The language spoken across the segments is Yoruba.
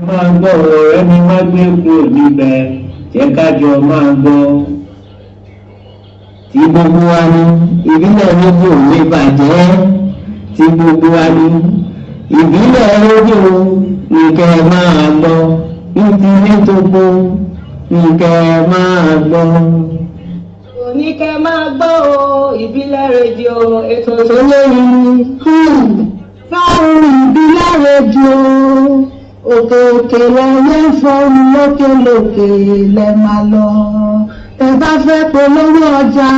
Máa gbọ́, ọ̀rẹ́ mi, má gbé kúrò níbẹ̀, jẹ́ ká jọ máa gbọ́. Tí gbogbo wa ní ìbílẹ̀ rédíò lè bàjẹ́, tí gbogbo wa ní ìbílẹ̀ rédíò ní kẹ́ ẹ máa gbọ́, ní ti ní gbogbo ní kẹ́ ẹ máa gbọ́. Òní kẹ́ máa gbọ́ o, ìbílẹ̀ rédíò, ètò tó lórí fáwọn ìbílẹ̀ rédíò, òkè òkè lẹ́yẹ fọ́ọ̀mù, lókè lókè lẹ máa lọ. Tẹ bá fẹ́ polówó ọjà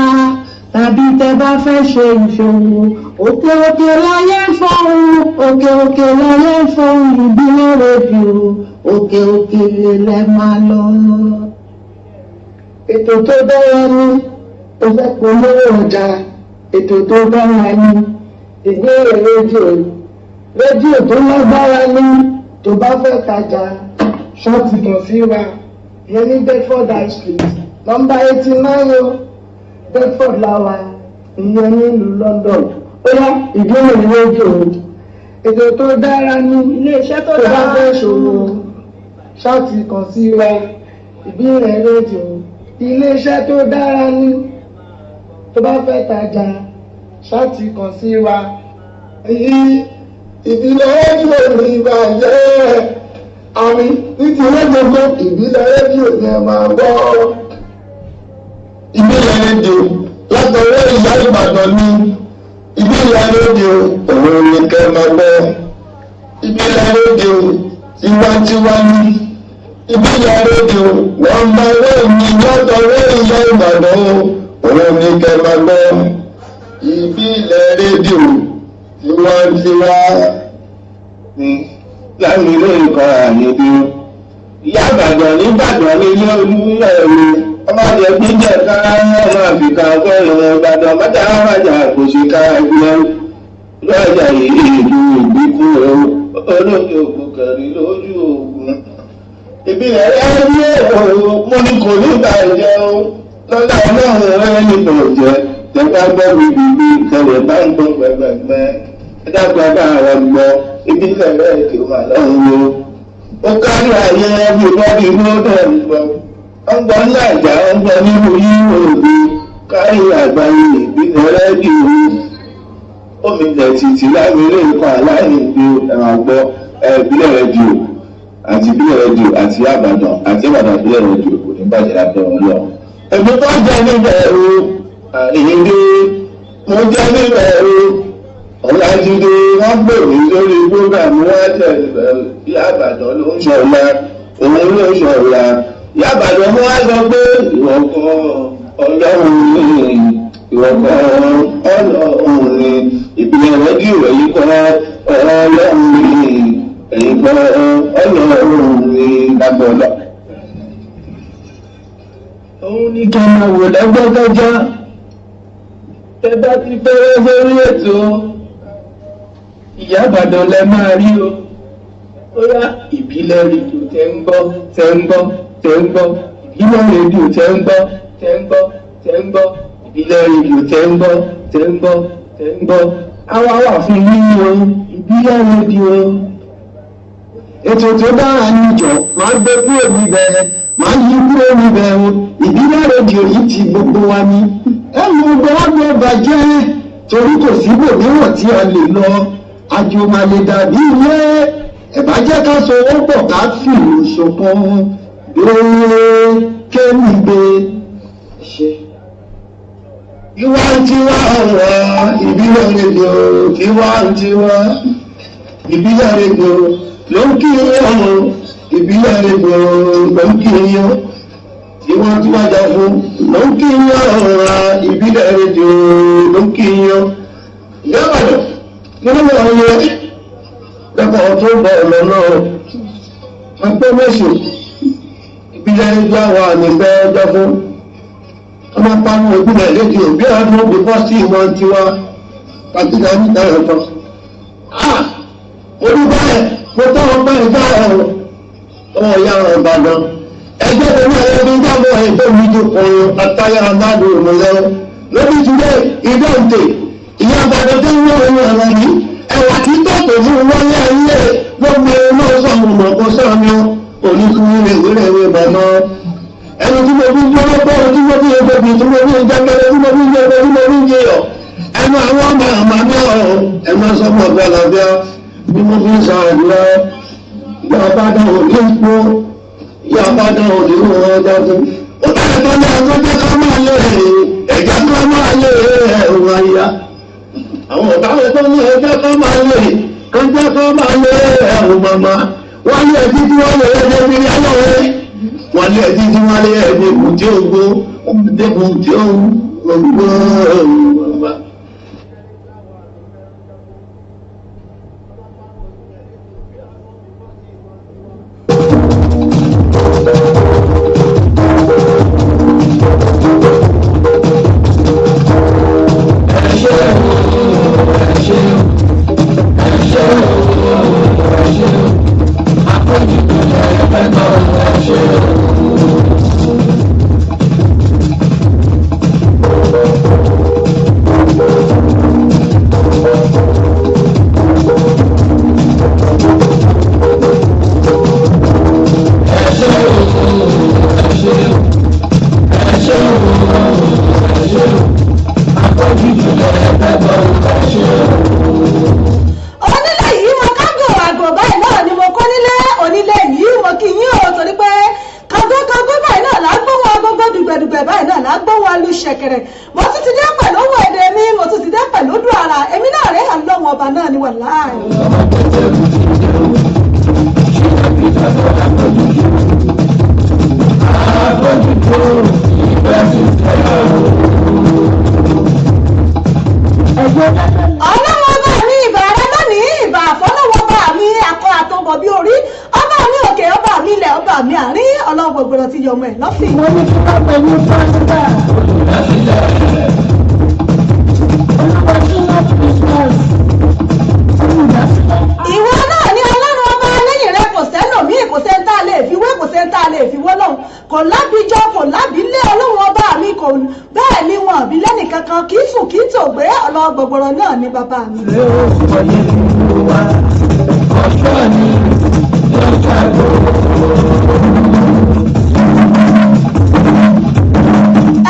tàbí tẹ bá fẹ́ ṣe ìṣòwò, òkè òkè lẹ́yẹ fọ́ọ̀mù, òkè òkè lẹ́yẹ fọ́ọ̀mù, ìbílẹ̀ rédíò, òkè òkè lẹ máa lọ. Ètò tó dára ní o fẹ́ polówó ọjà, ètò tó dára ní ìbéèrè rédíò, rédíò tó lágbára ní tó bá fẹ́ tajà, ṣọ́ọ̀tì kàn sí wa, ìyẹn ní Bedford High Street, nọ́mbà 89 o, Bedford làwà, ìyẹn nílùú London. Ó yá, ìbéèrè rédíò, ètò tó dára ní iléeṣẹ́ tó tó bá dára. Fẹ́ ṣòwò, ṣọ́ọ̀tì kàn sí wa, ìbílẹ̀ rédíò, iléeṣẹ́ tó dára ní tó bá fẹ́ tajà, ṣọ́ọ̀tì kàn sí wa. Ìbílẹ̀ rédíò ní ìbàjẹ́ àmì ní ti gbogbo ìbílẹ̀ rédíò ní ẹ máa gbọ́. Ìbílẹ̀ rédíò látọwọ́ ìyá Ìbàdàn ní ìbílẹ̀ rédíò, òun ni kẹ́ máa gbọ́. Ìbílẹ̀ rédíò tiwantiwa ní ìbílẹ̀ rédíò, wọ́n máa wọ́ ní látọwọ́ ìyá Ìbàdàn, òun ni kẹ́ máa gbọ́. Ìbílẹ̀ rédíò tiwantiwa ní láti ilé ìkọ́ àyèdè ìyá Ìbàdàn nìbàdàn ní ilé olúmọ̀ ẹ̀rọ ọmọdé gbíjẹ ká ọmọ àfikà ọgọ́rùn Ìbàdàn mọ́tà wájà kò sí ká ẹgbẹ́ lọ́jà ìlú ìgbíkú olómi òkú kẹrin lójú ogun. Ìbílẹ̀ rẹ̀ ní mo ní kò ní ìbàjẹ́ o, lọ́dà ọlọ́run rẹ̀ ní kò jẹ́ tẹ́gbà gbọ́ gbìgbìgbì kẹlẹ̀ bá ń gbọ́ gbẹgbẹgbẹ ẹ̀dàgbà bá ara gbọ́ ìbílẹ̀ rẹ̀ kì í wà lọ́run o. Ó kárí ayé, everybody ló dẹ̀ ń gbọ́, ń gbọ́ ní àjà, ń gbọ́ nínú yúròpù, kárí àgbáyé, ìbílẹ̀ rédíò omi ilẹ̀ títí láti ilé ìkọ́ aláìní ẹ̀rọ gbọ́ ìbílẹ̀ rédíò àti ìbílẹ̀ rédíò àti Ìbàdàn ìbílẹ̀ rédíò kò ní bàjẹ́ lábẹ́ wọn lọ. Èmi tó jẹ́ níbẹ̀ o, Àyìndé, mo jẹ́ níbẹ̀ o, Ọ̀làjídé, wọ́n pè mí lórí program, wọ́n tẹ̀ ìyá Ìbàdàn ló ń ṣọ̀la, òun ló ń ṣọ̀la. Ìyá Ìbàdàn mú wá sọ pé ìwọ kọ́, Ọlọ́run ní, ìwọ kọ́, Ọlọ́run ní. Ìbílẹ̀ rédíò, èyí kọ́, Ọlọ́run ní, èyí kọ́, Ọlọ́run ní lágbọ́lá. Òun ní kí n máa wò lẹ́gbẹ́kẹ́jọ́. Tẹ bá ti fẹ́rẹ́ sórí ètò ìyá Ìbàdàn lẹ máa rí o. Ó yá, ìbílẹ̀ rédíò tẹ́ ń gbọ́, tẹ́ ń gbọ́, tẹ́ ń gbọ́, ìbílẹ̀ rédíò tẹ́ ń gbọ́, tẹ́ ń gbọ́, tẹ́ ń gbọ́, ìbílẹ̀ rédíò tẹ́ ń gbọ́, tẹ́ ń gbọ́, tẹ́ ń gbọ́, àwa wà fún yín o, ìbílẹ̀ rédíò. Ètò tó dára níjọ máa gbé kúrò níbẹ̀, máa yí kúrò níbẹ̀ o. Ìbílẹ̀ rédíò yìí ti gbogbo wa ní ẹnu gbọ́dọ̀ bàjẹ́, torí kò síbòmíràn tí a lè lọ, àjò máa lè dàbí ilé. Ẹ bá jẹ́ ká so owó pọ̀, ká fìlú ṣọ̀kan gbé kéwì gbé ṣe. Tiwantiwa ọ̀rọ̀ ìbílẹ̀ rédíò, tiwantiwa ìbílẹ̀ rédíò ló ń kí yín o, ìbílẹ̀ rédíò ló ń kí yín o, tiwantiwa jà fún ló ń kí yín ọ̀rọ̀ ìbílẹ̀ rédíò ló ń kí yín o. Ìyá Ìbàdàn nínú àwọn yẹn lẹ́kọ̀ọ́ tó bọ̀ lọ́nà ọpẹ́ mẹ́sùn, ìbílẹ̀ rédíò àwọn àmì ọjọ́ fún ọmọ pariwo ìbílẹ̀ rédíò bí ọdún bí bọ́ sí ìwọ̀n tiwa pàtíkà níta ẹ̀tọ́. Mo dúpẹ́, mo tọ́ ọpẹ́ ìgbà ẹ̀rọ ọmọ ìyá Ìbàdàn. Ẹgbẹ́ tó náà ẹgbẹ́ jábọ̀ ẹgbẹ́ mi tó kọrin àtàyà àmàdù òmìnira. Lóbi túnbẹ̀ ìdọ̀ǹtè ìyá Ìbàdàn tó ń wọ ohun ọ̀rọ̀ yìí, ẹ̀wà tí tọ̀tọ̀ fún wọlé ayé. Gbogbo náà sọ̀rọ̀ mọ̀ kó sọ̀rọ̀ oníkúrẹ́wẹ́rẹ́wẹ́ bàmọ́. Ẹni tí mo fi ń jọ́wọ́ pọ̀, tí mo fi ń gbòbí, tí mo fi ń jákẹ́rẹ́, tí mo fi ń jẹ́gbẹ́, tí mo fi ń jẹyọ̀. Ẹnu àwọn ọmọ àmà náà ẹ máa sọ fún ọ̀gbẹ́ àlàáfíà bí mo fi ń sa àdúrà. Ìyá bá dáhùn ní ipò, ìyá bá dáhùn ní ìwọ̀n dákun. Ó bẹ̀rẹ̀ tó ní ẹjọ́ jẹ́ ká máa lé ẹ̀jẹ̀ ká máa lé ẹ̀rù àyà. Àwọn ọ̀tá rẹ̀ tó ní ẹjọ́ ká máa lé ẹjọ́ ká máa lé ẹ̀rù màmá. Wọ́n lé ẹtí tí wọ́n lé ẹjẹ́ bí ayọ̀wé. Wọ́n lé ẹtí tí wọ́n lé ẹ̀mí kù tí ó gbó, dẹ́kun tí ó gbó màmá. Onílé yìí mo kágò àgò báyìí náà ni mo kó nílé. Onílé yìí mo kí yín o, torí pé kàgókàgó báyìí náà là ń gbóhùn agogo, dùgbẹ̀dùgbẹ̀ báyìí náà là ń gbóhùn alu ṣẹ̀kẹ̀rẹ̀. Mo tún ti dé pẹ̀lú ohun èdè mi, mo tún ti dé pẹ̀lú dùn ara èmi náà rẹ̀ hàn lọ́wọ́ ọba náà ni wàláì. Ọlọ́wọ́ ọba mi, ìbà rẹ lónìí, ìbà àfọlọ́wọ́ ọba mi, akọ àtọbọ̀ bí orí ọba mi òkè, ọba mi ilẹ̀, ọba mi àárín, ọlọ́wọ́ gbogbo ti yọmọ ẹ̀ lọ́fìn. Mo ní kí wọ́n pẹ̀lú pásítà. Olúwa tí wọ́n Christmas. Olùdásílẹ̀. Ìwọ náà ní ọlọ́run ọba, lẹ́yìn rẹ kò sẹ́lòmíì, kò sẹ́ńtà lè fi wé, kò sẹ́ńtà lè fi wọ́ lọ́hùn, kò lábíjọ́, kò lábílé ọlọ́run ọba mi, kò bẹ́ẹ̀ ni wọn àbí lẹ́nìkankan, kì í sùn kì í tògbé, ọlọ́run gbogbo náà ní bàbá mi.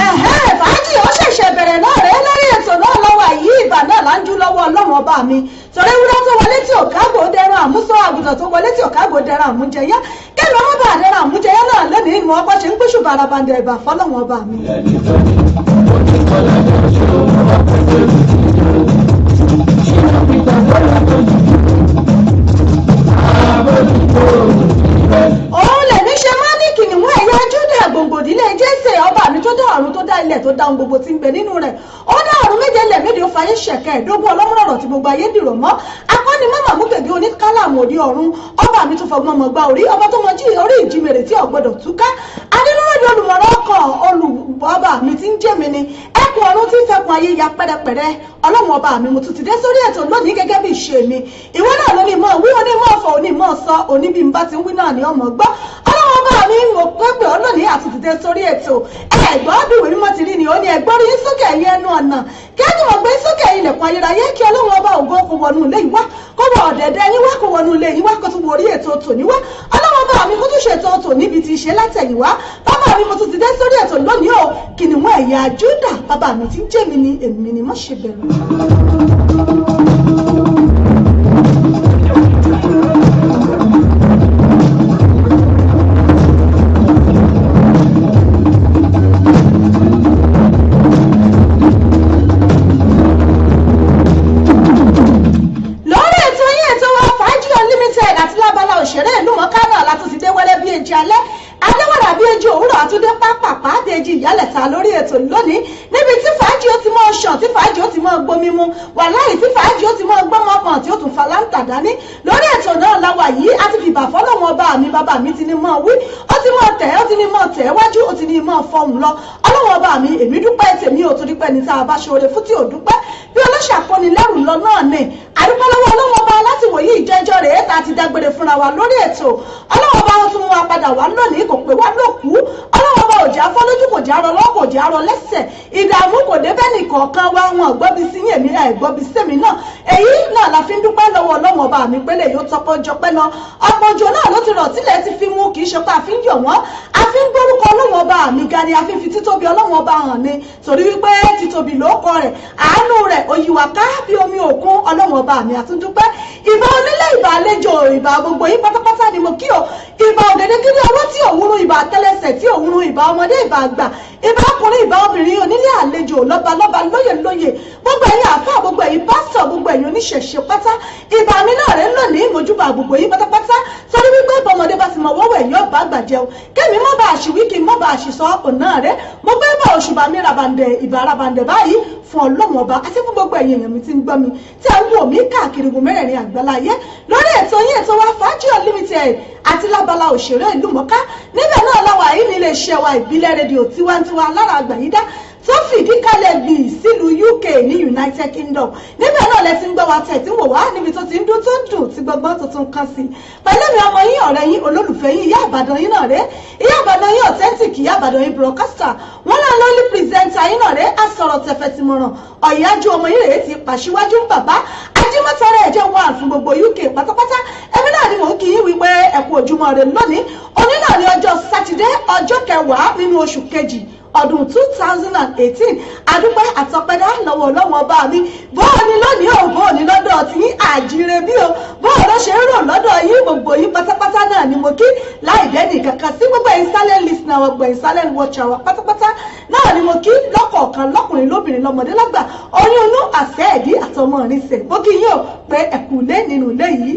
Ẹ̀hẹ́, fàájì ó ṣẹ̀ṣẹ̀ bẹ̀rẹ̀ náà rẹ̀ lórí ètò náà lọ́wọ́ àyí, ìbà náà là ń jú lọ́wọ́ ọlọ́run ọba mi, torí ewúrẹ́ tó wọlé tí ò kágò dẹran àmúsọ, àgùntàn tó wọlé tí ò kágò dẹran àmújẹyá, kẹ́mi ọmọ bá dẹran àmújẹyá náà lẹ́nìí ni wọ́n bọ́ ṣe ń gbóṣù barabandẹ̀, ìbà fọlọ́run ọba mi. Òun lèmi ṣe máa ní kìnìún ẹ̀yà Júdà, gbòǹgbòdìlé Jésè, ọba mi tó dá ọ̀run, tó dá ilẹ̀, tó dá ohun gbogbo tí ń bẹ nínú rẹ̀. Ó dá ọ̀run méje, ilẹ̀ méje, ó fayé ṣẹ̀kẹ́ ẹ̀dógún, ọlọ́múrọ̀rọ̀ tí gbogbo ayé dìrọ̀ mọ́, akọ́ni mọ́mà mú gègé oníkálàmù òde ọ̀run, ọba mi tó fọgbọ́n mọ̀ gba orí, ọba tó mọ jí orí ìjímèrè tí ò gbọdọ̀ túká, adínúròdì olùmọ̀rọ̀ ọkọ̀ olùbọ́ba mi tí ń jẹ́ mi ni ẹkùn ọ̀run tí ń fẹkùn ayé ya pẹ́rẹpẹ̀rẹ. Ọlọ́run ọba mi, mo tún ti dé sórí ètò lónìí gẹ́gẹ́ bí ìṣe mi. Ìwọ náà ló ní mọ̀ wí, oní mọ̀ fọ̀, oní mọ̀ sọ, oní bí n bá ti ń wí náà ni ọmọ gbọ́. Ọlọ́run ọba mi, mo pẹ́pẹ́ ọ lónìí àti ti dé sórí ètò. Ẹ̀gbọ́n bí ìwé mímọ́ ti rí ni ó ní ẹ̀gbọ́n rí sókè ẹ̀yẹ ẹnu ọ̀nà, kí á ní wọ́n gbé sókè ilẹ̀kùn ayérayé, kí ọlọ́run ọba ògo kó wọnú ilé yìí wá, kó wọ ọ̀dẹ̀dẹ̀ yín wá, kó wọnú ilé yín wá, kó tún wọ orí ètò tòní wá. Ọlọ́run ọba mi, kó tún ṣètò tòní bí ti ṣe látẹ̀yìnwá. Bàbá mi, mo tún ti dé sórí ètò lónìí o, kìnìún ẹ̀yà Júdà, bàbá mi tí ń jẹ́ mi ni èmi ni má ṣe bẹ̀rù. Lórí ètò yín, ètò wa, Fàájì Unlimited, àti lábala òṣèré ìlú mọ̀ọ́ká náà látún ti dé wẹ́rẹ́ bí èjì alẹ́, adéwàrà bí èjì òwúrọ̀, àtúndé pápápá bí èjì ìyálẹ̀ta lórí ètò lónìí, níbi tí fàájì ó ti mọ́ ṣàn, tí fàájì ó ti mọ́ gbomi mu wàláhì, tí fàájì ó ti mọ́ gbọ́mọpọ̀n, tí ó tún faláǹtà dání. Lórí ètò náà láwa yìí, a ti fìbà fọlọ́wọn ọba mi. Bàbá mi ti ní mọ́ wí, ó ti mọ́ tẹ̀, ó ti ní mọ́ tẹ̀ wájú, ó ti ní mọ́ fọhùn lọ. Ọlọ́wọ́n ọba mi, èmi dúpẹ́ tèmi ò, torí pé ní tá a bá ṣoore fún tí ò dúpẹ́. Bí ọlọ́ṣà kọ́ni lẹ́rù lọ náà ni. Àdúpẹ́ lọ́wọ́ Ọlọ́wọ́ Ọba láti wòye ìjẹ́jọ́ rèé tá a ti dágbére fúnra wa lórí ètò. Ọlọ́wọ́ Ọba tún mú wa padà wá lónìí, kò pé wá lókùú. Ọlọ́wọ́ Ọba ò jẹ́ afọ́lójú, kò jẹ́ arọ lọ́wọ́, kò jẹ́ arọ lẹ́sẹ̀. Ìdààmú kò dé bẹ́ẹ̀ nìkọ̀ọ̀kan wa. Wọn gbọ́bi sí yín, èmi ẹ̀ gbọ́bi sẹ́mi náà. Èyí náà la fi ń dúpẹ́ lọ́wọ́ Ọlọ́wọ́ Ọba mi pélé yóò tọpọ́ jọpẹ́ lọ. Ọ̀pọ̀ òjò náà ló ti rọ̀ tílẹ̀ ti fi mú. Kì í ṣe pé a fi ń yọ̀ wọ́n, a fi ń gbórúkọ Ọlọ́wọ́ Ọba mi ga ni, a fi ń fi títóbi Ọlọ́wọ́ Ọba hàn ni, torí wípé títóbi lóókọ rẹ̀, àánú rẹ̀ òyìnwá ká bí omi òkun. Ọlọ́wọ́ Ọba mi, àtúndúpẹ́. Ìbà onílé, ìbà àlejò, ìbà gbogbo yín pátápátá ni mo kí o. Ìbà ògèdègídé ọwọ́ tí òwúrú, ìbà àtẹ́lẹsẹ̀ tí òwúrú, ìbà ọmọdé, ìbà àgbà, ìbà ọkùnrin, ìbà obìnrin, onílé, àlejò, lọ́ba lọ́ba, lóyè lóyè, gbogbo ẹ̀yin àfáà, gbogbo ẹ̀yin pásítọ̀, gbogbo ẹ̀yin oníṣẹ̀ṣe pátá, ìbà mi náà rẹ̀ lónìí. Mojúbà gbogbo yín pátápátá, torí wípé bọ́mọdé bá ti mọ wọ́wọ́ ẹ̀yìn ọ̀bá àgbà jẹun. Kémi mọ́ bá àṣìwí, kí n mọ́ bá àṣìsọ ọ̀nà rẹ̀. Mo gbé bá òṣùbà mi rabandẹ̀, ìbà rabandẹ̀ báyìí fún Ọlọ́run Ọba àti fún gbogbo ẹ̀yin èèyàn mi tí ń gbọ́ mi, tí a ń wò mí káàkiri gbogbo mẹ́rẹ̀ẹ̀rin àgbáláyé lórí ètò yín, ètò wa, Fàájì Unlimited, àti lábala òṣèré ìlú mọ́ká. Níbẹ̀ náà láwa yìí nílé iṣẹ́ wa, Ìbílẹ̀ Rédíò Tiwantiwa lára àgbàyídá tó fìdí kalẹ̀ gbì sílùú UK ní United Kingdom. Níbẹ̀ náà lẹ ti ń gbọ́ wa, tẹ̀ tí ń wò wá, níbi tó ti ń dún, tó ń dùn, tí gbọ́ngbọ́n tuntun kan sí. Pẹ̀lú mi, ọmọ yín, ọ̀rẹ́ yín, olólùfẹ́ yín, Ìyá Àbàdàn yín náà rẹ́, Ìyá Àbàdàn yín authentic, Ìyá Àbàdàn yín broadcaster, wọn náà lọ́ọ́lì presenter yín náà rẹ́, àsọ̀rọ̀ tẹ̀fẹ̀ tìmọ̀ràn ọ̀yájú ọmọ yín rèé ti pàṣíwájú bàbá ajímọ̀tọ́rẹ́ ẹ̀jẹ̀ wà fún gbogbo UK pátápátá. Ẹbí náà ni mò ń kí yín wípé ẹ kú ojúmọ́ rẹ lónìí. Òní náà ní ọjọ́ Sátidé, ọjọ́ 10 nínú oṣù kejì, ọdún 2018. Adúpẹ́ àtọpẹ́dá lọ́wọ́ Ọlọ́wọ́n Ọba mi. Bóò ni lónìí o? Bóò ni lọ́dọ̀ tí yín? Àjíire bí o? Bóò ló ṣe ń rò lọ́dọ̀ yín? Gbogbo yín pátápátá náà ni mo kí láì dẹ́nì kankan sí. Gbogbo ẹ̀yin silent listener wa, gbogbo ẹ̀yin silent watcher wa pátápátá náà ni mo kí lọ́kọ̀ọ̀kan, lọ́kùnrin, lóbìnrin, lọ́mọdé, lágbà, oyún inú, àṣẹ ẹ̀dí àtọmọ ìrìnsẹ̀. Bó kí yín o pé ẹ̀kú lé nínú ilé yìí.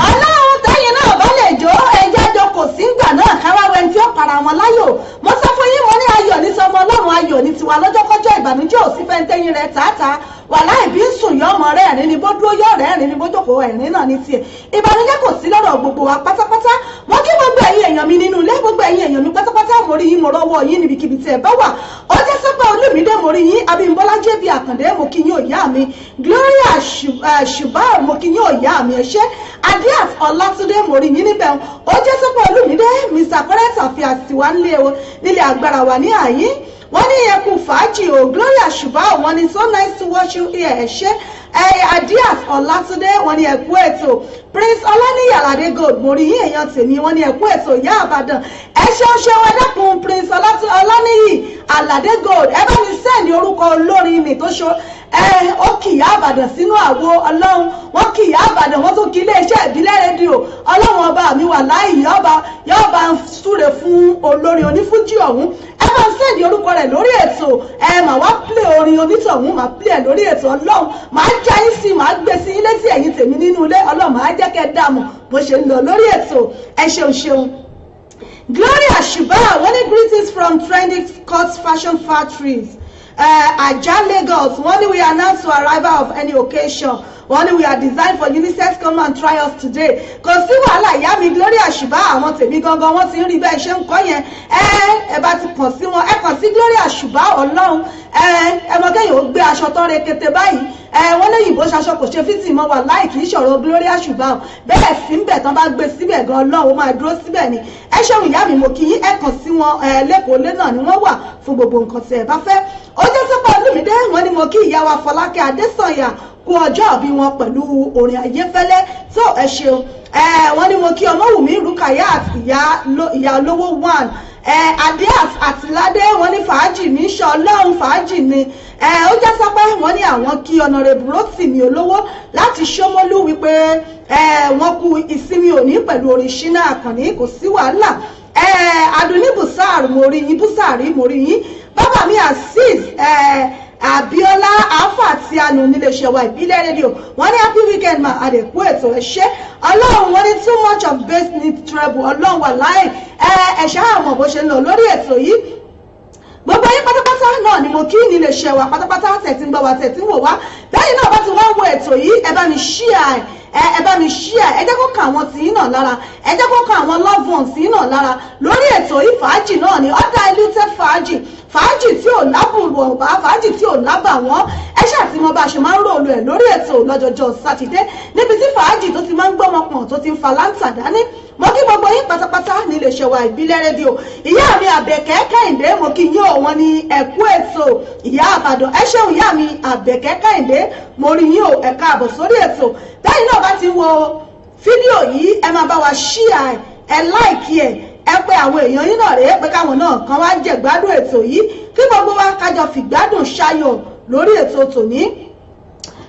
Ọlọ́run, tẹ́yìn náà bá lè jó, ẹjẹ́ jọ kò sí ńgbà náà káwá wẹni tí ó para wọn láyò. Mo sọ fún yín, mo ní ayọ̀ ní sọmọ Ọlọ́run, ayọ̀ ní tiwa lọ́jọ́kọ́jọ́. Ìbànújẹ́ ò sí fẹ́ntẹ́yìn rẹ̀ tààtà wà láì bí ń sùn yọ ọmọ rẹ̀ ẹ̀rín ni, bó dúró yọ rẹ̀ ẹ̀rín ni, bó jókòó ẹ̀rín náà ní tiẹ̀. Ìbànújẹ́ kò sí lọ́dọ̀ gbogbo wa pátápátá. Mo kí gbogbo ẹ̀yin èèyàn mi nínú ilé, gbogbo ẹ̀yin èèyàn mi pátápátá, mo rí yín, mo rọ́wọ́ yín níbikíbi tí ẹ bá wà. Ó jẹ́ sọ́pẹ́ Olúmídé, mo rí yín. Abímbọ́lá Jẹ́bi Àkàndé, mo kí yín òyà mi. Gloria Ṣùbá, mo kí yín òyà mi, ẹ ṣé. Adiat Ọlátúndé, mo rí yín níbẹ̀. Ó jẹ́ sọ́pẹ́ Olúmídé, Mr Correct àfi àtiwá nílé agbára wà ní àyín. Wọ́n ní ẹkú fàájì o. Gloria Ṣùbá, wọ́n ní so nice to watch you here, ẹ ṣé. Adiat Ọlátúndé, wọ́n ní ẹkú ètò. Prince Ọláníyì Aládé Gold, mo rí yín, èèyàn tèmi. Wọ́n ní ẹkú ètò, Ìyá Àbàdàn, ẹ ṣeun ṣeun. Ẹ dákun, Prince Ọláníyì Aládé Gold, ẹ bá mi send orúkọ olórin mi tó ṣo ẹ ó kì Ìyá Àbàdàn sínú àwo. Ọlọ́run, wọ́n kì Ìyá Àbàdàn, wọ́n tún kí iléeṣẹ́ Ìbílẹ̀ Rédíò. Ọlọ́run Ọba mi wà láì yọba yọba ń súre fún olórin onífújì ọ̀hún. Ẹ máa ń send orúkọ rẹ̀ lórí ètò. Ẹ mà wá play orin onítọ̀hún, máa play ẹ̀ lórí ètò. Ọlọ́run, máa já yín sí, máa gbé sí yín létí, ẹ̀yin tèmi nínú ilé. Ọlọ́run, máa jẹ́ kẹ́ dààmú bó ṣe ń lọ lórí ètò. Ẹ ṣeun ṣeun. Gloria Shiba, wọ́n ní greetings from Trendy Cut Fashion Factories, Ajah, Lagos. Wọ́n ní we announce to arrival of any occasion. Wọ́n ní we are designed for unisex, come and try us today. Kò sí wàhálà, ìyá mi Gloria Shiba, àwọn tèmi gangan wọ́n ti ń rí bẹ́ẹ̀ ṣe ń kọ́ yẹn. Ẹ bá ti kàn sí wọn, ẹ kàn sí Gloria Shiba. Ọlọ́run, ẹ mọ kẹ́yìn ó gbé aṣọ tán rekete báyìí. Ẹ wọ́n léyìnbó ṣaṣọ kò ṣe fítì mọ́ wà láì kì í ṣọ̀rọ̀ Gloria Shiba o. Bẹ́ẹ̀ sí ń bẹ̀ tán bá gbé síbẹ̀ gan, Ọlọ́run, ó máa dúró síbẹ̀ ni. Ẹ ṣeun, ìyá mi, mo kí yín. Ẹ kàn sí wọn, ẹ lẹ́kọ̀ọ́ lé náà ni wọ́n wà fún gbogbo nǹkan tí ẹ bá fẹ́. Ó jẹ́ sọ́pọ̀ Olúmídé, wọ́n ní mo kí ìyá wa Fọlákẹ́ Adésànyà kú ọjọ́ ìbí wọn pẹ̀lú orin Ayéfẹ́lẹ́ tó. Ẹ ṣeun. Wọ́n ní mo kí Ọmọwùmí Rukayat, ìyá olówó one. Adiat Àtìládé, wọ́n ní fàájì mi ṣe Ọlọ́run, fàájì ni. Ó jẹ́ sọpẹ́, wọ́n ní àwọn kí Honourable Rótìmí Olówó láti Ṣómólú wípé wọ́n kú ìsinmi òní pẹ̀lú orin Ṣínà Àkànní. Kò sí wàhálà. Adùnní Busar, mo rí yín. Busari, mo rí yín. Bàbá mi Azeez Abíọ́lá Alfa tí a nù níléeṣẹ́ wa Ìbílẹ̀ Rédíò. Wọ́n ní happy weekend ma, àdẹ̀kú ètò, ẹ̀ṣẹ́ Ọlọ́run. Wọ́n ní too much of bass need treble. Ọlọ́run wà láì ẹ̀ṣẹ́ àmọ̀ bó ṣe ń lọ lórí ètò yìí. Gbogbo yín pátápátá náà ni mo kí nílé iṣẹ́ wa pátápátá, tẹ̀tí ń gbọ́ wa, tẹ̀tí ń wò wá. Bẹ́ẹ̀ náà bá ti wá wo ètò yìí, ẹ bá mi share ẹ, ẹ bá mi share ẹ, jẹ́ kó kàn àwọn tìyín náà lára, ẹ jẹ́ kó kàn àwọn loved ones tìyín náà lára lórí ètò yìí. Fàájì náà ni, undiluted fàájì, fàájì tí ò lábùrù ọ̀bá, fàájì tí ò lábà wọ́n. Ẹ ṣáà tí mo bá ṣe máa ń roll ẹ̀ lórí ètò lọ́jọ́jọ́ Sátidé, níbi tí fàájì tó ti máa ń gbọ́mọ pọ̀n, tó ti ń fa láǹtà dání. Mo kí gbogbo yín pátápátá nílé iṣẹ́ wa Ìbílẹ̀ Rédíò. Ìyá mi Àbẹ̀kẹ́ Kẹ́hìndé, mo kí yín o. Wọ́n ní ẹ̀kú ètò, Ìyá Àbàdàn. Ẹ ṣeun, ìyá mi Àbẹ̀kẹ́ Kẹ́hìndé, mo rí yín o, ẹ káàbọ̀ sórí ètò. Bẹ́ẹ̀ náà bá ti wo fídíò yìí, ẹ máa bá wa share ẹ, like ẹ, ẹ pé àwọn èèyàn yín náà rèé, pé káwọn náà kan wá jẹ gbádùn ètò yìí, kí gbogbo wa kájọ fìgbádùn ṣayọ̀ lórí ètò tòní,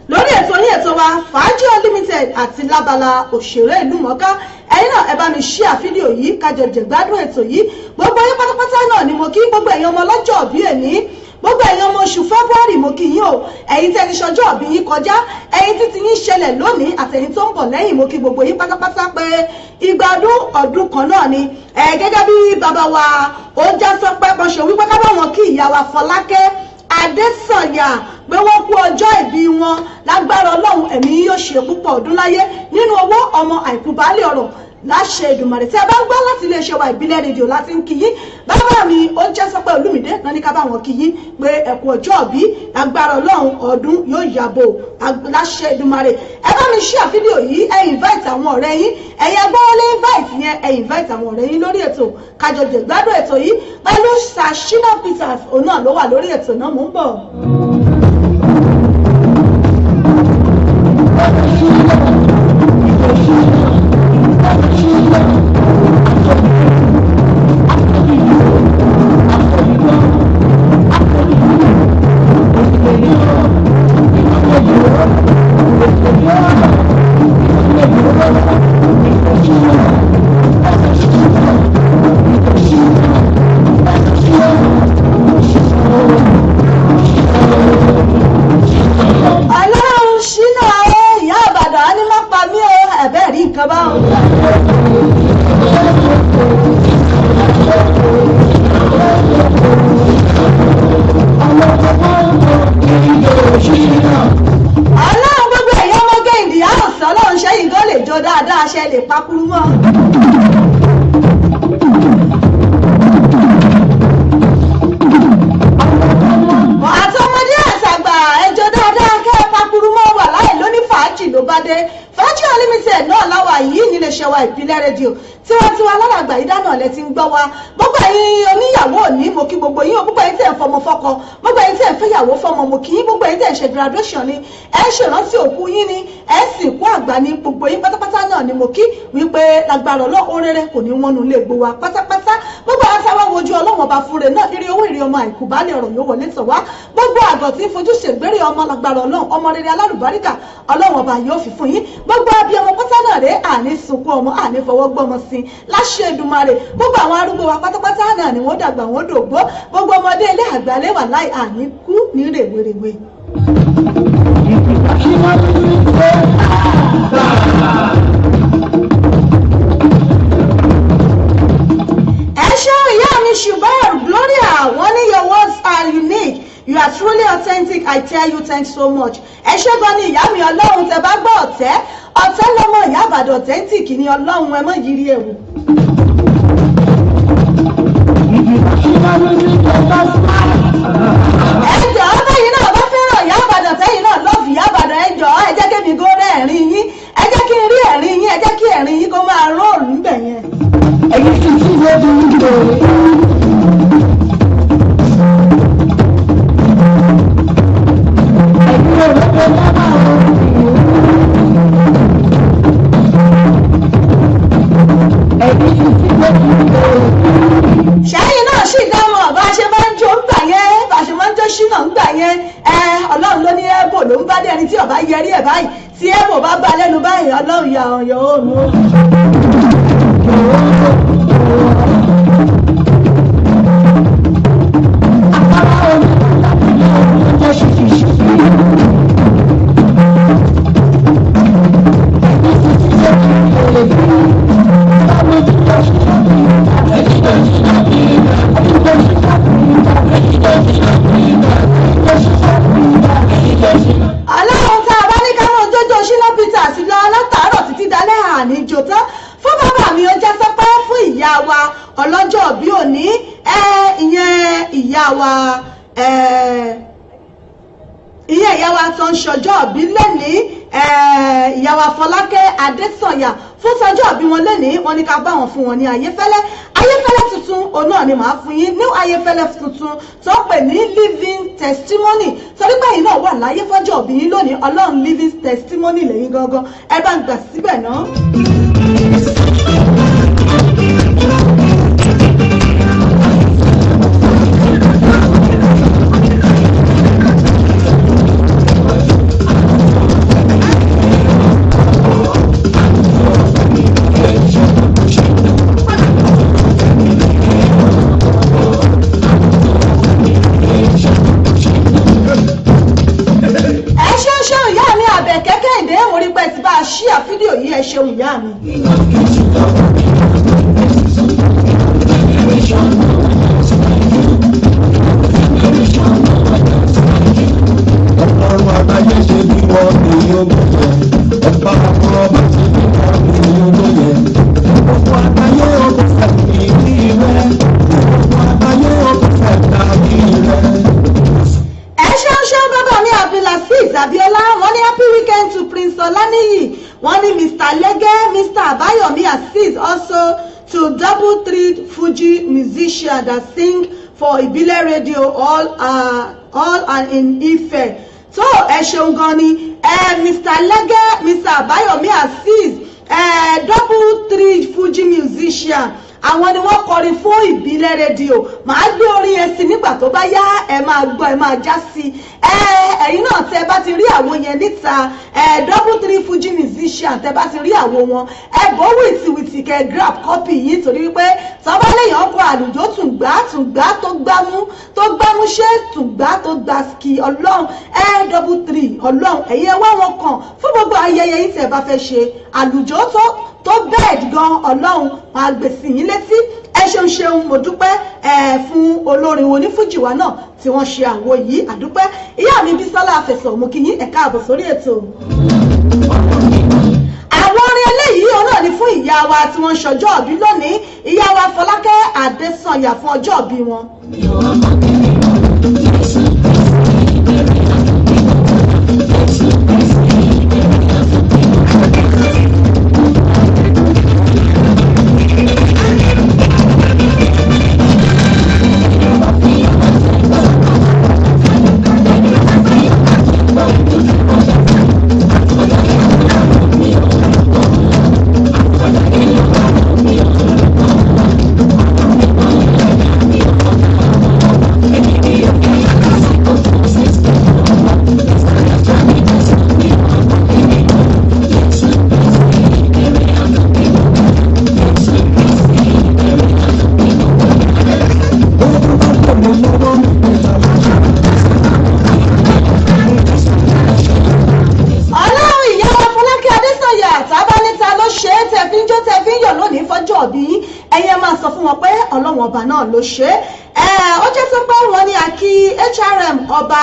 lórí ètò yín, ètò wa, Fàájì Unlimited, àti lábala òṣèré ìlú mọ̀ọ́ká. Ẹ̀yin náà, ẹ bá mi share fídíò yìí, kájọ jẹ̀gbádùn ètò yìí. Gbogbo yín pátápátá náà ni mo kí. Gbogbo ẹ̀yin ọmọ ọlọ́jọ́ bí èní, gbogbo ẹ̀yin ọmọ oṣù February, mo kí yín o. Ẹ̀yin tẹ́ ti ṣọjọ́ òbí yín kọjá, ẹ̀yin tí ti yín ṣẹlẹ̀ lónìí, àtẹ̀yin tó ń bọ̀ lẹ́yìn, mo kí gbogbo yín pátápátá pé ìgbà ọdún ọdún kan náà ni. Ẹ gẹ́gẹ́ bí bàbá wa ó já sọ pé bọ́n ṣe wípé ká bá wọn kí ìyá wa Fọlákẹ́ Adésànyà pé wọ́n kú ọjọ́ ìbí wọn. Lágbára Ọlọ́run, ẹ̀mí yóò ṣe púpọ̀ ọdún láyé nínú owó, ọmọ, àìkú baálé ọ̀rọ̀, láṣẹ Èdùmàrè. Tí a bá ń gbọ́ láti iléeṣẹ́ wa Ìbílẹ̀ Rédíò láti ń kí yín. Bàbá mi ó jẹ́ sọpẹ́ Olúmídé náà ní ká bá wọn kí yín pé ẹ̀kú ọjọ́ ìbí. Lágbára Ọlọ́run, ọdún yóò yàbò láṣẹ Èdùmàrè. Ẹ bá mi share fídíò yìí, ẹ invite àwọn ọ̀rẹ́ yín. Ẹ̀yin agbọ́wọlé invite yẹn, ẹ invite àwọn ọ̀rẹ́ yín lórí ètò, kájọ jẹ̀gbádùn ètò yìí pẹ̀lú Sashina Peters. Òun náà ló wà lórí ètò náà. Mò ń bọ̀. Ọlọ́run ṣínà o, Ìyá Àbàdàn á ní má pa mí o. Ẹ̀bẹ́ rí nǹkan báwọn. Ọlọ́run, gbogbo ẹ̀yọ́ ọmọge ìdí àwòsàn, Ọlọ́run ṣẹ́yìn gan lè jó dáadáa, ṣe lè pakuru mọ́. Àtọmọdé àtàgbà, ẹjọ́ dáadáa, kẹ́ ẹ pakuru mọ́. Wà láì lóní fàájì ló bá dé. Fàájì Unlimited náà láwa yìí nílé iṣẹ́ wa Ìbílẹ̀ Rédíò tiwantiwa lálàgbà yìí dáná lẹ ti ń gbọ́ wa. Gbogbo ẹ̀yin oníyàwó òní, mo kí gbogbo yín o. Gbogbo ẹ̀yin tẹ̀ ń fọmọ fọ́kọ, gbogbo ẹ̀yin tẹ̀ ń fẹ́yàwó fọmọ, mo kí yín. Gbogbo ẹ̀yin tẹ̀ ń ṣe graduation ni, ẹ̀ ń ṣèrántí òkú yín ni, ẹ̀ ń sìnkú àgbà ni, gbogbo yín pátápátá náà ni mo kí wípé lágbára Ọlọ́run, rere kò ní wọ́n nu lè gbó wa pátápátá. Gbogbo àwọn táwa wojú Ọlọ́run Ọba fúnre náà, ire owó, ire ọmọ, àìkú baálé ọ̀rọ̀ yóò wọlé tọ̀ wá. Gbogbo àgọ̀ tí ń fojú ṣègbèrè ọmọ, lágbára Ọlọ́run, ọmọ rere alálùbáríkà, Ọlọ́run Ọba yóò fi fún yín. Gbogbo abiyamọ pátá náà rèé, àní sunkún ọmọ, àní fọwọ́ gbọ́mọ sí láṣẹ Èdùmàrè. Gbogbo àwọn arúgbó wa pátápátá náà ni wọ́n dàgbà, wọ́n dògbó. Gbogbo ọmọdé ilé àgbálẹ̀ wà láì àní kú ní rèwerèwe. Ẹ ṣeun, ìyá mi ṣùgbọ́n Gloria. Wọ́n ní your words are unique, you are truly authentic, I tell you, thanks so much. Ẹ ṣé gan ni, ìyá mi. Ọlọ́run, tẹ bá gbọ́ ọ̀tẹ́ ọ̀tẹ́ lọ́mọ Ìyá Àbàdàn, authentic ni. Ọlọ́run, ẹ mọ̀ yiri ẹ̀wù. Ẹ jọ̀ọ́, bẹ́yìn náà bá fẹ́ràn Ìyá Àbàdàn, tẹ́yìn náà love Ìyá Àbàdàn, ẹ jọ̀ọ́, ẹ jẹ́ kémi gó rẹ́ ẹ̀rín yín, ẹ jẹ́ kí n rí ẹ̀rín yín, ẹ jẹ́ kí ẹ̀rín yín kó máa roll ńbẹ̀ yẹn. Ẹ̀yin sì ti wọ́n di nítorí. Ẹ̀yin olóko lábàá òun. Ẹ̀yin sì ti wọ́n di nítorí. Ṣẹ́yìn náà sì dámọ̀ bá a ṣe máa ń jó ńgbà yẹn, bá a ṣe máa ń jó ṣínà ńgbà yẹn. Ẹ Ọlọ́run ló ní ẹ́bò ló ń bá dé. Ẹni tí ọba yẹrí ẹ̀ báyìí, tí ẹ́bò bá bá lẹ́nu báyìí, Ọlọ́run yà ọ̀yọ́ òun. Àpárá omi láti lé omi jẹ́ ṣíṣe. Ìyá wa, ìyẹn ìyá wa tó ń ṣọjọ́ ìbí lẹ́nìí, ìyá wa Fọlákẹ́ Adésànyà, fún sọjọ́ ìbí wọn lẹ́nìí, wọ́n ní ká bá wọn fún wọn ní Ayéfẹ́lẹ́. Ayéfẹ́lẹ́ tuntun òun náà ni màá fún yín ní Ayéfẹ́lẹ́ tuntun tó pè ní Living Testimony, torí pé ẹ̀yin náà wà láyé fọ́jọ́ ìbí yín lónìí. Ọlọ́run, living testimony lẹ́yìn gangan. Ẹ bá ń gbà síbẹ̀ náà. Ẹ ṣeun ṣeun, ìyá mi Àbẹ̀kẹ́ Kẹ́hìndé. Mo rí pé ti bá a ṣíà fídíò yìí. Ẹ ṣeun, ìyá mi. Ọlọ́run àgbáyé, ṣe bí wọ́n ní yóò yẹ. Ọba àwọn ọba, ṣe bí wọ́n ní yóò yẹ. Gbogbo àgbáyé ọkọ̀ fẹ̀mí bí rẹ̀. Gbogbo àgbáyé ọkọ̀ fẹ̀mí rẹ̀. Ẹ ṣeun ṣeun, bàbá mi Abdulaziz Abiola. Wọ́n ní happy weekend to Prince Olaniyi. Wọ́n ní Mr Lege, Mr Abayomi Azeez, also to double three Fuji musician that sing for Ibile Radio, all are in Ife. Tó, ẹ ṣeun gan ni ẹ, Mr Lege, Mr Abayomi Azeez, double three Fuji musician, àwọn ni wọ́n kọrin fún Ìbílẹ̀ Rédíò. Màá gbé orin yẹn sí nígbà tó bá yá. Ẹ máa gbọ́, ẹ máa já sí ẹ. Ẹ̀yin náà, tẹ bá ti rí àwọn yẹn níta ẹ, double three Fuji musician, tẹ bá ti rí àwo wọn, ẹ bọ́ wìtìwìtì kẹ grab copy yìí, torí wípé tọ́ba lẹ́yìn ọkọ̀ àlùjọ tùǹgbà tùǹgbà tó gbámú, tó gbámú ṣé tùǹgbà tó gbà ski. Ọlọ́run ẹ, double three, Ọlọ́run, ẹ̀yin ẹ wá wọn kàn fún gbogbo ayẹyẹ yìí tẹ̀ bá fẹ́ ṣe àlùjọ tó bẹ́ẹ̀ gan. Ọlọ́run máa gbèsè yín létí. Ẹ ṣeun ṣeun, mo dúpẹ́ ẹ fún olórin onífújì wa náà tí wọ́n ṣe àwo yìí. Àdúpẹ́. Ìyá mi Bísọ́lá Àfẹsọ̀, mo kí yín, ẹ káàbọ̀ sórí ètò. Àwọn orin eléyìí òun náà ni fún ìyá wa tí wọ́n ń ṣọjọ́ ìbí lónìí, ìyá wa Fọlákẹ́ Adésànyà, fún ọjọ́ ìbí wọn. Ọlọ́run, ìyá wa Fọlákẹ́ Adésànyà, tábà níta ló ṣe é tẹ̀ fi ń jó, tẹ̀ fi ń yọ̀ lónìí fọ́jọ́ ìbí yín, ẹ̀yin ẹ máa sọ fún wọn pé Ọlọ́run ọba náà ló ṣe é. Ó jẹ́ tó pé wọ́n ní àkí HRM ọba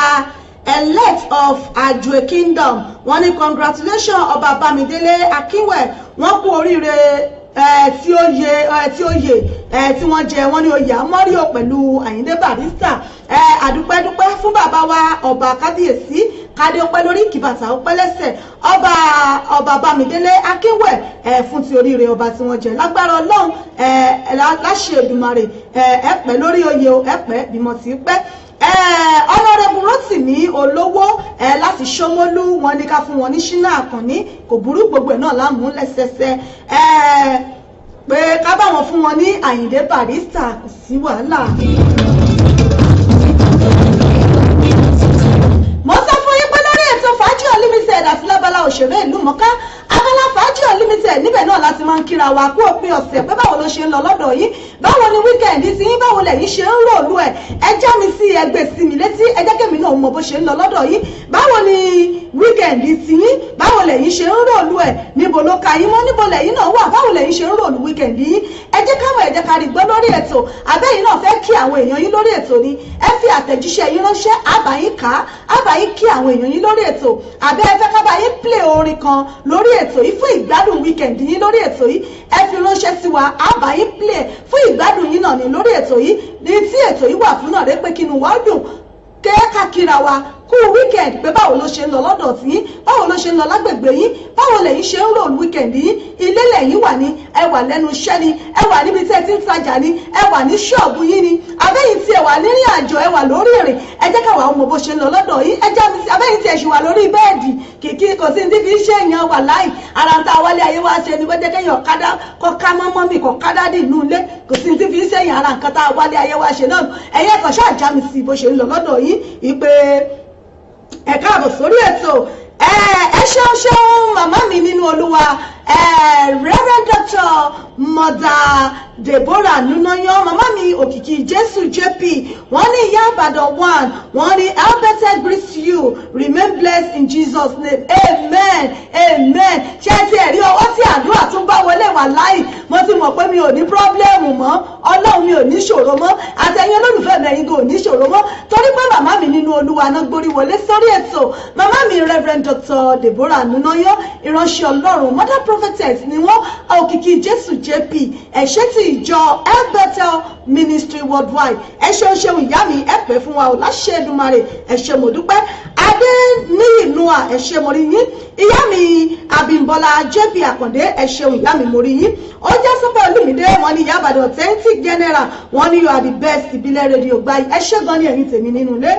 elect of Ajue Kingdom. Wọ́n ní congratulations, Ọba Bámidélé Akínwẹ̀, wọ́n kú oríire tí ó yẹ tí wọ́n jẹ. Wọ́n ní oyè amọ́ríò pẹ̀lú Àyíndé Barrister. Àdúpẹ́dúpẹ́ fún bàbá wa ọba kábíyèsí. Kádé ọpẹ́ lórí, kìbàtà ọpẹ́ lẹ́sẹ̀, ọba Bámidélé Akínwẹ̀ fún ti oríire ọba tí wọ́n jẹ. Lágbára Ọlọ́run, láṣẹ Èdùmàrè, ẹ pẹ́ lórí oyè o, ẹ pẹ́ bímọ tí pẹ́. Honourable Rotimi Olówó láti Ṣómólú, wọn ní ká fún wọn ní Ṣínà Àkànní. Kò burú, gbogbo ẹ̀ náà lámú lẹ́sẹsẹ pé ká bá wọn fún wọn ní Àyìndé Barrister, kò sí wàhálà. Mo sọ fún yín pé lórí ètò Fàájì Unlimited àti lábala òṣèré ìlú mọ́ká, abala Fàájì Unlimited, níbẹ̀ náà láti máa ń kíra wa kú òpin ọ̀sẹ̀, pé báwo ló ṣe ń lọ lọ́dọ̀ yín, báwo ni weekend ti yín, báwo lẹ̀yin ṣe ń ròlú ẹ̀. Ẹ já mi sí, ẹgbẹ́ sí mi létí, ẹ jẹ́ kémi náà mọ bó ṣe ń lọ lọ́dọ̀ yín. Báwo ni Weekend tiyín, báwo lẹ̀yin ṣe ń roll ẹ̀? Níbo ló ka yín mọ́? Níbo lẹ̀yin náà wà? Báwo lẹ̀yin ṣe ń roll weekend yín? Ẹ jẹ́ káwọn, ẹ jẹ́ ká rí gbọ́ lórí ètò. Àbẹ́yìn náà fẹ́ kí àwọn èèyàn yín lórí ètò ni, ẹ fi àtẹ̀jíṣẹ́ yín ránṣẹ́, àbáyín ká, àbáyín kí àwọn èèyàn yín lórí ètò. Àbẹ́ ẹ fẹ́ kábàáyín play orin kan lórí ètò yìí fún ìgbádùn weekend yín lórí ètò yìí, ẹ fi ránṣẹ́ sí wa, àbáyín play fún ìgbádùn yín náà ní lórí ètò yìí. Ní tí ètò yìí wà fún náà rẹ pé kí inú wa dùn, kẹ́ẹ̀kákìra wa kú weekend, pé báwo ló ṣe ń lọ lọ́dọ̀ tí yín, báwo ló ṣe ń lọ lágbègbè yín, báwo lẹ̀yin ṣe ń roll weekend yín. Ilé lẹ̀yin wà ní, ẹ wà lẹ́nu iṣẹ́ ni, ẹ wà níbi tí ẹ ti ń tajà ni, ẹ wà ní ṣọ́ọ̀bù yín ni, abẹ́yìn tí ẹ wà nírìn àjò, ẹ wà lórí ìrìn, ẹ jẹ́ káwa ọmọ bó ṣe ń lọ lọ́dọ̀ yín. Ẹ já mi sí. Abẹ́yìn tí ẹ ṣì wà lórí bẹ́ẹ̀dì kìkì, kò sí ní fi ṣe èèyàn wà láì ara ń ta wálé ayé wá ṣe ni bó jẹ́ kéèyàn kádá kọ́ ká mọ́mọ́ mi kọ́ kádá dì inú ilé, kò sí ní fi ṣe èèyàn, ara nǹkan tá a wálé ayé wá ṣe náà. Ẹ̀yẹ́ kan ṣáà já mi sí bó ṣe ń lọ lọ́dọ̀ yín, ìpè ẹ káàbọ̀ sórí ètò. Ẹ ṣeun ṣeun, màmá mi nínú Olúwa, Reverend Doctor Mother Deborah Nunayan, màmá mi Òkìkí Jésù JP, wọ́n ní Ìyá Ìbàdàn one, wọ́n ní Albert greets you, remain blessed in Jesus' name, amen, amen. Ṣé ti ẹ̀rí ọwọ́ tí àdúrà tún bá wọlé wà láì, mo ti mọ̀ pé mi ò ní problem mọ́. Ọlọ́run, mi ò ní ṣòro mọ́, àtẹ̀yìn olólùfẹ́ mi, ẹ̀yin kò ní ṣòro mọ́, torí pé màmá mi nínú Olúwa náà gbórí wọlé sórí ètò. Màmá mi Reverend Dr Deborah Nunayan, ìránṣẹ́ Ọlọ́run, mother prophetess ni wọ́n, Òkìkí Jésù JP, ẹ̀ṣẹ́ ti ìjọ El Bethel Ministry Worldwide. Ẹ ṣeun ṣeun, ìyá mi, ẹ pẹ́ fún wa ò láṣẹ Èdùmàrè. Ẹ ṣé, mo dúpẹ́. Adé níyì Noah, ẹ ṣé, mo rí yín. Ìyá mi Abímbọ́lá JP Àkàndé, ẹ ṣeun, ìyá mi, mo rí yín. Ó jẹ́ sọ́pẹ́ Olúmídé, wọn ní Ìyá Ìbàdàn authentic general, wọn ní you are the best. Ìbílẹ̀ Rédíò gbayì. Ẹ ṣé gan ni, ẹ̀yin tèmi nínú ilé.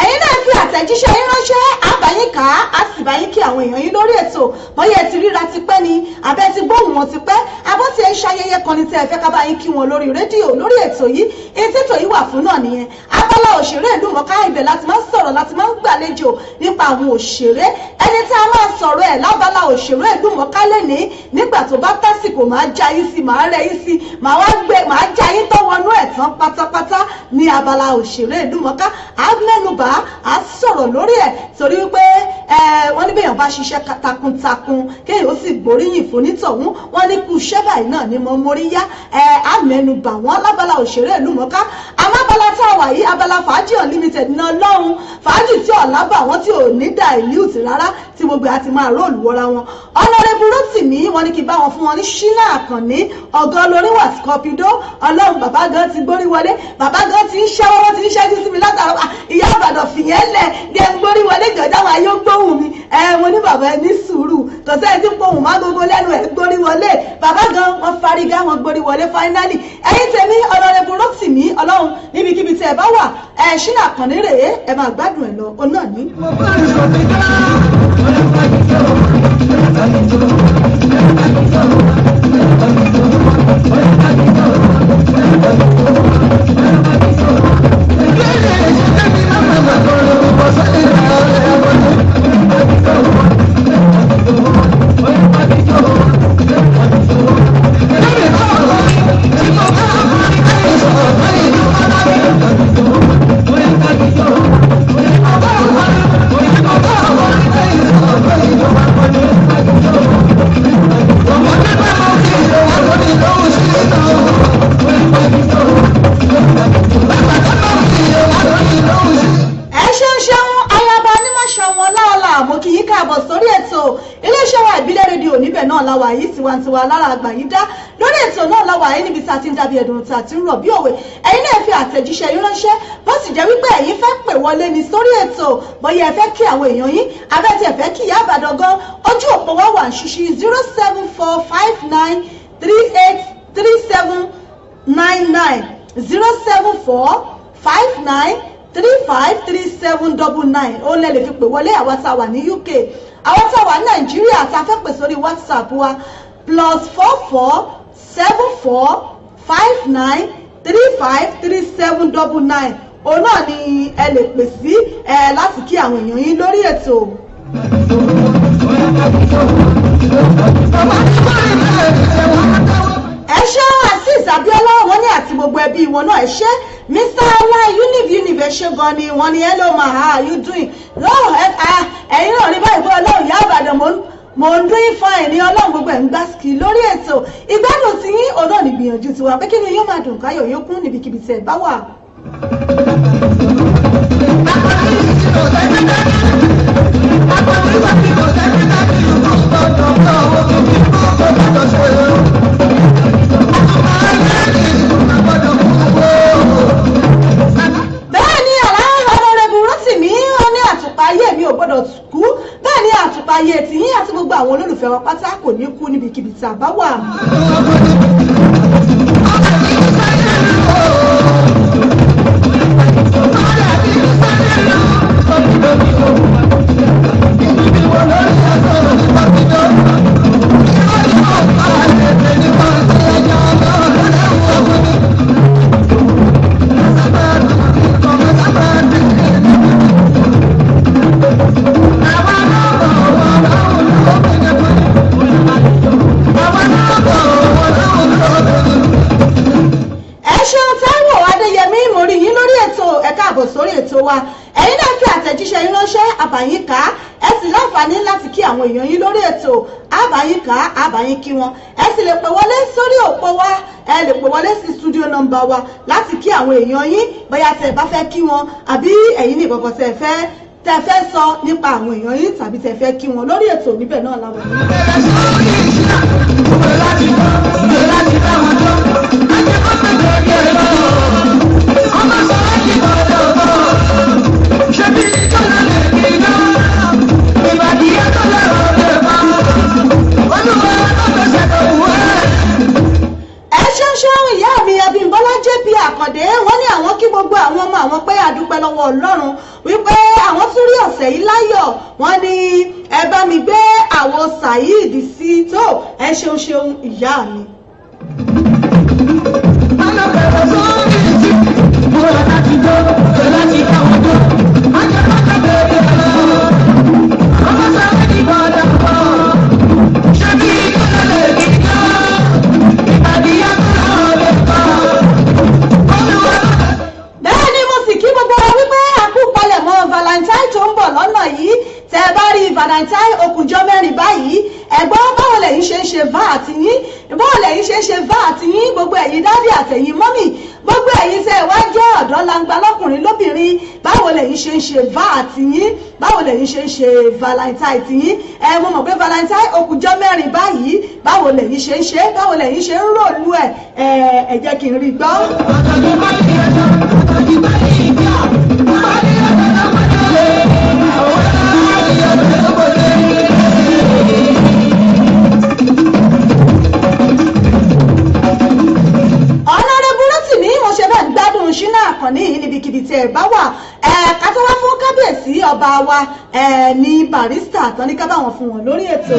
Ẹ̀yin náà fi àtẹ̀jíṣẹ́ yín ránṣẹ́, àbáyín kà á, á sì bá yín kí àwọn èèyàn yín lórí ètò. Bóyá ẹ ti ríra tipẹ́ ni, àbẹ́ ti gbóhùn wọn tipẹ́, àbọ̀ tí ẹ ń ṣayẹyẹ kan ní tí ẹ fẹ́ ká bá yín kí wọn lórí rédíò lórí ètò yìí, etí ètò yìí wà fún náà nìyẹn. Abala òṣèré ìlú mọ̀ká, ibẹ̀ láti máa ń sọ̀rọ̀, láti máa ń gbàlejò nípa àwọn òṣèré. Ẹni tí a máa sọ̀rọ̀ ẹ̀ lábala òṣèré ìlú mọ̀ká lẹ́ni, nígbà tó bá tásìkò, máa já yín sí, máa rẹ́ yín sí, máa wá gbé, máa já yín tó wọnú ẹ̀ tán pátápátá ní abala òṣèré ìlú mọ̀ká. À mẹ́nubà, à sọ̀rọ̀ lórí ẹ̀, torí wípé wọ́n ní bẹ́yàn bá ṣiṣẹ́ takuntakun, kéèyàn ó sì gbóríyìn fún onítọ̀hún. Wọ́n ní kú iṣẹ́ báyìí náà ni mo mórí yá. Á mẹ́nubà wọ́n lábala òṣèré ìlú mọ̀ká. Àmọ́ abala tá a wà yìí, abala Fàájì Unlimited náà lọ́hùn, fàájì tí ọ̀la bà wọ́n, tí ò ní dilute rárá, tí gbogbo ẹ̀ á ti máa roll wọra wọn. Honourable Rótìmí, wọ́n ní kí bá wọn fún wọn ní Ṣínà Àkànní, ọ̀gá olórí wà Scorpido. Ọlọ́run, bàbá gan ti gbórí wọlé, bàbá gan ti ń ṣẹ́wọ́, wọ́n ti ń ṣẹ́jú sí mi látara. Ìyá Àbàdàn, fìyẹn lẹ̀, jẹ́ ń gbórí wọlé jọ̀dá wa yóò gbóhùn mi. Ẹ mo ní bàbá, ẹ ní sùúrù, kò sẹ́ni tí pohùn má gbogbo lẹ́nu ẹ̀ gbórí wọlé. Bàbá gan wọn fariga, wọn gbórí wọlé finally. Ẹ̀yin tèmi, Honourable Rótìmí, Ọlọ́run, níbikíbi tí ẹ bá wà, ẹ Ṣínà Àkànní rèé, ẹ máa gbádùn ẹ lọ, ọ náà ní. Ẹ ṣeun ṣeun, ayaba onímọ̀ṣọ́ wọn láọ̀la, mo kì í káàbọ̀ sórí ètò iléeṣẹ́ wa Ìbílẹ̀ Rédíò. Níbẹ̀ náà la wà yìí, tiwantiwa lára àgbà yìí dá lórí ètò náà la wà yìí, níbi tá a ti ń dàbí ẹ̀dùn tá a ti ń rọ̀ bí òwe. Ẹ̀yin náà fi àtẹ̀jíṣẹ́ yín ránṣẹ́, bó sì jẹ́ wípé ẹ̀yin fẹ́ pè wọlé ní sórí ètò, bóyá ẹ fẹ́ kí àwọn èèyàn yín, abẹ́ tí ẹ fẹ́ kí Ìyá Àbàdàn gan, ojú òpó wa wà ń ṣíṣí: 07459383799, 07459353799. Ó lẹ́ lè fi pè wọlé, àwa tá a wà ní UK. Àwọn tá a wà ní Nàìjíríà tá a fẹ́ pè sórí WhatsApp wa, +447459353799, òun náà ni ẹ lè pè sí ẹ láti kí àwọn èèyàn yín lórí ètò. Bàbá tí wọ́n rí bẹ́ẹ̀ ṣe wọ́n. Moses Abiola, wọ́n ní àti gbogbo ẹbí wọn náà, ẹ ṣé. Mr Ọlá Univ Univ, ẹ ṣé gan ni. Wọ́n ní, "Hello ma, how are you doing?" Lọ́wọ́ ẹ̀yin náà rí báyìí pé Ọlọ́run ìyá Ìbàdàn, mò ń doing fine ní Ọlọ́run, gbogbo ẹ̀ ń gbá ski lórí ètò. Ìgbádùn tí yín òun náà ní gbìyànjú tiwa pé kí ni yóò máa dùn, káyọ̀ yóò kún níbikíbi tí ẹ bá wà. Bẹ́ẹ̀ ni Honourable Rotimi, ó ní àtùpà ayé mi ò gbọ́dọ̀ kú. Bẹ́ẹ̀ ni àtùpà ayé tìyín àti gbogbo àwọn olólùfẹ́ wa pátá kò ní kú níbikíbi tí a bá wà. Ẹ ṣeun, Táíwò Adéyẹmí, mo rí yín lórí ètò, ẹ káàbọ̀ sórí ètò wa. Ẹ̀yin náà fi àtẹ̀jíṣẹ́ yín ránṣẹ́, àbàyín ká. Ẹ sì láǹfààní láti kí àwọn èèyàn yín lórí ètò, àbàyín ká, àbàyín kí wọn. Ẹ sì lè pè wọlé sórí òpó wa, ẹ lè pè wọlé sí studio number wa láti kí àwọn èèyàn yín, bóyá tẹ́ ẹ bá fẹ́ kí wọn, àbí ẹ̀yin ní ìkọ̀kọ̀ tẹ́ fẹ́ sọ nípa àwọn èèyàn yín, tàbí tẹ́ fẹ́ kí wọn lórí ètò níbẹ̀ náà láwọn. Ẹ ṣeun ṣeun, ìyá mi Abímbọ́lá JP Àkàndé. Wọ́n ní àwọn kí gbogbo àwọn ọmọ àwọn pé àdúpẹ́ lọ́wọ́ Ọlọ́run wípé àwọn tún rí ọ̀sẹ̀ yìí láyọ̀. Wọ́n ní ẹ bá mi gbé àwo Saheed sí tó. Ẹ ṣeun ṣeun, ìyá mi. Bẹ́ẹ̀ ni mo sì kí gbogbo wa wípé a kú palẹ̀mọ́ Valentine tó ń bọ̀ lọ́nà yìí. Tẹ́ ẹ bá rí Valentine, okùnjọ́ 4 báyìí. Ẹ̀gbọ́n, báwo lẹ̀yin ṣe ń ṣe va àti yín? Báwo lẹ̀yin ṣe ń ṣe va àti yín? Gbogbo ẹ̀yin daddy àtẹ̀yin mummy, gbogbo ẹ̀yin tẹ́ ẹ wá jẹ́ ọ̀dọ́ langba lọ́kùnrin lóbìnrin, báwo lẹ̀yin ṣe ń ṣe va àti yín? Báwo lẹ̀yin ṣe ń ṣe Valentine ti yín? Ẹ mo mọ̀ pé Valentine okùnjọ́ 4 báyìí. Báwo lẹ̀yin ṣe ń ṣe? Báwo lẹ̀yin ṣe ń ròlú ẹ̀? Ẹ jẹ́ kí n rí gbọ́. Honourable Rotimi, mo ṣe bẹ́ẹ̀ gbádùn Ṣínà Àkànní yìí níbikíbi tí ẹ bá wà. Ẹ ká tó wá fún kábíyèsí ọba wa ẹ ní Barrister tán ní ká bá wọn fún wọn lórí ètò.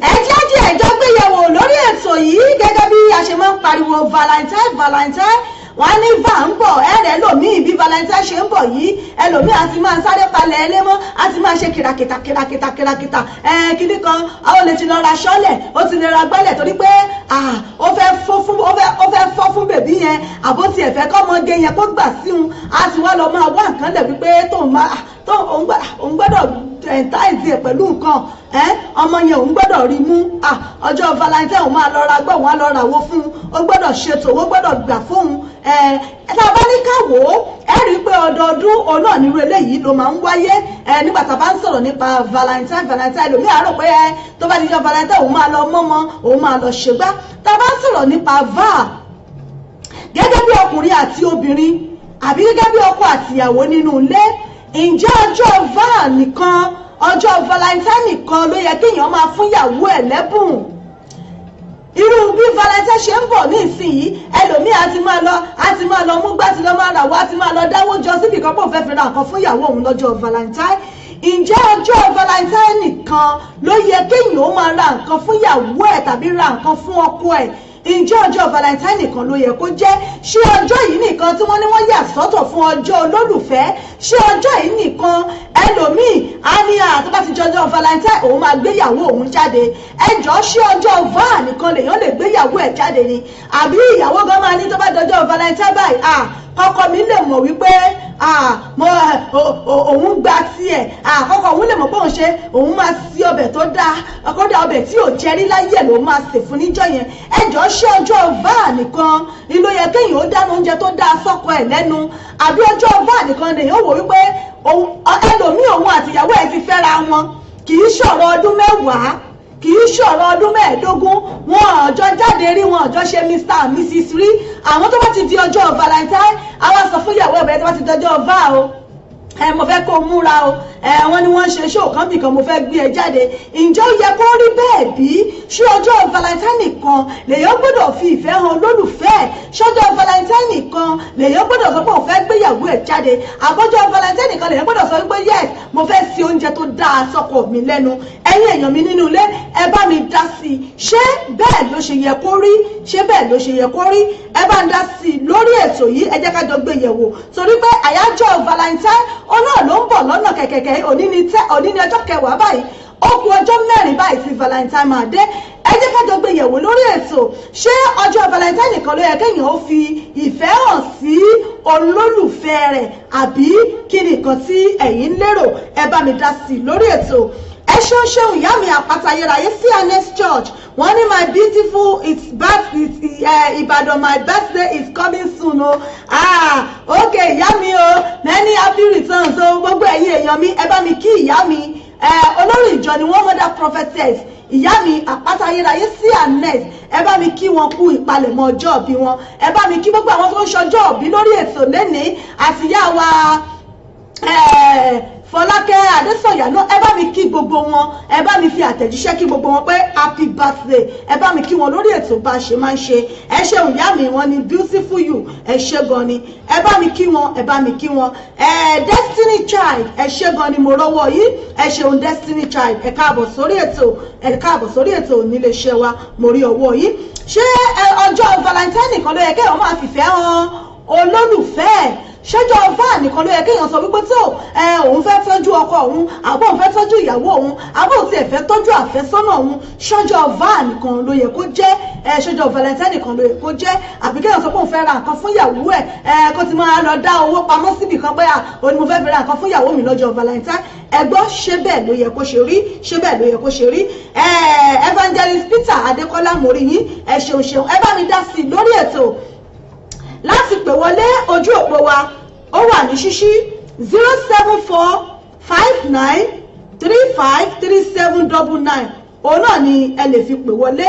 Ẹ jẹ́ jẹ́ ẹjọ́ gbéyẹ̀wò lórí ètò yìí gẹ́gẹ́ bí a ṣe máa ń pariwo Valentine, Valentine. Wọ́n á ní va ń bọ̀ ẹ̀rẹ̀ ẹlòmíì. Bí Valentine ṣe ń bọ̀ yìí, ẹlòmíì á ti máa sáré palẹ̀ ẹlẹ́mọ́, á ti máa ṣe kìràkìtà kìràkìtà kìràkìtà ẹ̀ kíní kan. Àwọn lè ti lọ ra ṣọ́lẹ̀, ó ti lè ra gbálẹ̀, torí pé ó fẹ́ fọ́ fún ó fẹ́ fọ́ fún baby yẹn, àbó tiẹ̀ fẹ́ kọ́mọge yẹn kó gbà sí un. Á ti wá lọ máa wá nǹkan lẹ̀ wípé tóun máa tó òun gbọ́dọ̀ entice ẹ̀ pẹ̀lú nǹkan ọmọ yẹn, òun gbọ́dọ̀ rí mú. Ọjọ́ Valentine, òun máa lọ ra gbọ́, òun á lọ ra wo fún un, ó gbọ́dọ̀ ṣètò, ó gbọ́dọ̀ gbà fóun. Tá a bá ní ká wò ó, ẹ rí i pé ọdọọdún òun náà nírú eléyìí ló máa ń wáyé. Nígbà tá a bá ń sọ̀rọ̀ nípa Valentine, Valentine, lòmí àárọ̀ pé tó bá di jọ Valentine, òun máa lọ mọ́mọ́, òun máa lọ ṣègbà. Tá a bá ń sọ̀rọ̀ nípa va gẹ́gẹ́ bí ọkùnrin àti obìnrin, àbí gẹ́gẹ́ bí ọkọ àtìyàwó nínú ilé, ǹjẹ́ ọjọ́ va nìkan, ọjọ́ Valentine nìkan ló yẹ kéèyàn máa fún ìyàwó ẹ̀ lẹ́bùn? Irú bí Valentine ṣe ń bọ̀ ní ìsinyìí, ẹlòmíì á ti máa lọ mú gbá ti lọ máa rà wá, á ti máa lọ dáwó jọ síbi kan pò fẹ́ fi ra nǹkan fún ìyàwó òun lọ́jọ́ Valentine. Ǹjẹ́ ọjọ́ Valentine nìkan ló yẹ kéèyàn ó máa ra nǹkan fún ìyàwó ẹ̀ tàbí ra nǹkan fún ọkọ ẹ̀? Ǹjẹ́ ọjọ́ Valentine nìkan ló yẹ kó jẹ́? Ṣé ọjọ́ yìí nìkan tí wọ́n ní wọ́n yà sọ́tọ̀ fún ọjọ́ olólùfẹ́, ṣé ọjọ́ yìí nìkan? Ẹlòmíì á ní tó bá ti jọjọ́ Valentine, òun máa gbéyàwó òun jáde. Ẹjọ́, ṣé ọjọ́ val nìkan lèèyàn lè gbéyàwó ẹ̀ jáde ni? Àbí ìyàwó gan máa ní tó bá dọjọ́ Valentine báyìí, kọ́kọ́ mi lè mọ̀ wípé mo òun gba tiẹ̀, àkọ́kọ́ òun lè mọ̀ pé òun ṣe, òun máa sí ọbẹ̀ tó dáa, kódà ọbẹ̀ tí ò jẹ́rí láyé ẹ̀ ló máa sè fún níjọ́ yẹn? Ẹjọ́, ṣé ọjọ́ val nìkan ni ló yẹ kéèyàn ó dáná oúnjẹ tó dáa sọ́kọ ẹ̀ lẹ́nu? Àbí ọjọ́ val nìkan lèèyàn wò wípé ẹlòmíì, òun àtìyàwó ẹ̀ ti fẹ́ra wọn, kì í ṣọ̀rọ̀ ọdún 10, kì í ṣọ̀rọ̀ ọdún 15, wọn ọjọ́ jáde rí, wọn ọjọ́ ṣe Mr and Mrs rí. Àwọn tó bá ti di ọjọ́ Valentine, àwa sọ fún ìyàwó ẹ̀, tó bá ti di ọjọ́ val o, ẹ mo fẹ́ kó o múra o, ẹ wọ́n ní wọ́n ń ṣe show kan bìkan, mo fẹ́ gbé ẹ jáde. Ǹjẹ́ ó yẹ kó rí bẹ́ẹ̀ bí? Ṣé ọjọ́ Valentine nìkan lèyàn gbọ́dọ̀ fi ìfẹ́ hàn olólùfẹ́? Ṣọjọ́ Valentine nìkan lèyàn gbọ́dọ̀ sọ pé òun fẹ́ gbéyàwó ẹ̀ jáde? Àbọ́jọ́ Valentine nìkan lèyàn gbọ́dọ̀ sọ wípé, "Yes, mo fẹ́ ṣe oúnjẹ tó dáa sọ́kọ mi lẹ́nu"? Ẹ̀yin èèyàn mi nínú ilé, ẹ bá mi dá sí i. Ṣé bẹ́ẹ̀ ló ṣe yẹ kó rí? Ṣé bẹ́ẹ̀ ló ṣe yẹ kó rí? Ẹ bá ń dá sí i lórí ètò yìí. Ẹ jẹ́ ká jọ gbé yẹ̀wò, torí pé àyájọ́ Valentine ọlọ́ọ̀ ló ń bọ̀ lọ́nà kẹ̀kẹ̀kẹ̀. Òní ni ọjọ́ 10 báyìí, ó kù ọjọ́ 4 báyìí tí Valentine máa dé. Ẹ jẹ́ ká jọ gbé yẹ̀wò lórí ètò. Ṣé ọjọ́ Valentine nìkan ló yẹ kéèyàn ó fi ìfẹ́ hàn sí olólùfẹ́ rẹ̀, àbí kí ni nǹkan tí ẹ̀yin ń lérò? Ẹ bá mi dá sí i lórí ètò. Ẹ ṣeun ṣeun, ìyá mi Àpáta Ayérayé C&S Church. Wọ́n ní, "My beautiful, it's birth, it's Ìbàdàn, my birthday is coming soon o." Ah, okay, ìyá mi o, many happy returns o. Gbogbo ẹ̀yin èèyàn mi, ẹ bá mi kí ìyá mi. Olórí ìjọ ni wọ́n, mother prophetess, ìyá mi Àpáta Ayérayé C&S. Ẹ bá mi kí wọn kú ìpalẹ̀mọ́ ọjọ́ ìbí wọn. Ẹ bá mi kí gbogbo àwọn tó ń ṣọjọ́ ìbí lórí ètò lénìí, àti ìyá wa Fọlákẹ́ Adésànyà náà. Ẹ bá mi kí gbogbo wọn, ẹ bá mi fi àtẹ̀jíṣẹ́ kí gbogbo wọn pé happy birthday. Ẹ bá mi kí wọn lórí ètò bá a ṣe máa ń ṣe. Ẹ ṣeun, ìyá mi. Wọn ni, "Beautiful you." Ẹ ṣé gan ni. Ẹ bá mi kí wọn, ẹ bá mi kí wọn. Ẹ Destiny Child, ẹ ṣé gan ni, mo rọ́wọ́ yìí. Ẹ ṣeun, Destiny Child. Ẹ káàbọ̀ sórí ètò, ẹ káàbọ̀ sórí ètò nílé iṣẹ́ wa. Mo rí ọwọ́ yìí. Ṣé ọjọ́ Valentine nìkan ló yẹ kéèyàn máa fìfẹ́ hàn olólùfẹ́ ẹ̀? Ṣọjọ́ val nìkan ló yẹ kéèyàn sọ wípé tó òun fẹ́ tọ́jú ọkọ òun, àbó òun fẹ́ tọ́jú ìyàwó òun, àbó òun tiẹ̀ fẹ́ tọ́jú àfẹ́sọ́nà òun? Ṣọjọ́ val nìkan ló yẹ kó jẹ́? Ṣọjọ́ Valentine nìkan ló yẹ kó jẹ́? Àbí kéèyàn sọ pé òun fẹ́ ra nǹkan fún ìyàwó ẹ̀, kó ti máa lọ dá owó pamọ́ síbì kan pé à òun ni mo fẹ́ fi ra nǹkan fún ìyàwó mi lọ́jọ́ Valentine? Ẹ gbọ́, ṣé bẹ́ẹ̀ ló yẹ kó ṣe rí? Ṣé bẹ́ẹ̀ ló yẹ kó ṣe rí? Evangelist Peter Adékọ́lá, mórí yín. Ẹ ṣeun ṣeun. Ẹ bá mi dá sí i lórí ètò láti pè wọlé. Ojú òpó wa ó wà ní ṣíṣí: 07459353799. Òun náà ni ẹ lè fi pè wọlé: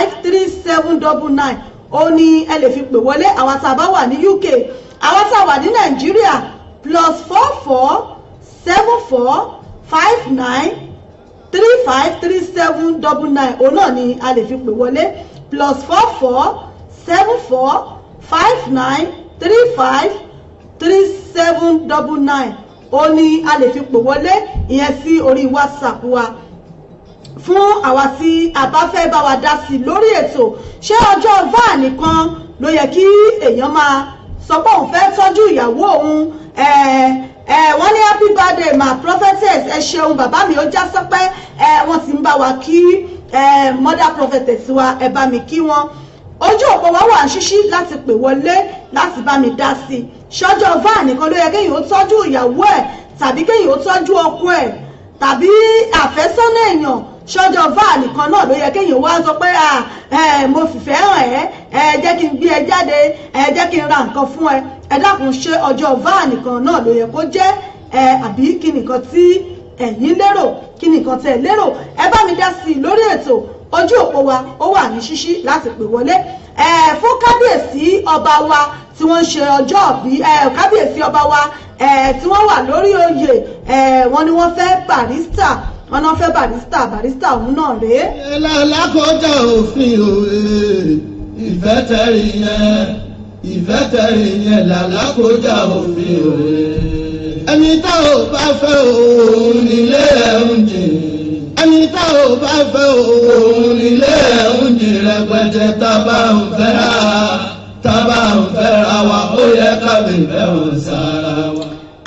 07459353799. Òun ni ẹ lè fi pè wọlé, àwa tá a bá wà ní UK. Àwa tá a wà ní Nàìjíríà, +447459353799, òun náà ni a lè fi pè wọlé: +447459353799. Òun ni a lè fi pè wọlé, ìyẹn sí orí WhatsApp wa, fún àwa tí a bá fẹ́ bá wa dá sí lórí ètò. Ṣé ọjọ́ val nìkan ló yẹ kí èèyàn máa sọ pé òun fẹ́ tọ́jú ìyàwó òun? Wọ́n ní, "Happy birthday, my prophetess." Ẹ ṣeun, bàbá mi, ó já sọpẹ́. Wọ́n ti ń bá wa kí mother prophetess wa. Ẹ bá mi kí wọn. Ojú òpó wa wà ṣíṣí láti pè wọlé, láti bá mi dá sí i. Ṣọjọ́ val nìkan ló yẹ kéèyàn ó tọ́jú ìyàwó ẹ̀, tàbí kéèyàn ó tọ́jú ọkọ ẹ̀, tàbí àfẹ́sọ́nà èèyàn? Ṣọjọ́ val nìkan náà ló yẹ kéèyàn wá sọ pé, "Mo fìfẹ́ hàn ẹ́, ẹ jẹ́ kí n gbé ẹ jáde, ẹ jẹ́ kí n ra nǹkan fún ẹ"? Ẹ dákun, ṣé ọjọ́ val nìkan náà ló yẹ kó jẹ́? Ẹ àbí kí nìkan tí ẹ̀yin lérò? Kí nìkan tẹ́ ẹ lérò? Ẹ bá mi dá sí i lórí ètò. Ojú òpó wa ó wà ní ṣíṣí láti pè wọlé. Ẹ fún kábíyèsí ọba wa tí wọ́n ń ṣe ọjọ́ ìbí, kábíyèsí ọba wa tí wọ́n wà lórí oyè, wọ́n ní wọ́n fẹ́ Barrister, wọ́n náà fẹ́ Barrister. Barrister òun náà rèé. Ìlà lákọjá òfin òwe, ìfẹ́ tẹ̀rí yẹn, ìfẹ́ tẹ̀rí yẹn làlákọjá òfin òwe. Ẹni tá ò bá fẹ́ òun nílé ẹ̀ ń jìn. Ẹni tá ò bá fẹ́ òun nílé oúnjẹ rẹpẹtẹ tá bá ń fẹ́ra tá bá ń fẹ́ra wa ó yẹ ká lè fẹ́ràn sára wa.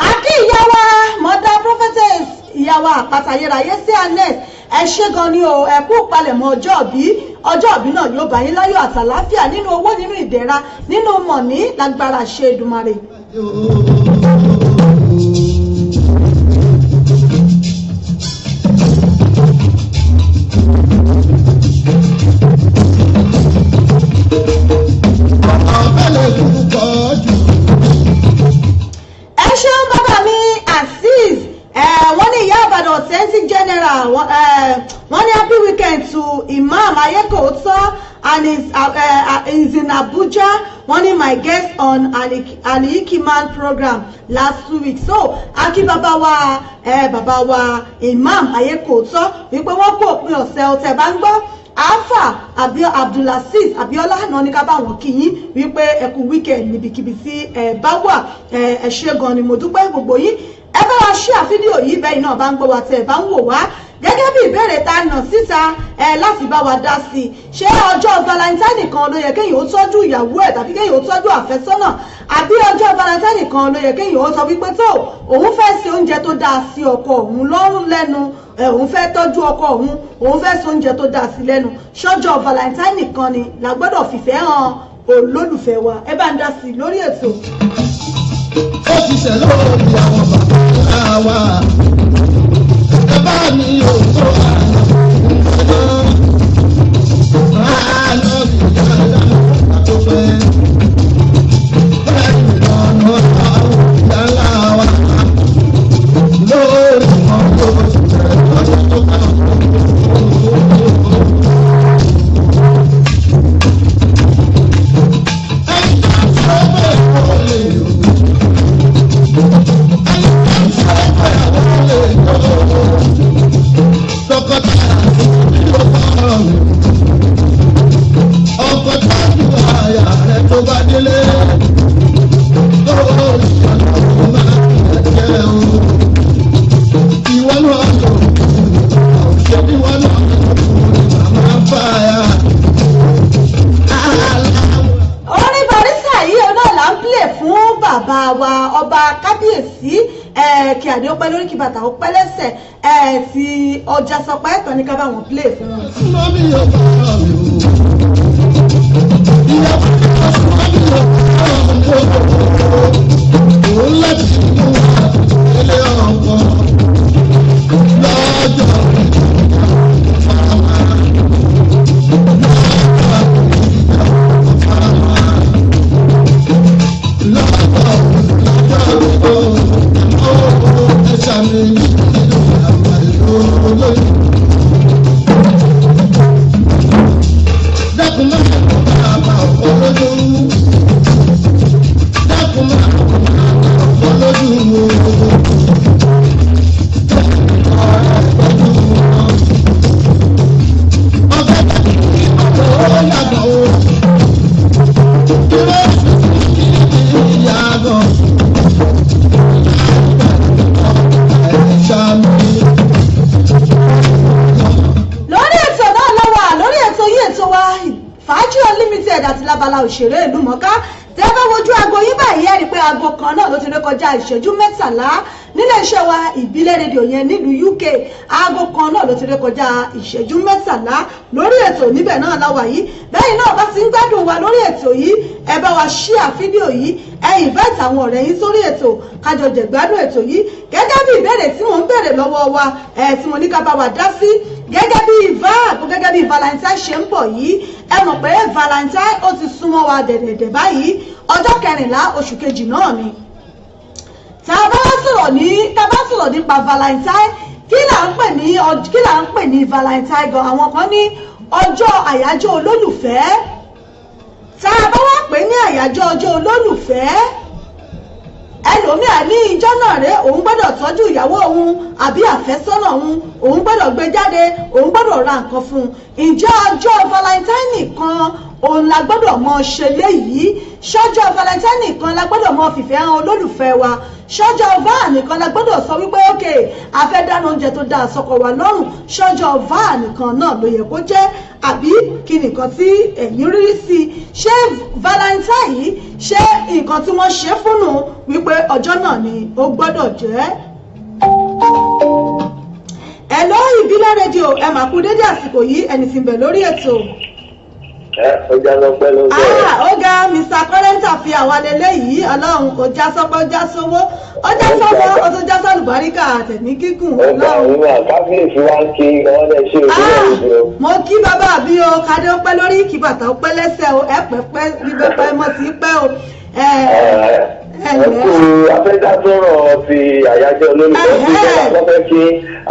Àkí ìyá wa, Mother Prophetess, ìyá wa àpáta ayérayé sí Anes, ẹ ṣé gan ni o. Ẹ kú palẹ̀mọ́ ọjọ́ ìbí. Ọjọ́ ìbí náà yóò bá yín láyọ̀ àtàláfíà, nínú owó, nínú ìdẹ̀ra, nínú mọ̀ní, lágbára ṣe Èdùmàrè. Ọ̀bẹ̀lẹ̀ púpọ̀ jù. Ẹ ṣeun, bàbá mi Azeez. Ẹ wọ́n ní ìyá Ìbàdàn authentic general, wọ́n ní happy weekend to Imam Ayekooto and his is in Abuja. Wọ́n ní my guest on Alikiman program last 2 weeks. So akí bàbá wa, bàbá wa Imam Ayekooto, wípé wọ́n kó òpin ọ̀sẹ̀ ọ̀tẹ̀ bá ń gbọ́. Alfa Abdulaziz Abiola náà ní ká bá wọn kí yín wípé ẹ kú weekend níbikíbi tí ẹ bá wà. Ẹ ṣé gan ni, mo dúpẹ́ gbogbo yín. Ẹ bá wa share fídíò yìí bẹ́ẹ̀ náà bá ń gbọ́ wa, tẹ́ ẹ bá ń wò wá. Gẹ́gẹ́ bí ìbéèrè tá a nà síta ẹ láti bá wa dá sí i, ṣé ọjọ́ Valentine kan ló yẹ kéèyàn ó tọ́jú ìyàwó ẹ̀ tàbí kéèyàn ó tọ́jú àfẹ́sọ́nà, àbí ọjọ́ Valentine kan ló yẹ kéèyàn ó sọ wípé tó òun fẹ́ ṣe oúnjẹ tó dáa sí ọkọ òun lọ́rùn lẹ́nu ẹ, òun fẹ́ tọ́jú ọkọ òun, òun fẹ́ ṣe oúnjẹ tó dáa sí lẹ́nu? Ṣọ́jọ́ Valentine kan ni la gbọ́dọ̀ fìfẹ́ hàn olólùfẹ́ wa? Ẹ bá ń dá sí i lórí ètò. Ó ti ṣẹ̀ lórí àwọn bàbá wa. Ẹ bá mi ò tó àná àná bí dáadáa tó pẹ́. Bẹ́ẹ̀ ni lọ́nà àwọn ìyá ńlá wa lórí wọn tó ti ṣẹ̀ lọ́jọ́ tó bá wọn. Ẹni tó bẹ̀rẹ̀ wọlé o. Tọkọtaya ló bá mi. Ọkọ tọ́jú àyà rẹ̀ tó bá délé. Lórí ọ̀nà tó máa ń jẹ́ o. Ìwọ náà lò ṣe bí wọ́n náà lò màmá fàyà. Orin Barrister yìí náà là ń play fún bàbá wa ọba kábíyèsí ẹ, kí adé ó pẹ́ lórí, kí bàtà ó pẹ́ lẹ́sẹ̀ ẹ, ti ọjà sọpẹ́ tán ní ká bá wọn play fún wọn. Súnmọ́ mi ò bá mi o. Ìyàwó mi ò súnmọ́ mi ò bá mi o. Òun láti mú wa ilé ọkọ lọ́jọ́ ìfàmà. Lọ́jọ́ lọ́jọ́ ẹ̀ṣà mi nínú àmàlò olóyún. Dákun máa kọ́ máa ọkọ lójú. Dákun máa kọ́ máa ọkọ lójú. Ọ̀gá ọ̀gá yàgò o. Dúró yàgò. Ẹ̀ṣà mi. Lórí ètò náà lọ́wọ́, lórí ètò yìí, ètò wa Fàájì Unlimited, àti lábala òṣèré ìlú mọ̀ká. Tẹ́ bá wojú aago yín báyìí, ẹ rí i pé aago kan náà ló ti rékọjá ìṣẹ́jú 13 nílé iṣẹ́ wa Ìbílẹ̀ Rédíò yẹn nílùú UK. Aago kan náà ló ti rékọjá ìṣẹ́jú 13 lórí ètò níbẹ̀ náà láwà yìí. Bẹ́ẹ̀ náà bá ti ń gbádùn wa lórí ètò yìí, ẹ bá wa share fídíò yìí, ẹ invite àwọn ọ̀rẹ́ yín sórí ètò, kájọ jẹ̀gbádùn ètò yìí. Gẹ́gẹ́ bí ìbéèrè tí mò ń béèrè lọ́wọ́ wa ẹ̀, tí mo ní ká bá wa dá sí, gẹ́gẹ́ bí vibe, gẹ́gẹ́ bí Valentine ṣe ń bọ̀ yìí, ẹ mọ̀ pé Valentine ó ti súnmọ́ wa dẹ̀dẹ̀dẹ̀ báyìí. Ọjọ́ 14 oṣù kejì náà ni. Tá a bá sọ̀rọ̀ nípa Valentine, kí là ń pè ní Valentine gan? Àwọn kan ní ọjọ́ àyájọ́ olólùfẹ́. Tá a bá wá pè ní àyájọ́ ọjọ́ olólùfẹ́, ẹlòmíà ní ìjọ náà rẹ, òun gbọ́dọ̀ tọ́jú ìyàwó òun àbí àfẹ́sọ́nà òun, òun gbọ́dọ̀ gbé jáde, òun gbọ́dọ̀ ra nǹkan fún un. Ǹjẹ́ ọjọ́ Valentine nìkan òun la gbọ́dọ̀ mọ ṣe léyìí? Ṣọ́jọ́ Valentine nìkan la gbọ́dọ̀ mọ fìfẹ́ hàn olólùfẹ́ wa? Ṣọjọ́ va nìkan la gbọ́dọ̀ sọ wípé ok, a fẹ́ dáná oúnjẹ tó dáa sọ́kọ wa lọ́rùn? Ṣọjọ́ va nìkan náà ló yẹ kó jẹ́, àbí kí nìkan tí ẹ̀yin rí sí i? Ṣé Valentine yìí, ṣé nǹkan tí wọ́n ṣe fúnnu wípé ọjọ́ náà ni ó gbọ́dọ̀ jẹ́? Hello, Ìbílẹ̀ Rédíò, ẹ mà kú dédé àsìkò yìí, ẹni tí ń bẹ lórí ètò. Ẹ ọjà lọpẹ ló bẹ̀rẹ̀. Ah, ó ga, Mr. Current fi àwa lélẹ́yìí. Ọlọ́run kò já sọ́pọ̀, já sówó, ó já sọ́pọ̀, ó tún já sálùbáríkà àtẹ̀mí gígùn. Ọgbà Ọlọ́run. òun àkábíyèsí wa ń kí wọn lè ṣe ìbílẹ̀ rédíò. Mo kí bàbá mi o, kádé ó pẹ́ lórí, kí bàtà ó pẹ́ lẹ́sẹ̀ o, ẹ pẹ́ pẹ́ bíbẹ́ pẹ́ mọ́ sí pẹ́ o. Ẹ Ẹ kú afẹ́dásọ̀rọ̀ ti àyájọ́ olólùfẹ́ tí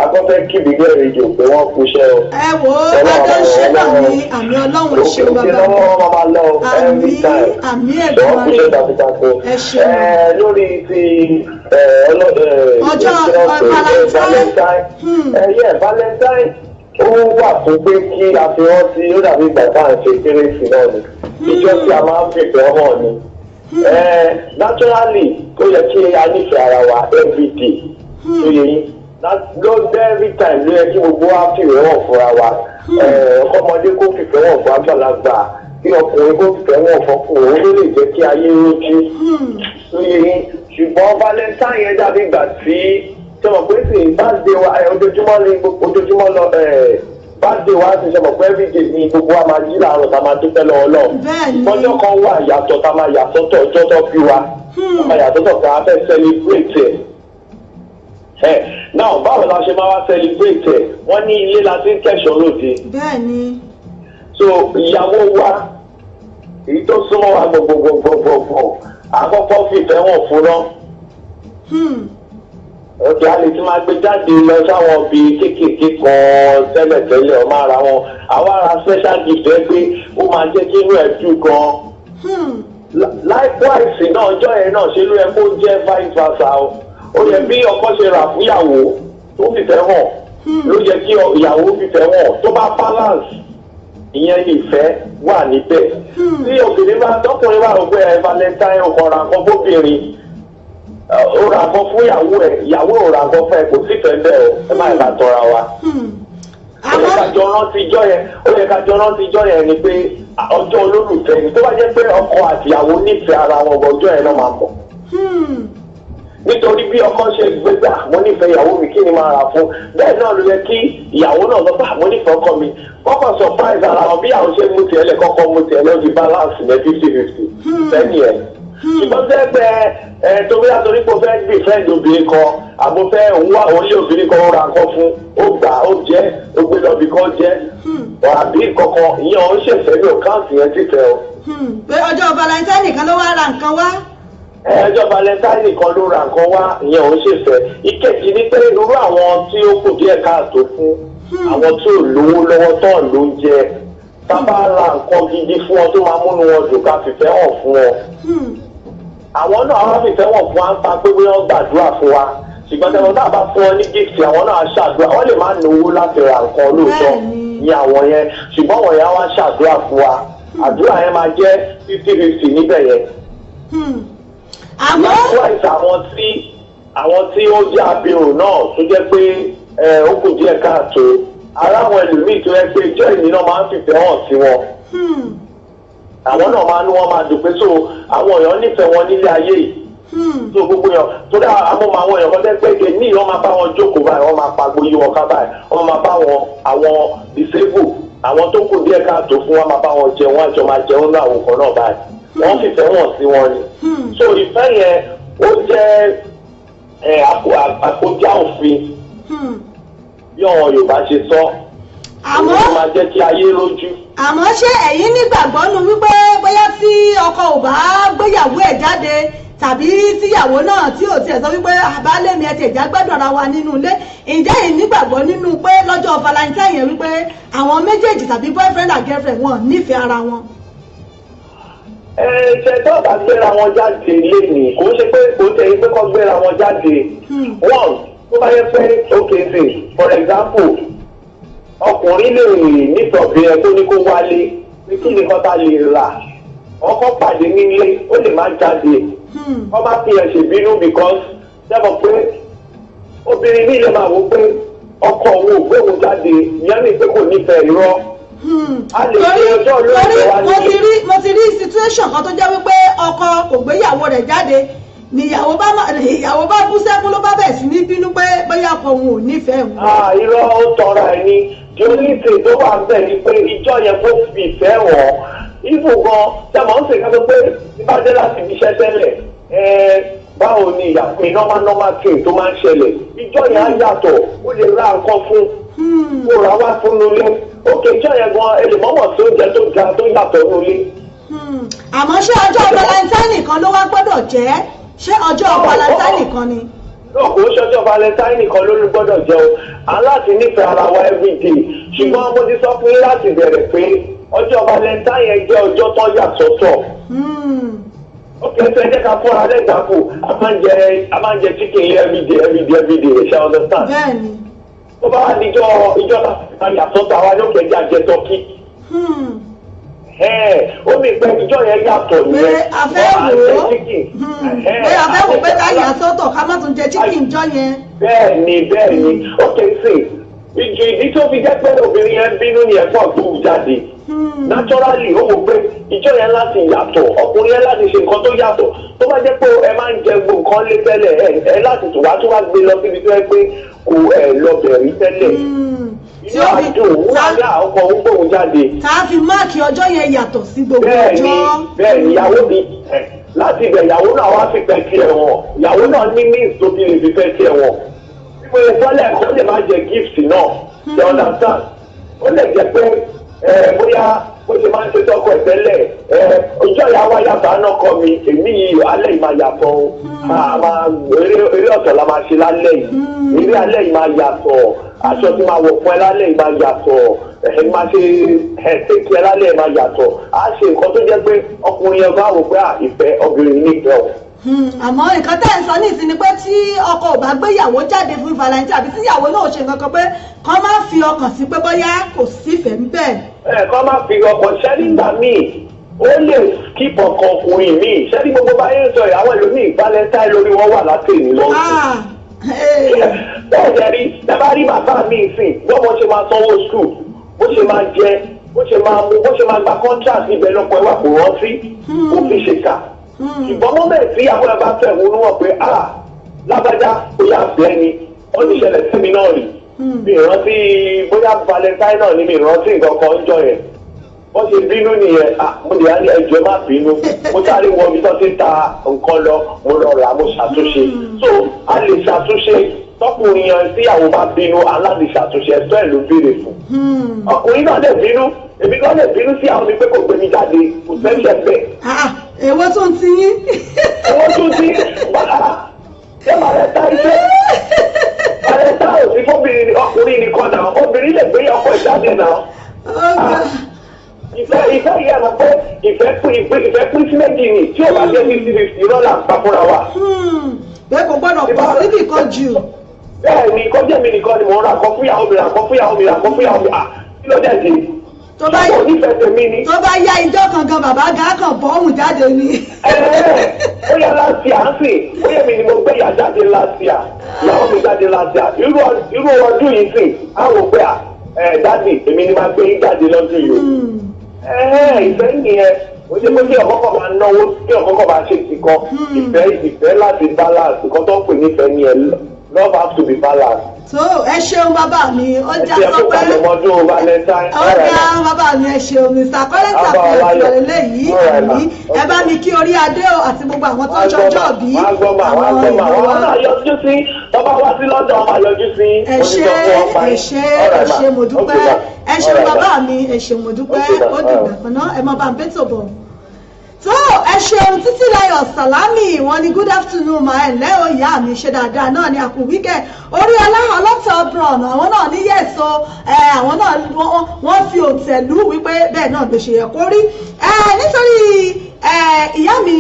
akọ́fẹ́ kí ìbílẹ̀ rédíò pé wọ́n kúṣẹ́ o. Ẹ wò ó, adó ń ṣe náà ní àmì. Ọlọ́run, ẹ ṣeun Òkè bàbá mi. lọ́wọ́ wọn máa lọ every Àmì time. àmì Wọ́n ẹ̀dùn kúṣẹ́ rẹ̀. takuntakun. Ẹ ṣeun. Lórí ti Ọjọ́ Valentine. Valentine. Ẹ yẹ Valentine, ó wà fún pé kí a fi rántí, ó dàbí ìgbà tá à ń ṣe kérésì náà ni, ìjọ tí a máa ń fìfẹ́ hàn ni. Naturally, ó yẹ kí a nífẹ̀ẹ́ ara wa every day tó yẹ yín ló every time ló yẹ kí gbogbo wa fìfẹ́ hàn fúnra wa. Ọmọdé kó fìfẹ́ hàn fún àgbàlagbà, kí ọkùnrin kó fìfẹ́ hàn fọkùnrin, ó ló lè jẹ́ kí ayé rójú tó yẹ yín. Ṣùgbọ́n Valentine yẹn dàbí ìgbà tí ṣe mọ̀ pé sì birthday wa ojoojúmọ́ ní ojoojúmọ́ lọ birthday wa ti ṣe mọ̀ pé everyday ni gbogbo wa máa jí láàárọ̀ tá a máa dúpẹ́ lọ́wọ́ lọ́wọ́. Ọjọ́ kan wà yàtọ̀ tá a máa yà sọ́tọ̀, ọjọ́ tó bí wa tá a máa yà sọ́tọ̀ pé a fẹ́ celebrate ẹ̀. Now, báwo la ṣe máa wá celebrate ẹ̀? Wọ́n ní ilé la ti ń kẹ́ṣọ̀ọ́ lóde. So ìyàwó wa, èyí tó súnmọ́ wa gbogbogbogbogbò, àkọ́kọ́ fìfẹ́ wọn fún náà. Ok, a lè ti máa gbé jáde lọ sáwọn ibi kéékèèké kan tẹ́lẹ̀tẹ́lẹ̀, ọ máa ra wọn àwa ra special gift ẹ pé ó máa jẹ́ kí inú ẹ̀ dùn gan. Likewise náà, ọjọ́ yẹn náà ṣe ló yẹ kó jẹ́ vice versa o. Ó yẹ bí ọkọ ṣe rà fúnyàwó tó fìfẹ́ hàn ló yẹ kí ìyàwó fìfẹ́ hàn. Tó bá balance, ìyẹn ní ìfẹ́ wà níbẹ̀. Tí obìnrin bá tọkùnrin bá rò pé ẹ Valentine, ọkọ ra nǹkan fóbìnrin, ó ra nǹkan fún ìyàwó ẹ, ìyàwó ò ra nǹkan fún ẹ, kò sífẹ̀ẹ́ bẹ́ẹ̀ o. Ẹ má yẹ ká tọra wa. Ó yẹ ká jọ rántí ijọ́ yẹn, ó yẹ ká jọ rántí ijọ́ yẹn ni pé ọjọ́ olólùfẹ́ ni. Tó bá jẹ́ pé ọkọ àti ìyàwó nífẹ̀ẹ́ ara wọn, ọjọ́ yẹn náà máa mọ̀. Nítorí bí ọkọ ṣe gbégbá, "Mo nífẹ̀ẹ́ ìyàwó mi, kí ni máa rà fún?" bẹ́ẹ̀ náà ló yẹ kí ìyàwó náà lọ bá, "Mo nífẹ̀ẹ́ ọkọ mi." Kọ́kọ́ surprise ara wọn. Bí ìyàwó ṣe mú tiẹ̀ lẹ̀, kọ́kọ́ mú tiẹ̀ lọ́ di balance ní 50-50 sẹ́ni ẹ̀. Ṣùgbọ́n tẹ́ pé ẹ torí àtòrí pé o fẹ́ gbé friend obìnrin kan, àbò fẹ́ òun wá òun lé obìnrin kan, ó ra nǹkan fún, ó gbà, ó jẹ́, ó gbé lọ́bì kan jẹ́ àbí kankan, ìyẹn ò ń ṣèfẹ́ ní òkáǹtì yẹn tìfẹ́ o. Pé ọjọ́ Valentine nìkan ló wá ra nǹkan wá. Ẹjọ́ Valentine nìkan ló ra nǹkan wá, ìyẹn ò ń ṣèfẹ́. Ìkejì ni pé irú àwọn tí ó kù díẹ̀ káàtó fún, àwọn tí ò lówó lọ́wọ́ tán ló ń jẹ, tábà ra nǹkan gidi fún wọn tó máa múnú wọn dùn, ká fìfẹ́ hàn fún wọn. Àwọn náà wọ́n fìfẹ́ wọn fún wa ń pa pé bóyá wọ́n gbàdúrà fún wa. Ṣùgbọ́n tẹ́wọ́n tá a bá fún wọn ní gift, àwọn náà ṣàdúrà. Wọ́n lè má náwó láti ra nǹkan lóòótọ́ ní àwọn yẹn, ṣùgbọ́n wọ̀nyẹn á wá ṣàdúrà fún wa. Àdúrà yẹn máa jẹ́ 50-50 níbẹ̀ yẹn. Àmọ́ Likewise, àwọn tí ó jẹ́ abirùn náà tó jẹ́ pé ó kù díẹ̀ káàtó, ara àwọn ẹlòmíì tó yẹ pé ìjọ ìní náà máa ń fìfẹ́ hàn sí wọn, àwọn náà máa ń wọ́n máa dùn pé so àwọn èèyàn nífẹ̀ẹ́ wọn nílé ayé yìí. So gbogbo èèyàn tó dá àmọ́ àwọn èèyàn kan tẹ́ pé ní wọ́n máa bá wọn jókòó báyìí, wọ́n máa pagbo yí wọn ká báyìí, wọ́n máa bá wọn àwọn disable, àwọn tó kù díẹ̀ káàtó fún wọn, máa bá wọn jẹun, wọn àjọ máa jẹun ní àwọn kan náà báyìí, wọ́n fìfẹ́ wọn sí wọn ni. So ìfẹ́ yẹn, ó jẹ́ àkójá òfin bí àwọn Yorùbá ṣe sọ. Àmọ́ ó máa jẹ́ kí ayé lójú. Àmọ́ ṣé ẹ̀yin nígbàgbọ́ nu wípé bóyá tí ọkọ ò bá gbéyàwó ẹ̀ jáde, tàbí tíyàwó náà tí ò tiẹ̀ sọ wípé àbálẹ̀ mi ẹ̀ tiẹ̀ já gbádùn ara wa nínú ilé, ǹjẹ́ ẹ̀yin nígbàgbọ́ nínú pé lọ́jọ́ Valentine yẹn wípé àwọn méjèèjì tàbí boyfriend and girlfriend wọn nífẹ̀ẹ́ ara wọn? Ẹ ṣe tó bá gbéra wọn jáde lénìí, kò ń ṣe pé kò ń tẹ̀yìn pé kọ́ gbéra wọn jáde. One, tó bá yẹ pé okay, say for example, ọkùnrin lè nífẹ̀ẹ́ obìnrin kó ní kó wálé ní kí ni kọ́ta lè rà, ọkọ pàdé nílé, ó lè má jáde, wọ́n bá fi ẹ̀ ṣèbínú because Dábọ̀ pé obìnrin ní ilé máa wò pé ọkọ òun ò gbé òun jáde, ìyẹn ní pé kò nífẹ̀ẹ́ irọ́. A lè Torí fi ọjọ́ torí olóògbé wa mo ní. ti rí mo ti rí situation kan tó jẹ́ wípé ọkọ kò gbéyàwó rẹ̀ jáde, níyàwó bá ìyàwó bá bú sẹ́kún, ló bá bẹ̀rẹ̀ sí ní bínú pé bóyá ọkọ òun ò nífẹ̀ẹ́ òun. Ah, irọ́, ó tọrọ ẹ̀ ní. The only thing tó wà bẹ́ẹ̀ ni pé ìjọ yẹn kó fi ìfẹ́ wọ̀n. Ibù gan, tẹ̀mọ̀ ń sèkà pé tí bá dé láti ibi iṣẹ́ tẹ́lẹ̀, ẹ báwo ni ìyàwó mi, normal normal thing tó máa ń ṣẹlẹ̀. Ìjọ yẹn á yàtọ̀, ó lè ra nǹkan fún, kó ra wá fún nulẹ̀. Ókè, ìjọ yẹn gan, ẹ lè mọ̀mọ̀ sí oúnjẹ tó ga tó yàtọ̀ nulẹ̀. Àmọ́ ṣé ọjọ́ Valentine kan ló wá gbọ́dọ̀ jẹ́? Ṣé ọjọ́ Valentine kan ni? Náà kò ń ṣọjọ́ Valentine nìkan ló gbọ́dọ̀ jẹ́ o. À ń láti nífẹ̀ẹ́ ara wa everyday, ṣùgbọ́n mo ti sọ fún yín láti bẹ̀rẹ̀ pé ọjọ́ Valentine yẹn jẹ́ ọjọ́ tó yà sọ́tọ̀. Ó kì í ṣe jẹ́ ká fúnra lẹ́gbàá, a máa ń jẹ chicken everyday, everyday, everyday, ṣe understand? Bẹ́ẹ̀ni. Tó bá wà níjọ́ ìjọ́ ta yà sọ́tọ̀, àwa yóò kẹjá jẹ turkey. Ó mi pẹ́ ìjọ yẹn yàtọ̀ Pé nìyẹn. a fẹ́ Wọ́n á wò jẹ ó chicken. Pé a fẹ́ wò pé ká yà sọ́tọ̀, ká má tún jẹ chicken jọ yẹn. Bẹ́ẹ̀ni, ó kè é sìn ìjì ìdí tó fi jẹ́ pé obìnrin yẹn bínú ni ẹ̀fọ́ gbóhùn jáde. Naturally, ó wò pé ìjọ yẹn láti yàtọ̀, ọkùnrin yẹn láti ṣe nǹkan tó yàtọ̀. Tó bá jẹ́ pé ẹ máa ń jẹ gbogbo nǹkan lé tẹ́lẹ̀, ẹ láti tún wá tún wá gbé lọ síbi tó yẹ pé kò ẹ lọ bẹ̀rí tẹ́lẹ̀. Tí Inú ó fi àdùn wúwà ní ọkọ̀ òun gbóhùn jáde. Tá a fi mark ọjọ́ yẹn yàtọ̀ sí gbogbo Bẹ́ẹ̀ni. ọjọ́. Bẹ́ẹ̀ni, ìyàwó mi láti ibẹ̀, ìyàwó náà wá fi fẹ́ tiẹ̀ wọ̀n. Ìyàwó náà ní means tó fi lè fi fẹ́ tiẹ̀ wọ̀n. Bí mo yẹ sọ́lẹ̀ kó lè má jẹ gift náà, you understand? Ó lè jẹ́ pé bóyá bó ṣe máa ń ṣe tọkọ ẹ̀ tẹ́lẹ̀, ọjọ́ ìyá wa yàtọ̀ àná kọ mi, èmi yìí alẹ́ yìí máa yàtọ̀ o. A máa eré ọ̀tọ̀ la máa ṣe lálẹ́ yìí, eré alẹ́ yìí máa yàtọ̀, aṣọ tí máa wọ̀ fún ẹ lálẹ́ yìí máa yàtọ̀, ẹ máa ṣe ẹ tẹ́kí ẹ lálẹ́ yìí máa yàtọ̀. Á ṣe nǹkan tó jẹ́ pé ọkùnrin yẹn bá wò pé à, ìfẹ́ obìnrin nífẹ̀ẹ́ o. Àmọ́ nǹkan tẹ́ ẹ̀ ń sọ ní ìsìn ni pé tí ọkọ ò bá gbéyàwó jáde fún Valentine, àbí tíyàwó náà ò ṣe nǹkan kan, pé kán má fi ọkàn sí pé bóyá kò sífẹ̀ẹ́ ń bẹ̀. Ẹ kọ́ máa fi ọkàn ṣẹ́ nígbà míì, ó lè skip ọkàn ọkùnrin míì ṣẹ́ ní gbogbo báyé ń sọ ìyàwó ẹlòmíì, Valentine lórí wọn wà látẹ̀yìn lọ́sùn. Ah, eh, Bẹ́ẹ̀ dẹ̀ rí, dábàá rí bàbá mi sìn, bọ́mọ ṣe máa sanwó school, bó ṣe máa jẹ, bó ṣe máa mu, bó ṣe máa gba contract, ibẹ̀ lọ́pọ̀ ẹwà kò rántí, ó fi ṣèkà. Ṣùgbọ́n moment tí ìyàwó ẹ bá fẹ́ wọnú wọn pé, ah, lágbájá, ó yà bẹ́ẹ̀ ni ó ní ṣẹlẹ̀ sí mi náà rí. Mi rántí bóyá Valentine náà ni, mi rántí nǹkan kan ń jọ yẹn. Wọ́n ṣe bínú nìyẹn. Ah, mo lè ní ẹjọ́ má bínú, mo sáré wọ ibi tó ti ń ta nǹkan lọ, mo lọ rà, mo ṣàtúnṣe. So a lè ṣàtúnṣe tọkùnrin yẹn tíyàwó bá bínú, aláàlè ṣàtúnṣe. Ẹ̀tọ́ ẹ̀ ló béèrè fún. Ọkùnrin náà lè bínú, èmi kan lè bínú sí àwọn mi pé kò gbé mi jáde, kò sẹ́sẹ̀ bẹ́ẹ̀. Ah, èwo tún ti yín? Owó tún sí ṣé Valentine, ṣé Valentine ò sí fóbìnrin ọkùnrin nìkan náà? Obìnrin lè gbé ọkọ ìjáde náà. Ìfẹ́ yìí, àmọ́ pé ìfẹ́ pín sí méjì ni. Tí ó bá jẹ́ 50-50, irọ́ là ń pa fúnra wa. Pé kò gbọ́dọ̀ pọ̀ síbì kan jù. Bẹ́ẹ̀ ni, kọjá mi nìkan ni mò ń ra kọ́ fún ìyàwó mi, ra kọ́ fún ìyàwó mi, ra kọ́ fún ìyàwó mi. Ah, kí ló dẹ̀ dé? Tó bá Kò nífẹ̀ẹ́ tèmi ni. Tó bá yá ijọ́ kan gan, bàbá gan kan bọ́ọ̀hùn jáde ni. Ẹ ó yẹ láti à ń sìn, ó yẹ mi ni mo gbé ìyá jáde láti à ìyàwó mi jáde láti à irú ọdún yìí sìn, á wò pé à ẹ daddy, èmi ni máa gbé yín jáde lọ́dún yìí o. Ẹ ìfẹ́ nìyẹn. Ó ṣe pé kí ọ̀kọ́kọ́ máa náwó, kí ọ̀kọ́kọ́ máa ṣe ti kan. Ìfẹ́ láti balance, nǹkan tó ń pè nífẹ̀ẹ́ ni ẹ, love has to be balanced. Tó, ẹ ṣeun bàbá mi, ó já Ẹ ṣe sọpẹ́. àkókò Valentine. Ó dá bàbá mi, ẹ ṣeun. Mr Collins Abba àfihàn Aláyọ̀. lélẹ́yìí. All right, ma. Àmì ẹ bá mi kí orí adé o àti gbogbo àwọn tó ń ṣọjọ́ bí Wọ́n á gbọ́ mà, wọ́n á àwọn gbọ́ mà, èèyàn wọ́n wa. náà yọjú sí tọ́ba wá sí London, wọ́n máa yọjú sí. Ẹ ṣé, ẹ ṣé, ẹ ṣé, mo dúpẹ́. Ẹ ṣeun bàbá mi, ẹ ṣé, mo dúpẹ́. Ó dìgbà kan náà, ẹ má bá ń bẹ́tò bọ̀. Tó, ẹ ṣeun. Títílayọ̀ Sàlámì, wọn ní good afternoon ma. Ẹ ǹlẹ́ o ìyá mi, ṣe dáadáa náà ni àkù wíkẹ́ orí ọlá ọlọ́tọ̀ brown. Àwọn náà ní yẹ̀sọ ẹ, àwọn náà wọ́n fi òtẹ̀lú wípé bẹ́ẹ̀ náà ló ṣe yẹ kó rí ẹ. Nítorí ẹ ìyá mi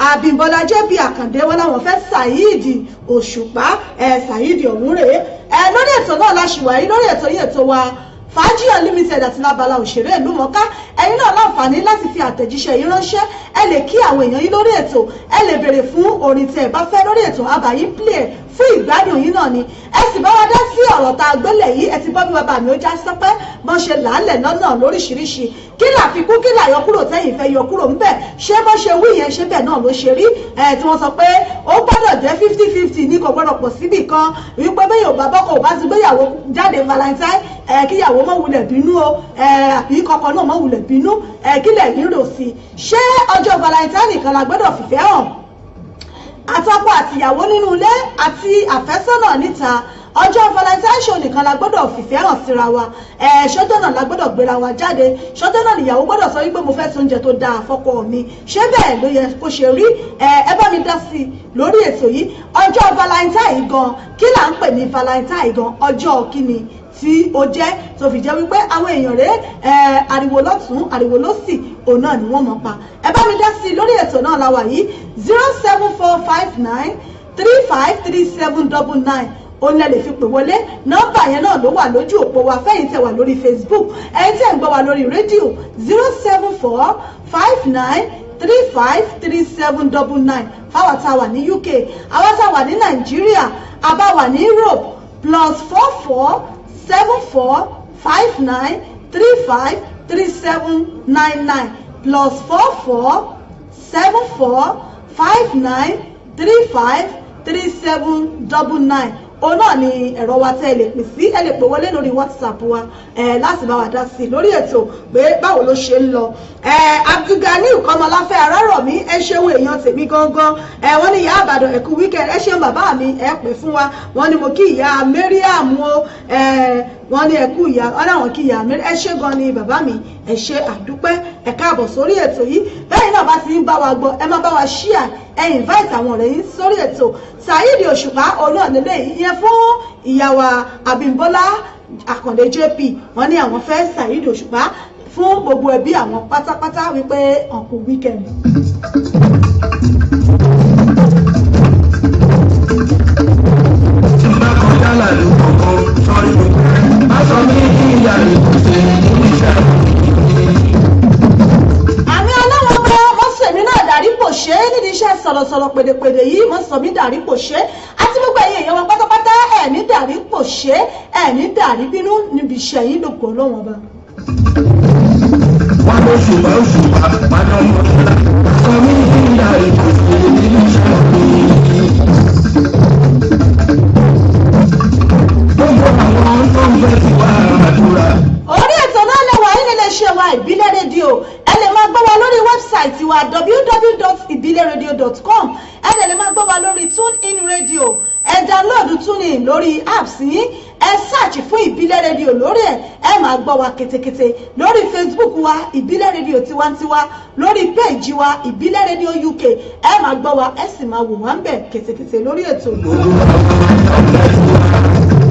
Àbímbọ́lá Jẹ́bi Àkàndé, wọn làwọn fẹ́ Saheed Òṣùpá. Ẹ Saheed ọ̀hún rèé. Ẹ lórí ètò náà la ṣì wà yìí, lórí ètò yìí, ètò wa. Fàájì Unlimited àti lábala òṣèré ìlú mọ̀ká. Ẹ̀yin náà láǹfààní láti fi àtẹ̀jíṣẹ́ yín ránṣẹ́. Ẹ lè kí àwọn èèyàn yín lórí ètò, ẹ lè béèrè fún orin tí ẹ bá fẹ́ lórí ètò àbáyín play fún ìgbádùn yín náà ni. Ẹ sì bá wa dá sí ọ̀rọ̀ tá a gbélé yìí. Ẹ ti bọ́ bí bàbá mi ó já sọpẹ́ bọ́n ṣe làálẹ̀ lọ́nà lóríṣiríṣi. Kí làfikún, kí làyọkúrò tẹ́yìn fẹ́ yọkúrò ńbẹ̀? Ṣé bọ́n ṣe wí yẹn, ṣé bẹ́ẹ̀ náà ló ṣe rí? Ẹ tí wọ́n sọ pé ó gbọ́dọ̀ jẹ́ 50-50 ní, kò gbọ́dọ̀ pọ̀ síbì kan, wípé bẹ́ẹ̀ yóò bá bọ́kọ̀ ò bá ti gbéyàwó jáde Valentine, ẹ kíyàwó mọ̀ wulẹ̀ bínú o, ẹ àbí kọ́kọ́ náà mọ̀ wulẹ̀ bínú. Ẹ kílẹ̀ yín rò sí? Ṣé ọjọ́ Valentine nìkan la gbọ́dọ̀ fìfẹ́ hàn àtọkọ àtìyàwó nínú ilé àti àfẹ́sọ́nà níta? Ọjọ́ Valentine show nìkan la gbọ́dọ̀ fìfẹ́ hàn síra wa? Ẹ ṣọjọ́ náà la gbọ́dọ̀ gbéra wa jáde? Ṣọjọ́ náà nìyàwó gbọ́dọ̀ sọ wípé mo fẹ́ ṣe oúnjẹ tó dáa fọ́kọ mi? Ṣé bẹ́ẹ̀ ló yẹ kó ṣe rí? Ẹ ẹ bá mi dá sí i lórí ètò yìí. Ọjọ́ Valentine gan, kí là ń pè ní Valentine gan? Ọjọ́ kíni tí ó jẹ́ tó fi jẹ́ wípé àwọn èèyàn rẹ̀ ẹ ariwo lọ́tún, ariwo lọ́sì, òun náà ni wọ́n mọ̀ pa? Ẹ bá mi dá sí i lórí ètò náà la wà yìí. 07459353799 òun lẹ lè fi pè wọlé. Nọ́mbà yẹn náà ló wà lójú òpó wa fẹ́yìn tẹ́ wà lórí Facebook. Ẹ̀yin tẹ́ ń gbọ́ wa lórí rédíò, 07459353799 fáwọn tá a wà ní UK. Àwọn tá a wà ní Nàìjíríà, àbá wà ní Europe, +44 7459353799, +44 7459353799. Òun náà ni ẹ̀rọ wa tẹ́ ẹ lè pè sí. Ẹ lè pè wọlé lórí WhatsApp wa ẹ láti bá wa dá sí i lórí ètò pé báwo ló ṣe ń lọ. Ẹ Abdulganiu Kọmọláfẹ́ Arárọ̀mí, ẹ ṣeun, èèyàn tèmi gangan. Ẹ wọ́n ní ìyá Àbàdàn, ẹ kú weekend. Ẹ ṣeun bàbá mi, ẹ pè fún wa. Wọ́n ní mo kí ìyá Mariam o. Ẹ wọ́n ní ẹ kú ìyá, wọ́n láwọn kí ìyá Mariam. Ẹ ṣe gan ni bàbá mi, ẹ ṣe àdúpẹ́, ẹ káàbọ̀ sórí ètò yìí. Bẹ́ẹ̀ náà bá ti ń bá wa gbọ́, ẹ má bá wa share, ẹ invite àwọn ọ̀rẹ́ yín sórí ètò. Saheed Òṣùpá òun náà nílé yìí, ìyẹn fún ìyàwó Abímbọ́lá Àkàndé JP. Wọ́n ní àwọn fẹ́ Saheed Òṣùpá fún gbogbo ẹbí àwọn pátápátá wípé ọ̀kùn weekend. Tí bá kọjá ládùúgbò kan sọ́rí mi, má sọ mí ní ìyá mi kò ṣe ní iṣẹ́ mi. Àmì ọlọ́wọ́ bá wọ́n sọ èmi náà dàrí pò ṣe é nídìí iṣẹ́ sọ̀rọ̀sọ̀rọ̀ pèdèpèdè yìí. Wọ́n sọ mí dàrí pò ṣe é àti gbogbo ẹ̀yin èèyàn wa pátápátá. Ẹ̀ ní dàrí pò ṣe é, ẹ̀ ní dàrí bínú níbi iṣẹ́ yín lóko ọlọ́wọ́n bá. Wọ́n ló ṣùgbọ́n òṣùpá padà mọ́ sọ mí ní ìyá mi kò ṣe ní iṣẹ́ mi. Gbogbo àwọn tó ń fẹ́ ti wá àdúrà. Orí ètò náà lè wà nínú iléeṣẹ́ wa Ìbílẹ̀ Rédíò. Ẹ lè máa gbọ́ wa lórí website wa, www.ibileradio.com. Ẹ lè máa gbọ́ wa lórí TuneIn Radio. Ẹ download TuneIn lórí apps yín, ẹ search fún Ìbílẹ̀ Rédíò lórí ẹ̀, ẹ máa gbọ́ wa ketekete. Lórí Facebook wa, Ìbílẹ̀ Rédíò Tiwantiwa, lórí péèjì wa, Ìbílẹ̀ Rédíò UK, ẹ máa gbọ́ wa, ẹ sì máa wò wá ń bẹ̀ ketekete lórí ètò. Gbogbo àwọn tó ń fẹ́ ti wá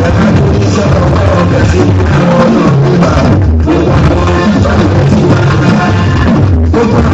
ẹ̀ka tó ní sọ̀rọ̀ ọ̀kẹ́ sí àwọn ọ̀nà ìgbà. Gbogbo àwọn tó ń fẹ́ ti wá. Gbogbo àwọn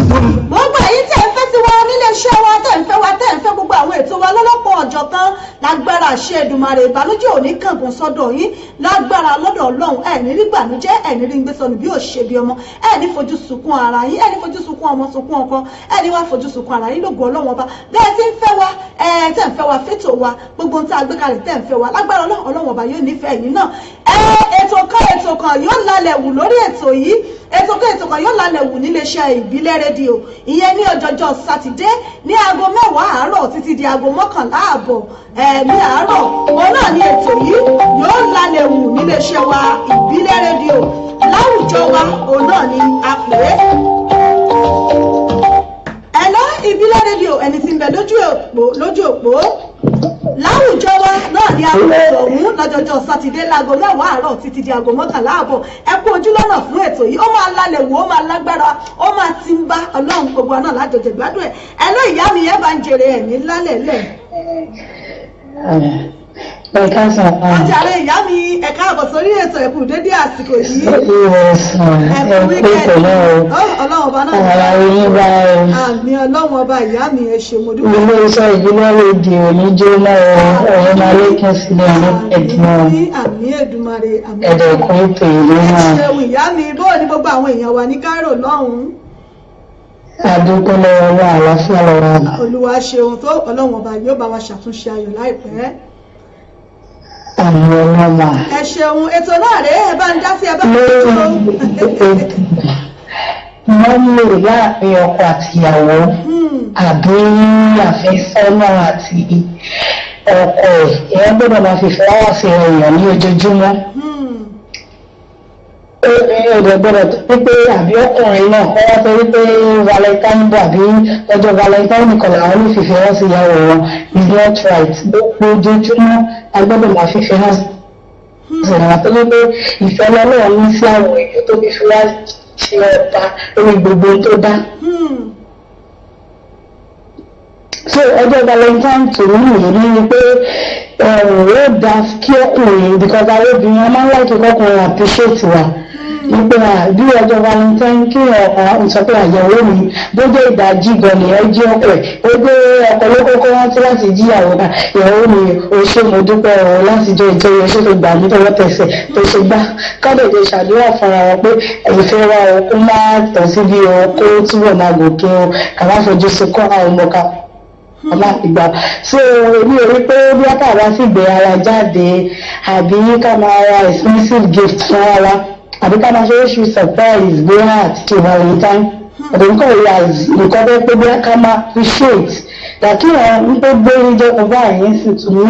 tó ń Gbogbo èyí tẹ̀ ń fẹ́ sí wa nílé iṣẹ́ wa, tẹ̀ ń fẹ́ wa, tẹ̀ ń fẹ́ gbogbo àwọn ètò wa lọ́lọ́pọ̀ ọjọ́ kan, lágbára ṣe Èdùmàrè, ìbànújẹ́ ò ní kàngùn sọ́dọ̀ yín lágbára lọ́dọ̀ Ọlọ́run. Ẹ̀ ní rí gbànújẹ́, ẹ̀ ní rí gbé sọnù bí ò ṣe bí ọmọ, ẹ̀ ní fojú sunkún ara yín, ẹ̀ ní fojú sunkún ọmọ, sunkún ọkọ, ẹ̀ ní wá fojú sunkún ara yín lógo Ọlọ́run ọba. Bẹ́ẹ̀ tí ń fẹ́ wa, ẹ̀ tẹ̀ ń fẹ́ wa fétò wa, gbogbo ohun tí a gbé kalẹ̀ tẹ̀ ń fẹ́ wa, lágbára Ọlọ́run, Ọlọ́run ọba yóò nífẹ̀ẹ́ yín náà. Ẹ ètò kan ètò kan yóò lálẹ́ wù lórí ètò yìí. Ètò kan ètò kan yóò lálẹ́ wù níléeṣẹ́ Ìbílẹ̀ Rédíò, ìyẹn ní ọjọ́jọ́ Sátidé ní aago 10 àárọ̀ títí di aago 11:30 ẹ̀ ní àárọ̀. Òun náà ní ètò yìí yóò lálẹ́ wù níléeṣẹ́ wa Ìbílẹ̀ Rédíò. Láwùjọ wa, òun náà ní a pè é. Ẹ̀lọ́ Ìbílẹ̀ Rédíò, ẹni tí ń bẹ lójú òpó, lójú òpó. Láwùjọ wa náà ní aago ọ̀hún lọ́jọ́jọ́ Sátidé láago 10 àárọ̀ títí di aago 11:30. Ẹ kú ojú lọ́nà fún ètò yìí. Ó máa lálẹ́ wò, ó máa lágbára, ó máa ti ń bá Ọlọ́run. Gbogbo náà lájọjẹ gbádùn ẹ̀. Ẹ ló ìyá mi, ẹ bá ń jèrè ẹ̀ ní lálẹ́ lẹ̀. Ẹ káàsán ma. Ọjàre ìyá mi, ẹ káàbọ̀ sórí ètò, ẹ̀kú dédé àsìkò yìí. Ìwòsàn ẹ̀kú ẹ kú weekend. pẹ̀lẹ́ o. Ọlọ́run ọba náà. Ara yín bá o. Àmín, Ọlọ́run ọba. Ìyá mi, ẹ ṣé, mo dúpẹ́. Ilé iṣẹ́ Ìbílẹ̀ Rédíò ní jóná o, ọ̀rọ̀ máa lékún sílẹ̀ ní ẹ̀dùn o. Àmín, àmín Èdùmàrè, àmín. Ẹ̀dẹ̀kùn ètò ìlú Ẹ náà. ṣeun ìyá mi. Bóò ní gbogbo àwọn èèyàn wa ní Cairo lọ́hùn-ún? Àdúgbò lọ́wọ́ wà, àlàáfíà lọ́wọ́ àná. Olúwa ṣeun tó, Ọlọ́run ọba yóò bá wa ṣàtúnṣe ayọ̀ láìpẹ́. Àmín ọlọ́mà. Ẹ ṣeun. Ètò náà rèé, ẹ bá ń dá sí, ẹ bá ń Lórí tó. ètò wọ́n lè láàrin ọkọ àti ìyàwó àbí àfẹ́sọ́nà àti ọkọ ẹ̀, èèyàn gbọ́dọ̀ máa fi flower sí èèyàn ní ojoojúmọ́. Obìnrin ò dẹ̀ gbọ́dọ̀ tó wípé àbí ọkùnrin náà kọ́ wá sọ wípé Valentine bọ̀ àbí ọjọ́ Valentine nìkan làwọn lè fìfẹ́ hàn sí ìyàwó wọn is not right. Gbogbo ojoojúmọ́ a gbọ́dọ̀ máa fìfẹ́ hàn sí àwọn tó wípé ìfẹ́ lọ́lọ́run ní sí àwọn èèyàn tó fi fi wá ṣe ọba lórí gbogbo ohun tó dá. So ọjọ́ Valentine tó ní ìrírí ni pé ó da kí ọkùnrin, because àwọn obìnrin wọn máa ń like kọkùnrin appreciate wa wípé bí ọjọ́ Valentine kí ọkàn sọ pé àyẹ̀wò mi bó jẹ́ ìdajì gan ni ẹ jí ọkọ ẹ̀, ó gbé ọkọ ló kọ́kọ́ rántí láti jí ìyàwó náà, ìyàwó mi, o ṣé, mo dúpẹ́ o, láti jọ ìjọyọ̀ ṣé tó gbà mí tọwọ́ tẹsẹ̀ tó ṣe gbá kọ́dọ̀ tó ṣàdúrà fúnra wọn pé ìfẹ́ wa o kó má tọ̀ síbi o, kó túbọ̀ máa gòkè o, kà má fojú sunkún àwọn ọmọ ká ọmọ ìgbà. So èmi ò rí pé bí ká bá sì gbé ara jáde àbí ká máa ra expensive gift fún ara àbí ká máa ṣe oṣù surprise bóyá àti ṣe Valentine ọ̀dọ̀ nǹkan rí as nǹkan tó pé bí ká máa appreciate dàkí wọn ń pé gbé oúnjẹ kan báyìí sì to me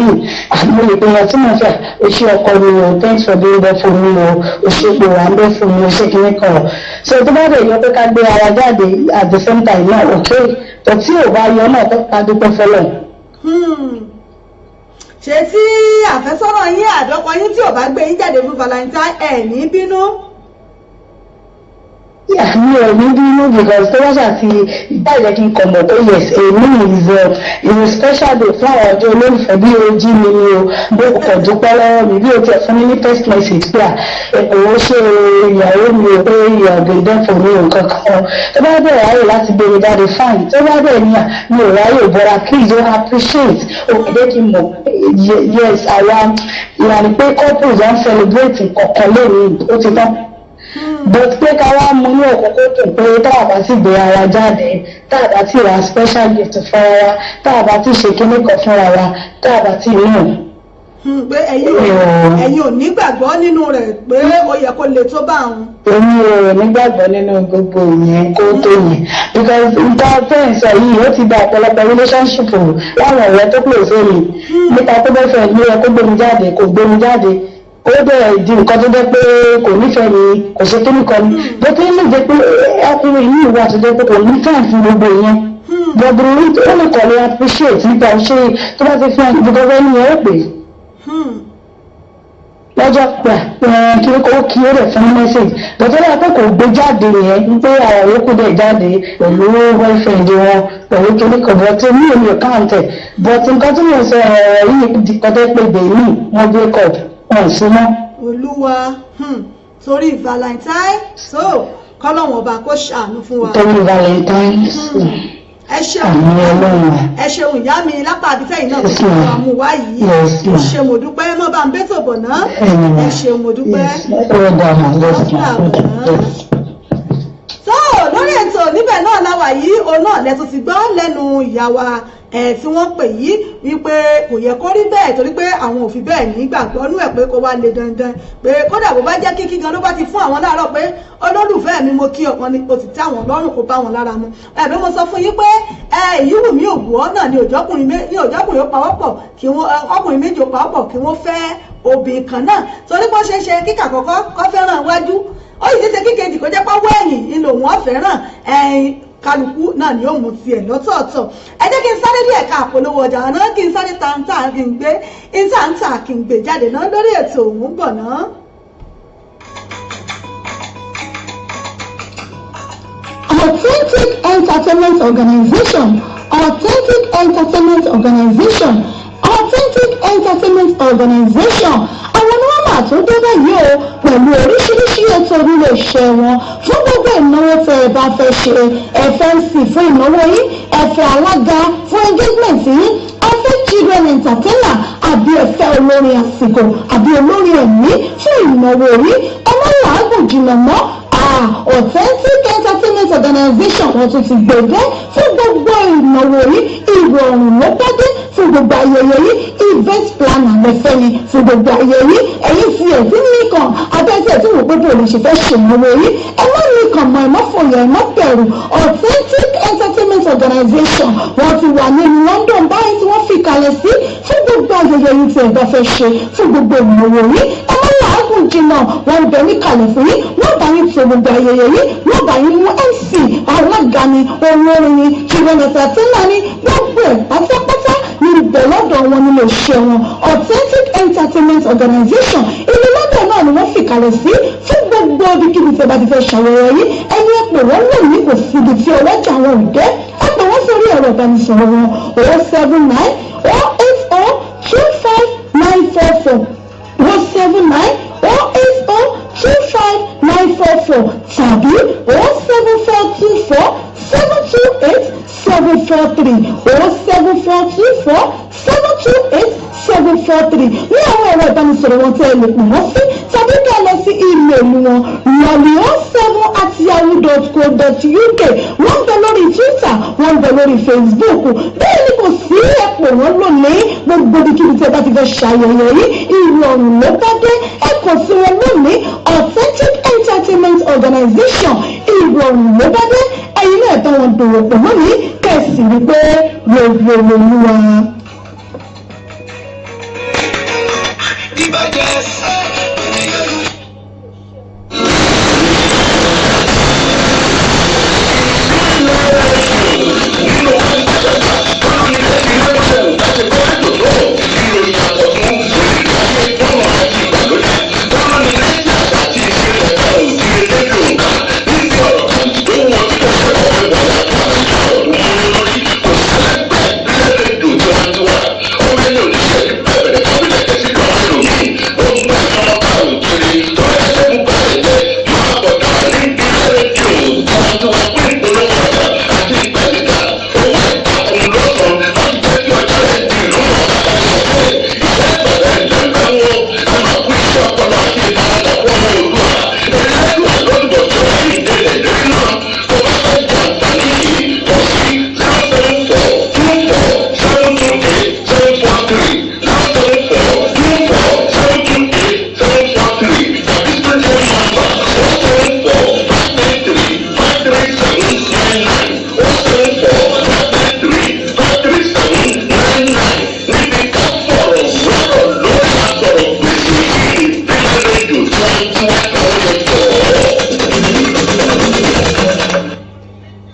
mo lè pe wọn tí mo fẹ́, o ṣé ọkọ mi o, thanks for being there for me o, o ṣe pé wà ń bẹ fún mi, o ṣe kìíní kan o. So tó bá dẹ̀ yọ pé ká gbé ara jáde at the same time náà, okay, but tí ò bá yọ náà, tó ká dúpẹ́ fọlọ́. Ṣé tí àfẹ́sọ́nà yín àdọ́kọ yín tí ò bá gbé yín jáde fún Valentine, ẹ̀ ní bínú? Mi ò ní bínú, because tó bá ṣàti ìbàjẹ́ kí n kàn mọ̀ pé yes, èmi is a special day fún àwọn ọjọ́ olólùfẹ́, bí o jí mi ni o, bó kàn dúpẹ́ lọ́wọ́ mi, bí o tiẹ̀ fún mi ní text message pé à òun ṣe ìyàwó mi o, pé ìyàwó there for me o kankan. Tó bá bẹ̀rẹ̀ ráyè láti gbé mi jáde, fine. Tó bá bẹ̀rẹ̀ ní à mi ò ráyè, but at least o appreciate o, kò jẹ́ kí n mọ̀ yes, àwa ìlànà pé couples don celebrate nǹkan lónìí, ó ti tán. But pé ká wá mú ní òkúnkúndùn pé tá a bá ti gbé ara jáde, tá a bá ti ra special gift fúnra wa, tá a bá ti ṣe kíní kan fúnra wa, tá a bá ti nù. Pé ẹ̀yin ò nígbàgbọ́ nínú rẹ̀ pé ó yẹ kó le tó bá òun. Èmi ò nígbàgbọ́ nínú gbogbo yẹn kó tó yẹn, because nǹkan tẹ́ ń sọ yìí, ó ti da ọ̀pọ̀lọpọ̀ relationship o láwọn ọ̀rẹ́ tó close mi nípa tó bẹ́ẹ̀ fẹ́ ní ẹ kó gbé mi jáde, kò gbé mi jáde, ó dẹ̀ di nǹkan tó jẹ́ pé kò nífẹ̀ẹ́ mi, kò ṣe kíní kan ní bó tí lè jẹ́ pé ọkùnrin yìí wà tó jẹ́ pé kò ní time fún gbogbo yẹn, but the ó lè kọ̀ lè appreciate nípa ṣé tó bá ti fi hàn, because ẹni yẹn ó pè é lọ́jọ́ pẹ̀ kí ó kí ó rẹ̀ fún message, but ó yà pé kò gbé jáde yẹn pé àwọn yòókù dẹ̀ jáde pẹ̀lú boyfriend wọn pẹ̀lú kíní kan, but mi ò lè count ẹ̀. But nǹkan tí mo sọ ọ̀rọ̀ yìí di kọ́tẹ́ pé bèmí wọ́n break up, wọn ò sí mọ́. Olúwa, torí Valentine, so kọ́lọ́wọ̀n ọba kó ṣàánú fún wa. Torí Valentine. Ẹ ṣeun. Àmín Ọlọ́run. Ẹ ṣeun ìyá mi, lápá àbítẹ́yìn náà tó ti wà mú wá yìí. Yes, ma. Ṣe mo dúpẹ́ mọ́ bá ń bẹ́tò bọ̀ náà. Ẹ ṣeun, mo dúpẹ́. Ó dà mà, yes ma. Tó lórí ètò níbẹ̀ náà láwà yìí, òun náà lẹ́tún ti gbọ́ lẹ́nu ìyá wa ẹ̀ tí wọ́n pè yìí wípé kò yẹ kó rí bẹ́ẹ̀, torí pé àwọn ò fi bẹ́ẹ̀ ní gbàgbọ́ nú ẹ̀ pé kó wá le dandan, pé kódà bó bá jẹ́ kíkí gan ló bá ti fún àwọn láàárọ̀ pé olólùfẹ́ mi, mo kí ọ̀kan ni, ó ti tẹ́ àwọn lọ́rùn, kó bá wọn lára mu. Ẹ̀bí mo sọ fún yín pé ẹ èyí wù mí òwú ọ́ náà ni òjọ́kùnrin ní òjọ́kùnrin ó pawọ́pọ̀ kí wọ́n ọkùnrin méjì ó pawọ́pọ̀ kí wọ́n fẹ́ obìnrin kan náà, torí pé ó ṣeé ṣe kíkà kọ́kọ́ kọ́ fẹ́ràn iwájú, ó sì ṣeé ṣe kíkejì kó jẹ́ pọ́wọ́ ẹ̀yìn ni lòun ọ̀ fẹ́ràn ẹ̀yìn. Kálukú náà ni ó mú tiẹ̀ lọ́tọ̀ọ̀tọ̀. Ẹ jẹ́ kí n sáré ní ẹ̀ka àpolówó ọjà náà, kí n sáré tàǹtà, kí n gbé ìtàǹtà, kí n gbé jáde náà lórí ètò òun bọ̀ náà. Authentic Entertainment Organization, Authentic Entertainment Organization. Authentic Entertainment Organization, àwọn ni wọ́n máa tún dé báyìí o pẹ̀lú oríṣiríṣi ètò nílé iṣẹ́ wọn fún gbogbo ìnáwó tẹ́ ẹ bá fẹ́ ṣe. Ẹ fẹ́ MC fún ìnáwó yín, ẹ fẹ́ alága fún engagement yín, ẹ fẹ́ children entertainer, àbí ẹ fẹ́ olórin àsìkò àbí olórin ẹ̀mí fún ìnáwó yín, ẹ má làágùn jìnnà mọ́. Authentic Entertainment Organization, wọn tún ti gbẹgbẹ fún gbogbo ìnáwó yìí. Ìrọ̀rùn ló bá dé fún gbogbo ayẹyẹ yìí. Event planner lẹ́fẹ́ ni fún gbogbo ayẹyẹ yìí. Ẹ̀yin tí ẹ̀ tí nìkan abẹ́sẹ̀ tí wò pé bò lè ṣe fẹ́ ṣènáwó yìí, ẹ má nìkan mọ, ẹ má fòyà, ẹ má bẹ̀rù. Authentic Entertainment Organization, wọ́n ti wà ní London báyìí tí wọ́n fi kalẹ̀ sí fún gbogbo ayẹyẹ yìí tí ẹ bá fẹ́ ṣe fún gbogbo ìnáwó yìí. Ẹ má làágùn jìnnà, wọ́n ń bẹ níkàlẹ̀ fún yín. Wọ́n bá yín tó gbogbo ayẹyẹ yìí, wọ́n bá yín mú MC, alága ni, olórin ni, children entertainer ni, gbogbo ẹ̀ pátápátá ní ibẹ̀ lọ́dọ̀ wọn nílé iṣẹ́ wọn. Authentic Entertainment Organization, ìlú London náà ni wọ́n fìkàlẹ̀ sí fún gbogbo ibikíbi tí ẹ bá ti fẹ́ ṣàyẹ̀wò yìí. Ẹni ẹ pè wọ́n lónìí, kò síbi tí ọlọ́jà wọn ò dé. Ẹ pè wọ́n sórí ẹ̀rọ ìbánisọ̀rọ̀ wọn: 07908025944, 07908025944 tàbí 07424728743, 07424728743 ní àwọn ẹ̀rọ ìbánisọ̀rọ̀ wọn tí ẹ lè pè wọ́n sí, tàbí ká lọ sí email wọn, lolly07@yahoo.co.uk. Wọ́n ń bẹ lórí Twitter, wọ́n ń bẹ lórí Facebook. Bẹ́ẹ̀ ni kò sí ẹ̀pọ̀ wọn lónìí. Gbogbo ibikíbi tí ẹ bá ti fẹ́ ṣàyẹ̀yẹ yìí, ìrọ̀rùn ló bá dé. Ẹ kàn sí wọn lónìí. Authentic Entertainment Organization, ìrọ̀rùn ló bá dé. Ẹ̀yin náà bá wọn dòwò pọ̀ lónìí, kẹ̀sì rí pé rere lolúwa. Ìbàjẹ́.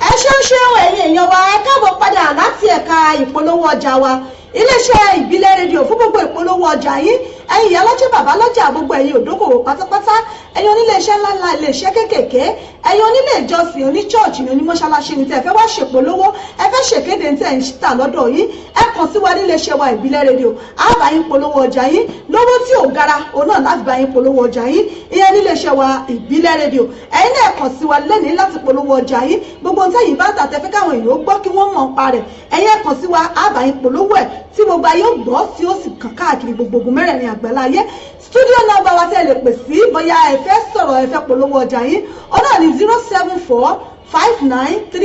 Ẹ ṣeun ṣeun, ẹ̀yin èèyàn wa. Ẹ káàbọ̀ padà láti ẹ̀ka ìpolówó ọjà wa, iléeṣẹ́ Ìbílẹ̀ Rédíò, fún gbogbo ìpolówó ọjà yín. Ẹ̀yin ìyá lọ́jà, bàbá lọ́jà, gbogbo ẹ̀yin òdókòwò pátápátá, ẹ̀yin onílé iṣẹ́ ńláńlá, ilé iṣẹ́ kéékèèké, ẹ̀yin onílé ìjọsìn, oníchọ́ọ̀chì ní, onímọ́ṣáláṣí ní, tẹ́ ẹ fẹ́ wá ṣèpolówó, ẹ fẹ́ ṣèkéde ní tẹ́ ẹ̀ ń tà lọ́dọ̀ yín, ẹ kàn sí wa nílé iṣẹ́ wa Ìbílẹ̀ Rédíò. Á bá yín polówó ọjà yín lówó tí ò gara, òun náà láti bá yín polówó ọjà yín, ìyẹn nílé iṣẹ́ wa Ìbílẹ̀ Rédíò. Ẹ̀yin náà kàn sí wa lẹ́nìí láti polówó ọjà yín. Gbogbo ohun tẹ́yìn bá ń tà, tẹ́ fẹ́ káwọn èèyàn ó gbọ́, kí wọ́n mọ̀ nípa rẹ̀, ẹ̀yin ẹ kàn sí wa, á bá yín polówó ẹ̀ tí gbogbo ayé ó gbọ́, tí ó sì kàn káàkiri gbogbo ogun mẹ́rẹ̀ẹ̀rin àgbáláyé. Studio number wa tẹ́ lè pè sí bóyá ẹ fẹ́ sọ̀rọ̀, ẹ fẹ́ polówó ọjà yín, òun náà ní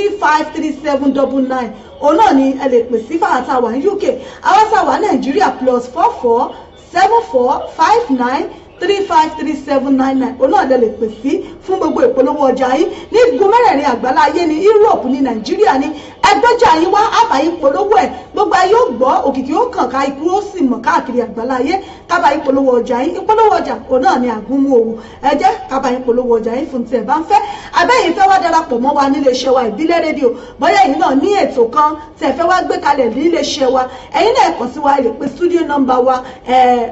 07459353799. Òun náà ni ẹ lè pè sí fáwọn tá a wà ní UK. Àwọn tá a wà ní Nàìjíríà, +44 7459353799. Òun náà lè pè sí fún gbogbo ìpolówó ọjà yín ní igun mẹ́rẹ̀ẹ̀rin àgbálá ayé ní Europe, ní Nàìjíríà, ní ẹgbẹ́jà yín wá àbáyín polówó ẹ̀. Gbogbo ayé ó gbọ́, òkìkí ó kàn ká, ikú ó sì mọ̀ káàkiri àgbálá ayé. Kábàáyín polówó ọjà yín. Ìpolówó ọjà òun náà ni àgúnmu òwò. Ẹ jẹ́ kábàáyín polówó ọjà yín fún tí ẹ bá ń fẹ́. Abẹ́yìn fẹ́ wá darapọ̀ mọ́ wa nílé iṣẹ́ wa Ìbílẹ̀ Rédíò, bóyá ẹ̀yin náà ní ètò kan tẹ̀ fẹ́ wá gbé kalẹ̀ nílé iṣẹ́ wa, ẹ̀yin náà kàn sí wa. Ẹ lè pe studio number wa,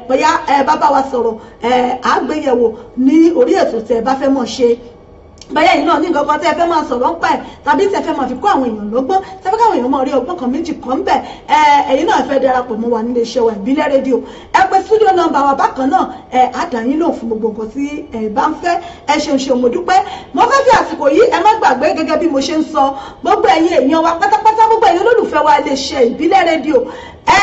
bóyá ẹ bá bá wa sọ̀rọ̀, àgbéyẹ̀wò ní orí ètò tẹ̀ bá fẹ́ mọ̀ ṣe. Bẹ́ẹ̀ yìí náà ní nǹkan kan tẹ́ ẹ fẹ́ máa sọ̀rọ̀ ń pa ẹ̀, tàbí tẹ́ ẹ fẹ́ máa fi kó àwọn èèyàn lọ́gbọ́n, tẹ́ fẹ́ káwọn èèyàn máa rí ọgbọ́n kan méjì kan bẹ̀, ẹ ẹ̀yin náà fẹ́ darapọ̀ mọ́ wa nílé iṣẹ́ wa Ìbílẹ̀ Rédíò, ẹ pè studio number wa. Bákan náà, ẹ á dá yín lóhùn fún gbogbo nǹkan tí ẹ bá ń fẹ́. Ẹ ṣeun ṣeun, mo dúpẹ́. Mo fẹ́ fi àsìkò yìí, ẹ má gbàgbé, gẹ́gẹ́ bí mo ṣe ń sọ, gbogbo ẹ̀yin èèyàn wa pátápátá, gbogbo ẹ̀yin olólùfẹ́ wa iléeṣẹ́ Ìbílẹ̀ Rédíò, ẹ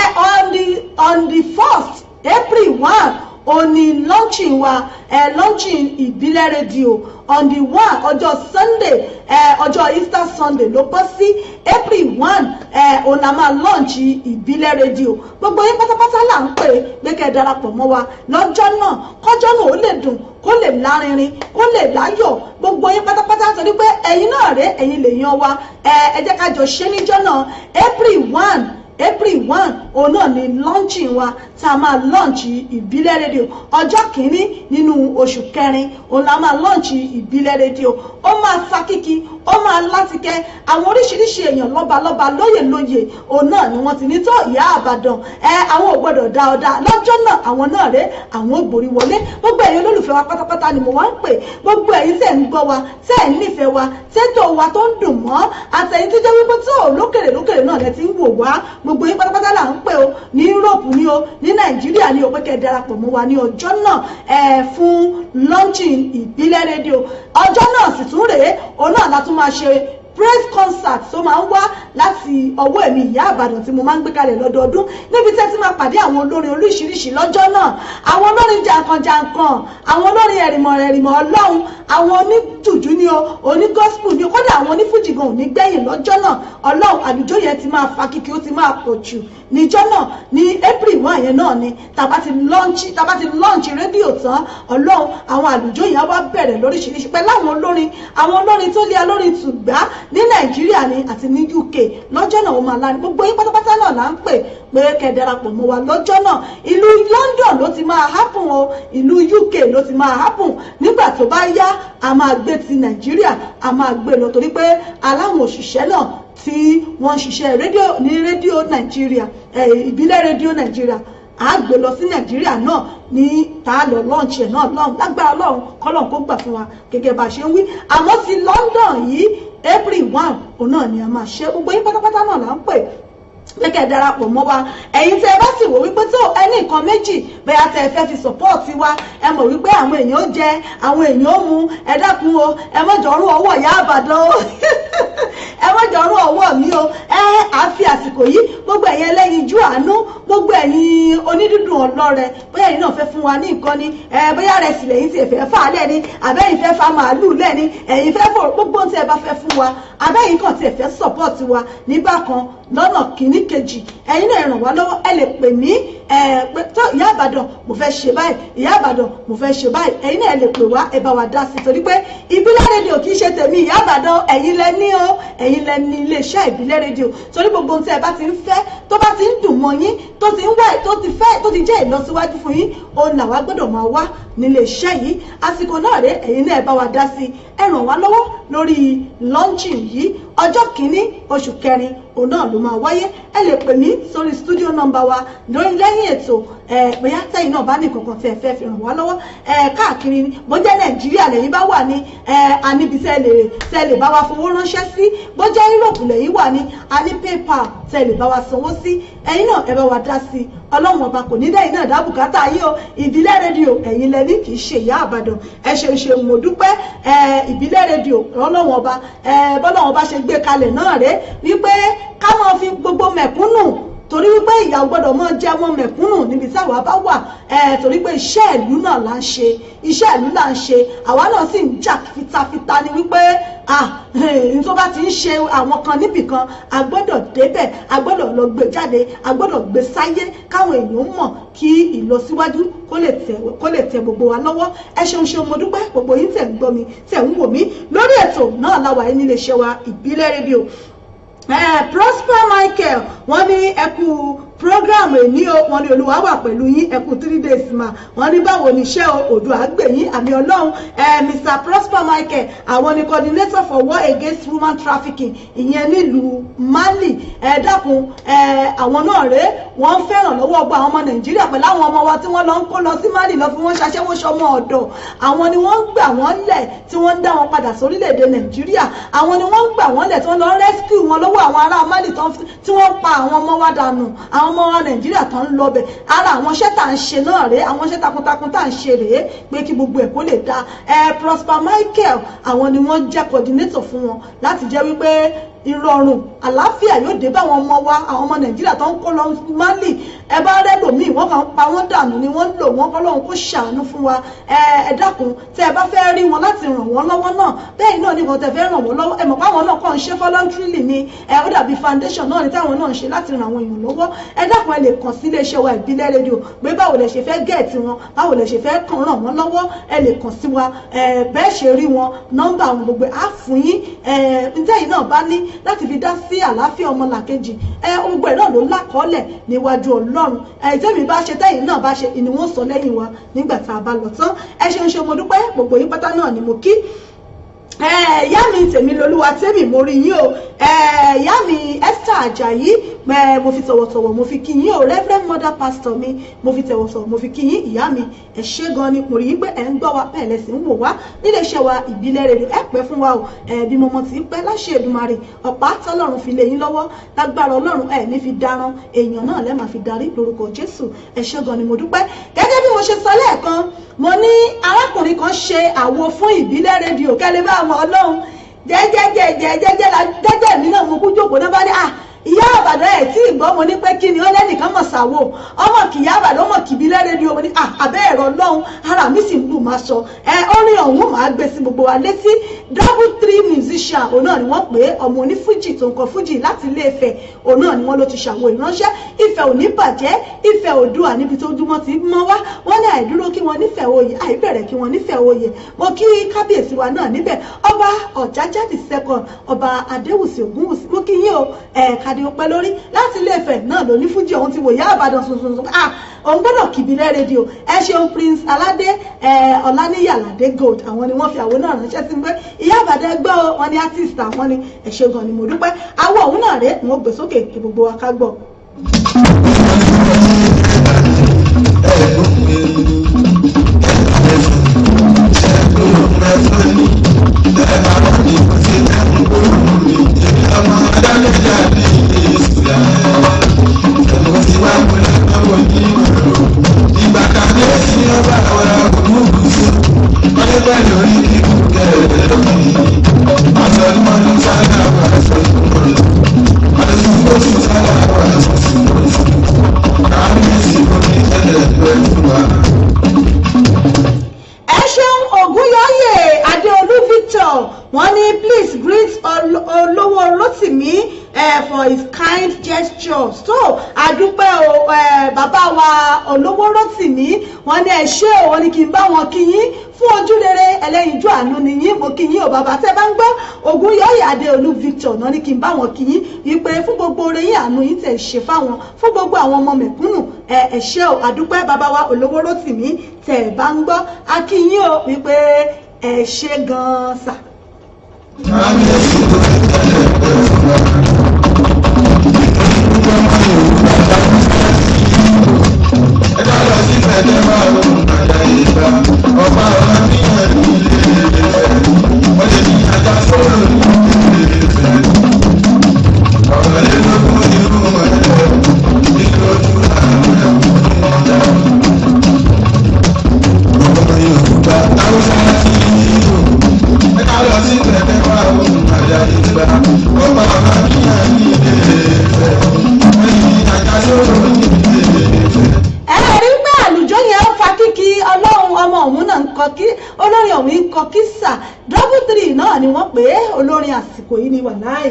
on the first April 1 òní launching wa, ẹ launching Ìbílẹ̀ Rédíò on the 1, ọjọ́ Sunday, ẹ ọjọ́ Easter Sunday ló bọ́ sí, April 1, ẹ òun la máa launch Ìbílẹ̀ Rédíò. Gbogbo yín pátápátá là ń pè pé kẹ́ ẹ darapọ̀ mọ́ wa lọ́jọ́ náà, kọjọ́ náà ó lè dùn, kó lè lárinrin, kó lè láyọ̀. Gbogbo yín pátápátá, torí pé ẹ̀yin náà rèé, ẹ̀yin lè yan wa. Ẹ jẹ́ ká jọ ṣe níjọ́ náà, April 1. April 1, òun náà ni launching wa tá a máa launch Ìbílẹ̀ Rédíò. Ọjọ́ kìíní nínú oṣù kẹrin, òun la máa launch Ìbílẹ̀ Rédíò. Ó máa fa kíkí, ó máa látikẹ́. Àwọn oríṣiríṣi èèyàn, lọ́balọ́ba, lóyè lóyè, òun náà ni wọ́n ti ní tó Ìyá Àbàdàn ẹ, àwọn ò gbọ́dọ̀ dá ọ̀dà lọ́jọ́ náà. Àwọn náà rèé, àwọn ò gbòrí wọlé. Gbogbo ẹ̀yin olólùfẹ́ wa pátápátá ni mo wá ń pè, gbogbo ẹ̀yin tẹ̀ ń gbọ́ wa, tẹ̀ ń nífẹ̀ẹ́ wa, tẹ́tò wa tó ń dùn mọ́, àtẹ̀yin tó jẹ́ wípé tó lókèrè lókèrè náà lẹ ti ń wò wá, gbogbo yín pátápátá là ń pè o, ní Europe ní o, ní Nàìjíríà ní o, pé kẹ́ ẹ darapọ̀ mọ́ wa ní ọjọ́ náà ẹ fún launching Ìbílẹ̀ Rédíò. Ọjọ́ náà sì tún rèé, òun náà la tún máa ṣe praise concert tó máa ń wá láti ọwọ́ èmi Ìyá Àbàdàn tí mo máa ń gbé kalẹ̀ lọ́dọọdún, níbi tẹ́ ti máa pàdé àwọn olórin oríṣiríṣi lọ́jọ́ náà, àwọn olórin jàǹkànjàǹkàn, àwọn olórin ẹ̀rìmọ̀ ẹ̀rìmọ̀ ọlọ́run, àwọn oníjùjú ni o, oní gospel ni o, kódà àwọn onífújì gan ò ní gbẹ̀yìn lọ́jọ́ náà. Ọlọ́run, àlùjọ yẹn ti máa fa kíkí, ó ti máa pọ̀ jù níjọ́ náà ní April 1 yẹn náà ni tàbá ti launch rédíò tán. Ọlọ́run, àwọn àlùjọ yẹn á wá bẹ̀rẹ̀ lóríṣiríṣi pẹ̀lú àwọn olórin tó lé alórin tùgbà ní Nàìjíríà ni àti ní UK. Lọ́jọ́ náà, ó máa láni. Gbogbo yín pátápátá náà là ń pè pé kẹ́ darapọ̀ mọ́ wa lọ́jọ́ náà. Ìlú London ló ti máa happen o, ìlú UK ló ti máa happen. Nígbà tó bá yá, a máa gbé ti Nàìjíríà, a máa gbé lọ, torí pé aláwọn òṣìṣẹ́ náà tí wọ́n ń ṣiṣẹ́ rédíò ní rédíò Nàìjíríà, Ìbílẹ̀ Rédíò Nàìjíríà, a gbé lọ sí Nàìjíríà náà ní tá a lọ launch ẹ̀ náà lọ́hùn lágbára lọ́hùn, kọ́lọ́hún kó gbà fún wa gẹ́gẹ́ bá a ṣe ń wí. Àmọ́ ti London yìí, April 1, òun náà ni a máa ṣe. Gbogbo yín pátápátá náà là ń pè pé kẹ́ ẹ darapọ̀ mọ́ wa. Ẹ̀yin tẹ́ ẹ bá sì wò wípé tó ẹní nǹkan méjì bẹ́ẹ̀ tẹ́ ẹ fẹ́ fi support wa, ẹ mọ̀ wípé àwọn èèyàn ó jẹ, àwọn èèyàn ó mu, ẹ dákun o, ẹ mọ̀ jọ̀ọ́rùn ọwọ́ Ìyá Àbàdàn o, ẹ mọ̀ jọ̀ọ́rùn ọwọ́ mi o. Ẹ á fi àsìkò yìí, gbogbo ẹ̀yin ẹlẹ́yinjú àánú, gbogbo ẹ̀yin onídùúdùn ọlọ́rẹ, bóyá ẹ̀yin náà fẹ́ fún wa ní nǹkan ni, ẹ bóyá rẹ̀ sì lẹ́yìn tí ẹ fẹ́ fà á lẹ́ni, àbẹ́yìn fẹ́ fa màálù lẹ́ni, ẹ̀yin fẹ́ fò, gbogbo ohun tí ẹ bá fẹ́ fún wa, àbẹ́yìn kan tí ẹ fẹ́ support wa ní bákan lọ́nà kìíní kejì, ẹ̀yin náà ràn wá lọ́wọ́. Ẹ lè pè mí ẹ pé tó Ìyá Àbàdàn, mo fẹ́ ṣe báyìí, Ìyá Àbàdàn, mo fẹ́ ṣe báyìí. Ẹ̀yin náà ẹ lè pè wá, ẹ bá wa dá sí, torí pé Ìbílẹ̀ Rédíò kì í ṣe tèmi Ìyá Àbàdàn, ẹ̀yin lẹ ní o, ẹ̀yin lẹ ní iléeṣẹ́ Ìbílẹ̀ Rédíò. Torí gbogbo ohun tí ẹ bá ti ń fẹ́, tó bá ti ń dùn mọ́ yín, tó ti ń wá, tó ti fẹ́, tó ti jẹ́ ìlọsíwájú fún yín, òun làwa gbọ́dọ̀ máa wá nílé iṣẹ́ yìí. Àsìkò náà rèé, ẹ̀yin náà ẹ bá wa dá sí, ẹ ràn wá lọ́wọ́ lórí launching yìí. Ọjọ́ kìíní oṣù kẹrin, òun náà ló máa wáyé. Ẹ lè pè mí sórí studio number wa lórí lẹ́yìn ètò ẹ, bóyá tẹ́yìn náà bá ní kankan tí ẹ fẹ́ fi ràn wá lọ́wọ́ ẹ káàkiri, bó jẹ́ Nàìjíríà lẹ́yìn bá wà ní ẹ, àníbi tẹ́ lè bá wa fowó ránṣẹ́ sí. Bó jẹ́ Europe lẹ́yìn wà ní, a ní PayPal tẹ́ lè bá wa sanwó sí. Ẹ̀yin náà ẹ bá wa dá sí. Ọlọ́run Ọba kò ní dẹ́yìn náà dá bùkátà yín o. Ìbílẹ̀ Rédíò, ẹ̀yin lẹ́ní, kì í ṣe Ìyá Àbàdàn. Ẹ ṣeun ṣeun, mo dúpẹ́. Ẹ Ìbílẹ̀ Rédíò, Ọlọ́run Ọba, ẹ bọ́lọ́run Ọba ṣe gbé kalẹ̀ náà rèé wípé ká máa fi gbogbo mẹ̀kúnnù, torí wípé ìyà ò gbọ́dọ̀ máa jẹ wọn mẹ̀kúnnù níbi táwa bá wà ẹ, torí pé iṣẹ́ ìlú náà là ń ṣe, iṣẹ́ ìlú là ń ṣe. Àwa náà sì ń jà fitafita ni wípé ah, n tó bá ti ń ṣe àwọn kan níbìkan, a gbọ́dọ̀ débẹ̀, a gbọ́dọ̀ lọ gbé jáde, a gbọ́dọ̀ gbé sáyé káwọn èèyàn mọ̀, kí ìlọsíwájú kó lè tẹ gbogbo wa lọ́wọ́. Ẹ ṣeun ṣeun, mo dúpẹ́. Gbogbo yín tẹ̀ ń gbọ́ mi, tẹ̀ ń wò mí lórí ètò náà láwa yín nílé iṣẹ́ wa Ìbílẹ̀ Rédíò. Prosper Michael, wọ́n ní ẹ kú. Program èní o, wọ́n ní Olúwa wà pẹ̀lú yín. Ẹ kú 3 days ma. Wọ́n ní báwo ni iṣẹ́ o? Òdùà gbè yín, àmì Ọlọ́run. Mr Prosper Michael, àwọn ni coordinator for war against human trafficking, ìyẹn nílùú Mali. Ẹ dákun, àwọn náà rèé, wọ́n fẹ́ràn lọ́wọ́ ọgbà àwọn ọmọ Nàìjíríà pẹ̀lú àwọn ọmọ wa tí wọ́n lọ ń kó lọ sí Mali lọ fi wọ́n ṣaṣẹ́wó ṣọmọ ọ̀dọ̀. Àwọn ni wọ́n ń gbà wọ́n lẹ̀ tí wọ́n ń dá wọn padà sórílẹ̀-èdè Nàìjíríà. Àwọn ni wọ́n ń gbà wọ́n lẹ̀ tí wọ́n lọ rescue wọn lọ́wọ́ àwọn ará Mali tí wọ́n pa àwọn ọmọ wa dànù, àwọn ọmọ wa Nàìjíríà tó ń lọ bẹ̀. Ara àwọn iṣẹ́ tá à ń ṣe náà rèé, àwọn iṣẹ́ takuntakun tá à ń ṣe rèé pé kí gbogbo ẹ̀ kó lè dáa. Prosper Michael, àwọn ni wọ́n jẹ́ coordinator fún wọn láti jẹ́ wípé ìrọ̀rùn, àlàáfíà yóò dé bá àwọn ọmọ wa, àwọn ọmọ Nàìjíríà tó ń kó lọ Mali. Ẹ bá rẹ́ lòmíì, wọ́n kàn ń pa wọ́n dànù ni, wọ́n ń lò wọ́n. Kọ́ lóhun kó ṣàánú fún wa. Ẹ dákun, tẹ́ ẹ bá fẹ́ rí wọn láti ràn wọ́n lọ́wọ́ náà, bẹ́ẹ̀ náà ní nǹkan tẹ́ fẹ́ ràn wọ́n lọ́wọ́, ẹ mọ̀ pé àwọn náà kàn ń ṣe voluntarily ni. Ó dàbí foundation náà ni táwọn náà ń ṣe láti ràn àwọn èèyàn lọ́wọ́. Ẹ dákun, ẹ lè kàn sí iléeṣẹ́ wa Ìbílẹ̀ Rédíò pé báwo lẹ ṣe fẹ́ get wọn, báwo lẹ ṣe fẹ́ kàn ràn wọ́n lọ́wọ́. Ẹ lè kàn sí wa. Bẹ́ẹ̀ ṣe rí wọn, nọ́mbà àwọn gbogbo á fún yín. Ntẹ́yìn náà bá ní láti fi dá sí àlàáfíà ọmọlàkejì, gbogbo ẹ̀ náà ló lákọọ́lẹ̀ níwájú Ọlọ́run. Tẹ́mi bá ṣe, tẹ́yìn náà bá ṣe, ìní wọ́n sọ lẹ́yìn wa nígbà tá a bá lọ tán. Ẹ ṣeun ṣe, mo dúpẹ́. Gbogbo yín pátá náà ni mo kí. Ìyá mi tèmi lolúwa tèmi, mo rí yín o. Ìyá mi Esther Ajayi, mo fi tọ̀wọ̀tọ̀wọ̀ mo fi kí yín o. Reverend Mother Pastor mi, mo fi tọ̀wọ̀tọ̀wọ̀ mo fi kí yín. Ìyá mi, ẹ ṣé gan ni. Mo rí yín pé ẹ ń gbọ́ wa, bẹ́ẹ̀ lẹ́sìn ń wò wá nílé iṣẹ́ wa Ìbílẹ̀ Rédíò. Ẹ pẹ́ fún wa o. Bí mo mọ ti ń pẹ́ láṣẹ Èdùmàrè, ọ̀pá tọ́lọ́run fi lé yín lọ́wọ́, lágbára Ọlọ́run, ẹ ní fi daran èèyàn náà lẹ́ẹ̀ máa fi darí lórúkọ Jésù. Ẹ ṣé gan ni, mo dúpẹ́. Gẹ́gẹ́ bí mo ṣe sọ lẹ́ẹ̀kan, mo ní arákùnrin kan ṣe àwo fún Ìbílẹ̀ Rédíò kẹ́lẹ́ bá àwọn Ọlọ́run jẹ́jẹ́jẹ́jẹ́ jẹ́jẹ́ jẹ́jẹ́ mi náà. Mo kú jókòó náà, bá ní, "À, ìyá Àbàdàn, ẹ̀ tí ìgbọ́." Mo ní pé kí ni? Ó lẹ́nìkan mọ̀ sáwò ọmọ kìyà Àbàdàn, ọmọ kìbílẹ̀ Rédíò. Mo ní, "À, àbẹ́ ẹ̀rọ Ọlọ́run." Ara mi sì ń bù máa sọ. Ẹ orin ọ̀hún máa gbé sí gbogbo wa létí. Double Three Musician, òun náà ni wọ́n pè é, ọmọ onífújì tó ń kọ fújì láti Ilé Ifẹ̀, òun náà ni wọ́n ló ti ṣàwọn ìránṣẹ́. Ifẹ̀ ò ní bàjẹ́, Ifẹ̀ Oòduà níbi tó dúmọ́ ti mọ́ wá. Wọ́n ní àìdúró kí wọ́n nífẹ̀ẹ́ oyè, àìbẹ̀rẹ̀ kí wọ́n nífẹ̀ẹ́ oyè. Mo kí kábíyèsí wa náà níbẹ̀, Ọba Ọ̀jájá the Second, Ọba Adéwùsì Ògúnwùsì. Mo kí yín o. Ẹ̀ kàdé ọpẹ́ lórí láti Ilé Ifẹ̀ náà lóní fújì ọ̀hún ti wò yá Àbàdàn sùnsùn. Ah, òun gbọ́dọ̀ kìbílẹ̀ Rédíò. Ẹ ṣeun, Prince Aládé Ọláníyàládé Gold, àwọn ni wọ́n fi àwọn náà ránṣẹ́ sí pé ìyá Àbàdàn ẹgbẹ́ o, wọn ni artist àwọn ni. Ẹ ṣe gan ni, mo dúpẹ́. Àwọn òun náà rèé, wọn gbé sókè kí gbogbo wa ká gbọ́. Ẹ ṣeun, Ògúnyọyè Adéolú Victor, wọ́n ní, "Please greet Olówó Rótìmí for his kind gesture." So àdúpẹ́ o. Bàbá wa Olówó Rótìmí, wọ́n ní ẹ ṣé o. Wọ́n ní kí n bá wọn kí yín fún ojú rere, ẹlẹ́yinjú àánú ni yín. Mo kí yín o, bàbá. Tẹ́ bá ń gbọ́, Ògúnyọyè Adéolú Victor náà ní kí n bá wọn kí yín wípé fún gbogbo oore yín, àánú yín tẹ̀ ṣe fáwọn, fún gbogbo àwọn ọmọ mẹ̀kúnnù. Ẹ ṣé o, àdúpẹ́, bàbá wa Olówó Rótìmí. Tẹ́ bá ń gbọ́, a kí yín o wípé ẹ ṣé gan-an sà. Ẹ rí pé àlùjọ yẹn ó fa kíkí Ọlọ́run. Ọmọ òun náà ń kọ kí olórin ọ̀hún ń kọ kí sà. Double Three náà ni wọ́n pè é, olórin àsìkò yìí ni wàláì.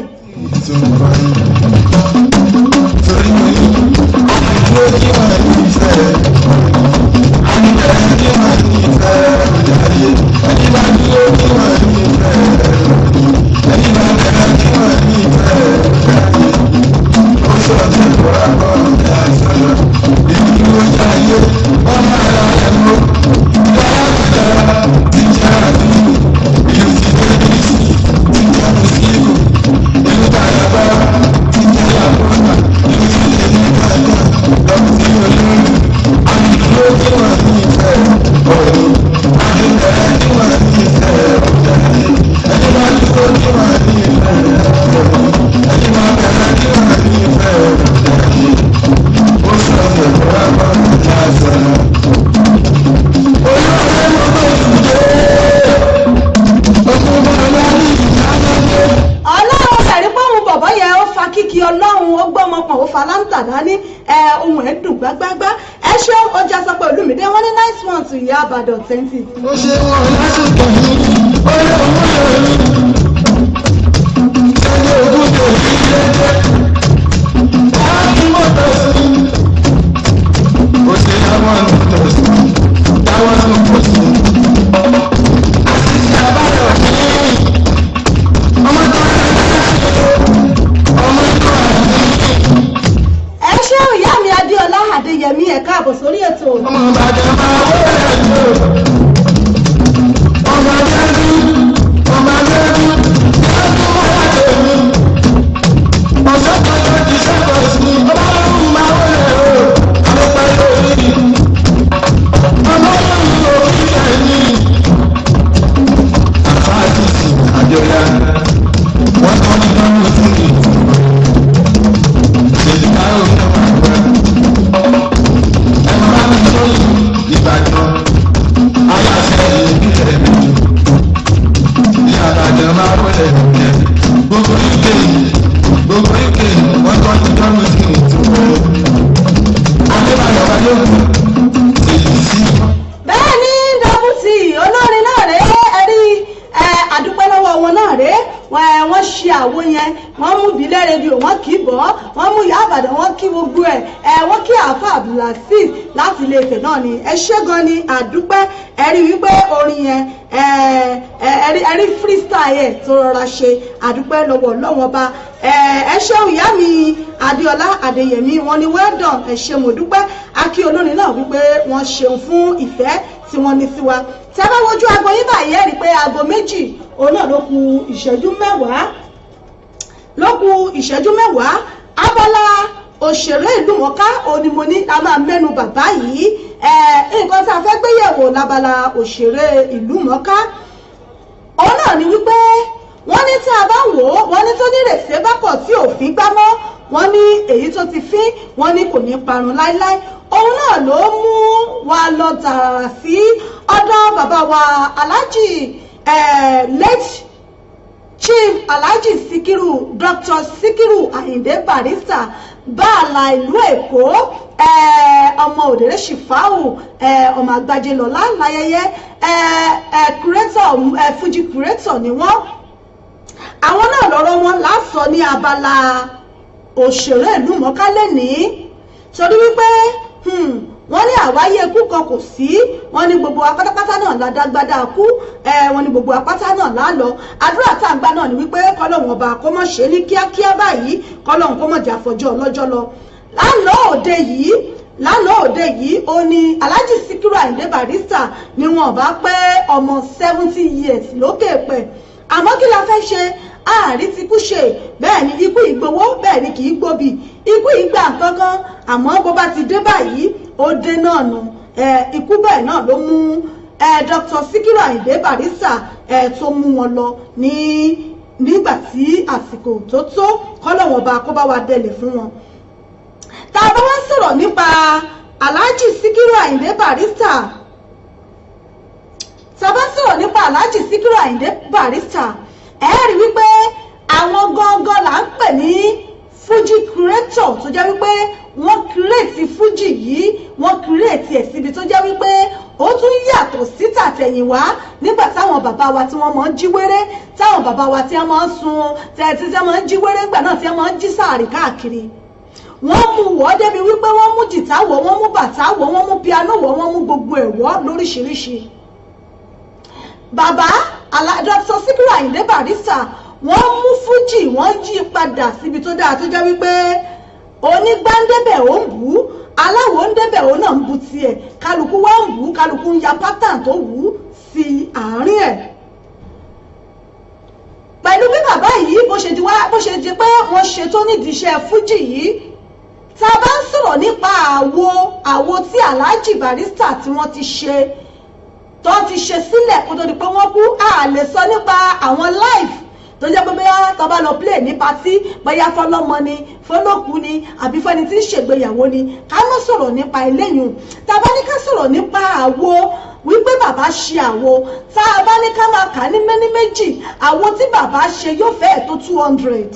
Gbágbágbá, ẹ ṣeun. Ọjà sọ pé Olúmídé, wọ́n ní nice one to Ìyá Ìbàdàn authentic. Ó ṣe wọn lásìkò yìí, ó lè mú lórí. Ṣé ogún tó fi lẹ́jẹ́? Láti mọ́tò sí. Ó ṣe àwọn mọ́tò sí. Táwọn tó kù sí. Àṣìṣe àbáyọ̀ ní. Ọmọ tó ń ọmọ tó ń Ẹ ṣeun, ìyá mi Adéọlá Adéyẹmí, ẹ káàbọ̀ sórí ètò. Ọmọ Ìbàdàn máa wọlé lò. Ọmọ Adéhùn, ọmọ Adéhùn, ẹkún wá tèmi. Ọ̀sẹ̀ kan tó ti ṣẹ́kọ̀ọ́ sí, ọlọ́run máa wọlé o. Àlọ́pàá lórí. Ọmọ yìí ò fi ẹ̀yìn. Àbá àtìsí Adéọlá, wọ́n tọ́ ní lọ́rùn sí ìtìmọ̀. Ṣèjìká ò ní ọmọ àgbà. Ẹ máa bá mi sóyún Ìbàdàn, aláṣẹ ìbílẹ̀ mi. Ìyá Ìbàdàn máa wọlé ìjẹ. Gbogbo ike, gbogbo ike, wọ́n tọ́ ní lọ́rùn sí ìtìmọ̀. Adébáyọ̀ Balógun, èyí sí. Bẹ́ẹ̀ ni, Double T olórin náà rèé. Ẹ rí ẹ, àdúpẹ́ lọ́wọ́ wọn náà rèé. Wọ́n ṣe àwo yẹn, wọ́n mú Ìbílẹ̀ Rédíò, wọ́n kì í bọ́, wọ́n mú Ìyá Ìbàdàn, wọ́n kí gbogbo ẹ̀ ẹ, wọ́n kí Àáfà Abdulaziz láti ilé Ifẹ̀ náà ni. Ẹ ṣé gan ni, àdúpẹ́. Ẹ rí wípé orin yẹn ẹ ẹ rí freestyle ẹ̀ tó rọra ṣe. Àdúpẹ́ lọ́wọ́ Ọlọ́wọ́n ọba. Ẹ ṣeun, ìyá mi Adéọlá Adéyẹmí, wọ́n ní well done. Ẹ ṣé, mo dúpẹ́. Akí olórin náà wípé wọ́n ṣeun fún ìfẹ́ tí wọ́n ní sí wa. Tẹ́ bá wojú aago yín báyìí, ẹ rí i pé aago 2 òun náà ló kù ìṣẹ́jú 10, ló kù ìṣẹ́jú 10. Abala òṣèré ìlú mọ̀ká òní mo ní a máa mẹ́nu bàbá yìí. Nǹkan tá a fẹ́ gbéyẹ̀wò lábala òṣèré ìlú mọ̀ká òun náà ni wípé wọ́n ní tá a bá wò ó, wọ́n ní tó ní rèsé bá kọ̀ tí òfin gbá mọ́, wọ́n ní èyí tó ti fín, wọ́n ní kò ní parun láéláé. Òun náà ló mú wa lọ tààrà sí ọ̀dọ̀ bàbá wa Alhaji late Chief Alhaji Sikiru, Dr. Sikiru Ayinde Barrister, báàlà ìlú Èkó, ọmọ òdèrè Ṣìfáù, ọmọ Àgbàjẹlọlá láyẹyẹ, creator, Fuji creator ni wọ́n. Àwọn náà lọ́rọ̀ wọn lásọ ní abala òṣèré ìlú mọ̀ọ́ká lẹ́nìí, torí wípé wọ́n ní àwáyé ikú kan kò sí. Wọ́n ní gbogbo wa pátápátá náà ládágbádá kú. Wọ́n ní gbogbo apátá náà lálọ. Àdúrà tá à ń gbà náà ni wípé kọ́lọ́hún ọba kó mọ̀ ṣe ní kíákíá báyìí, kọ́lọ́hún kó mọ̀ jà fọjọ́ ọlọ́jọ́ lọ. Lánàá òde yìí ó ní Alhaji Sikiru Ayinde Barrister ni wọn bá pé ọmọ 70 years lókè pẹ̀. Àmọ́ kí la fẹ́ ṣe? Ààrí ti kú ṣe. Bẹ́ẹ̀ ni, ikú ìgbowó, bẹ́ẹ̀ ni kì í gbòbì, ikú ìgbà kankan. Àmọ́ bó bá ti dé báyìí, ó dé náà nù. Ikú bẹ́ẹ̀ náà ló mú Dr. Sikiru Ayinde Barrister tó mú wọn lọ ní nígbà tí àsìkò tó tó. Kọ́lọ́wọ́n bá kó bá wa dẹlẹ̀ fún wọn. Tá a bá wá sọ̀rọ̀ nípa Alhaji Sikiru Ayinde Barrister, tá a bá sọ̀rọ̀ nípa Alhaji Sikiru Ayinde Barrister, ẹ rí wípé àwọn gangan là ń pè ní Fuji creator, tó jẹ́ wípé wọ́n create Fuji yìí, wọ́n create ẹ̀ síbi tó jẹ́ wípé ó tún yàtọ̀ sí tàtẹ̀yìnwá, nígbà táwọn bàbá wa tí wọ́n máa ń jí wéré, táwọn bàbá wa tí wọ́n máa ń sun, tí wọ́n máa ń jí wéré ńgbà náà, tí wọ́n máa ń jí sáàrì káàkiri. Wọ́n mú wọ́ débi wípé wọ́n mú jìtá wọ̀, wọ́n mú bàtà wọ̀, wọ́n mú piano wọ̀, wọ́n mú gbogbo ẹ̀ wọ́ lóríṣiríṣi. Bàbá Dr. Sikiru Ayinde Barrister, wọ́n mú Fújì, wọ́n yí padà síbi tó dáa, tó jẹ́ wípé onígbà ń débẹ̀, ó ń bù ú, aláwo ń débẹ̀, ó náà ń bu tiẹ̀, kálukú wá ń bù ú, kálukú ń ya pattern tó wù ú sí àárín ẹ̀. Pẹ̀lú bí bàbá yìí bó ṣe di wá, bó ṣe di pé wọ́n ṣe tó nídìí iṣẹ́ Fújì yìí, tá a bá ń sọ̀rọ̀ nípa àwo tí Alhaji Barrister tí wọ́n ti ṣe, tó ti ṣe sílẹ̀ kó tó di pé wọ́n kú, a lè sọ nípa àwọn live tó jẹ́ pé bóyá tó bá lọ play ní party, bóyá fọlọ́mọ ni, fọlọ́kù ni, àbí fẹ́ni tí ń ṣègbéyàwó ni, ká má sọ̀rọ̀ nípa eléyìí. Tá a bá ní ká sọ̀rọ̀ nípa àwo wípé bàbá ṣe àwo, tá a bá ní ká máa kà ní méní méjì, àwo tí bàbá ṣe yóò fẹ́ẹ̀ tó 200,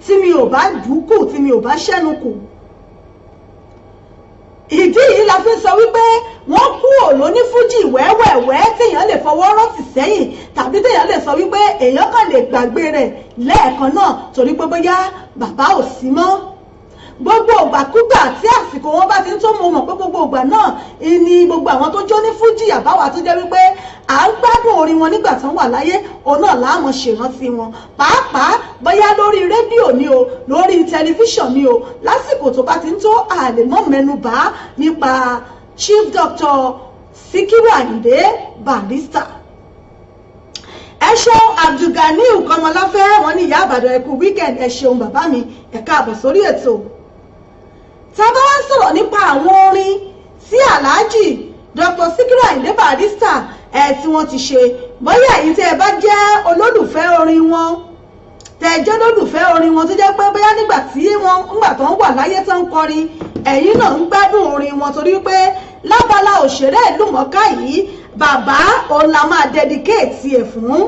tí mi ò bá dùkù, tí mi ò bá ṣẹ́nu kù. Ìdí yìí la fi sọ wípé wọ́n kúrò lóní fújì wẹ́wẹ́wẹ́ téèyàn lè fọwọ́ rọ́tì sẹ́yìn, tàbí téèyàn lè sọ wípé èèyàn kàn lè gbàgbé rẹ̀ lẹ́ẹ̀kan náà torí pé bóyá bàbá ò sí mọ́. Gbogbo ìgbàkúgbà tí àsìkò wọn bá ti ń tó, mo mọ̀ pé gbogbo ìgbà náà ni gbogbo àwọn tó jó ní fújì àbáwá tó jẹ́ wípé à ń gbádùn orin wọn nígbà tán wà láyé, òun náà láàmú ṣèrántí wọn, pàápàá bóyá lórí rédíò ni o, lórí tẹlifíṣàn ni o. Lásìkò tó bá ti ń tó, àlè mọ́ mẹ́nubà nípa Chief Dr. Sikiru Ayinde Barrister. Ẹ ṣeun Abdulganiu Kọmọláfẹ́, wọn ní ìyá Ìbàdàn, ẹ kú weekend. Ẹ ṣeun bàbá mi, ẹ káàbọ̀ sórí ètò. Tá a bá wá sọ̀rọ̀ nípa àwọn orin tí Alhaji Dr. Sikiru Ayinde Barrister ẹ̀ tí wọ́n ti ṣe, bóyá èyí tẹ́ ẹ bá jẹ́ olólùfẹ́ orin wọn, tẹ́ ẹ jẹ́ olólùfẹ́ orin wọn tó jẹ́ pé bóyá nígbà tí wọ́n ńgbà tó ń wà láyé tó ń kọrin, ẹ̀yin náà ń gbádùn orin wọn, torí pé lábala òṣèré ìlúmọ̀ọ́ká yìí, bàbá òun la máa dedicate ẹ̀ fún.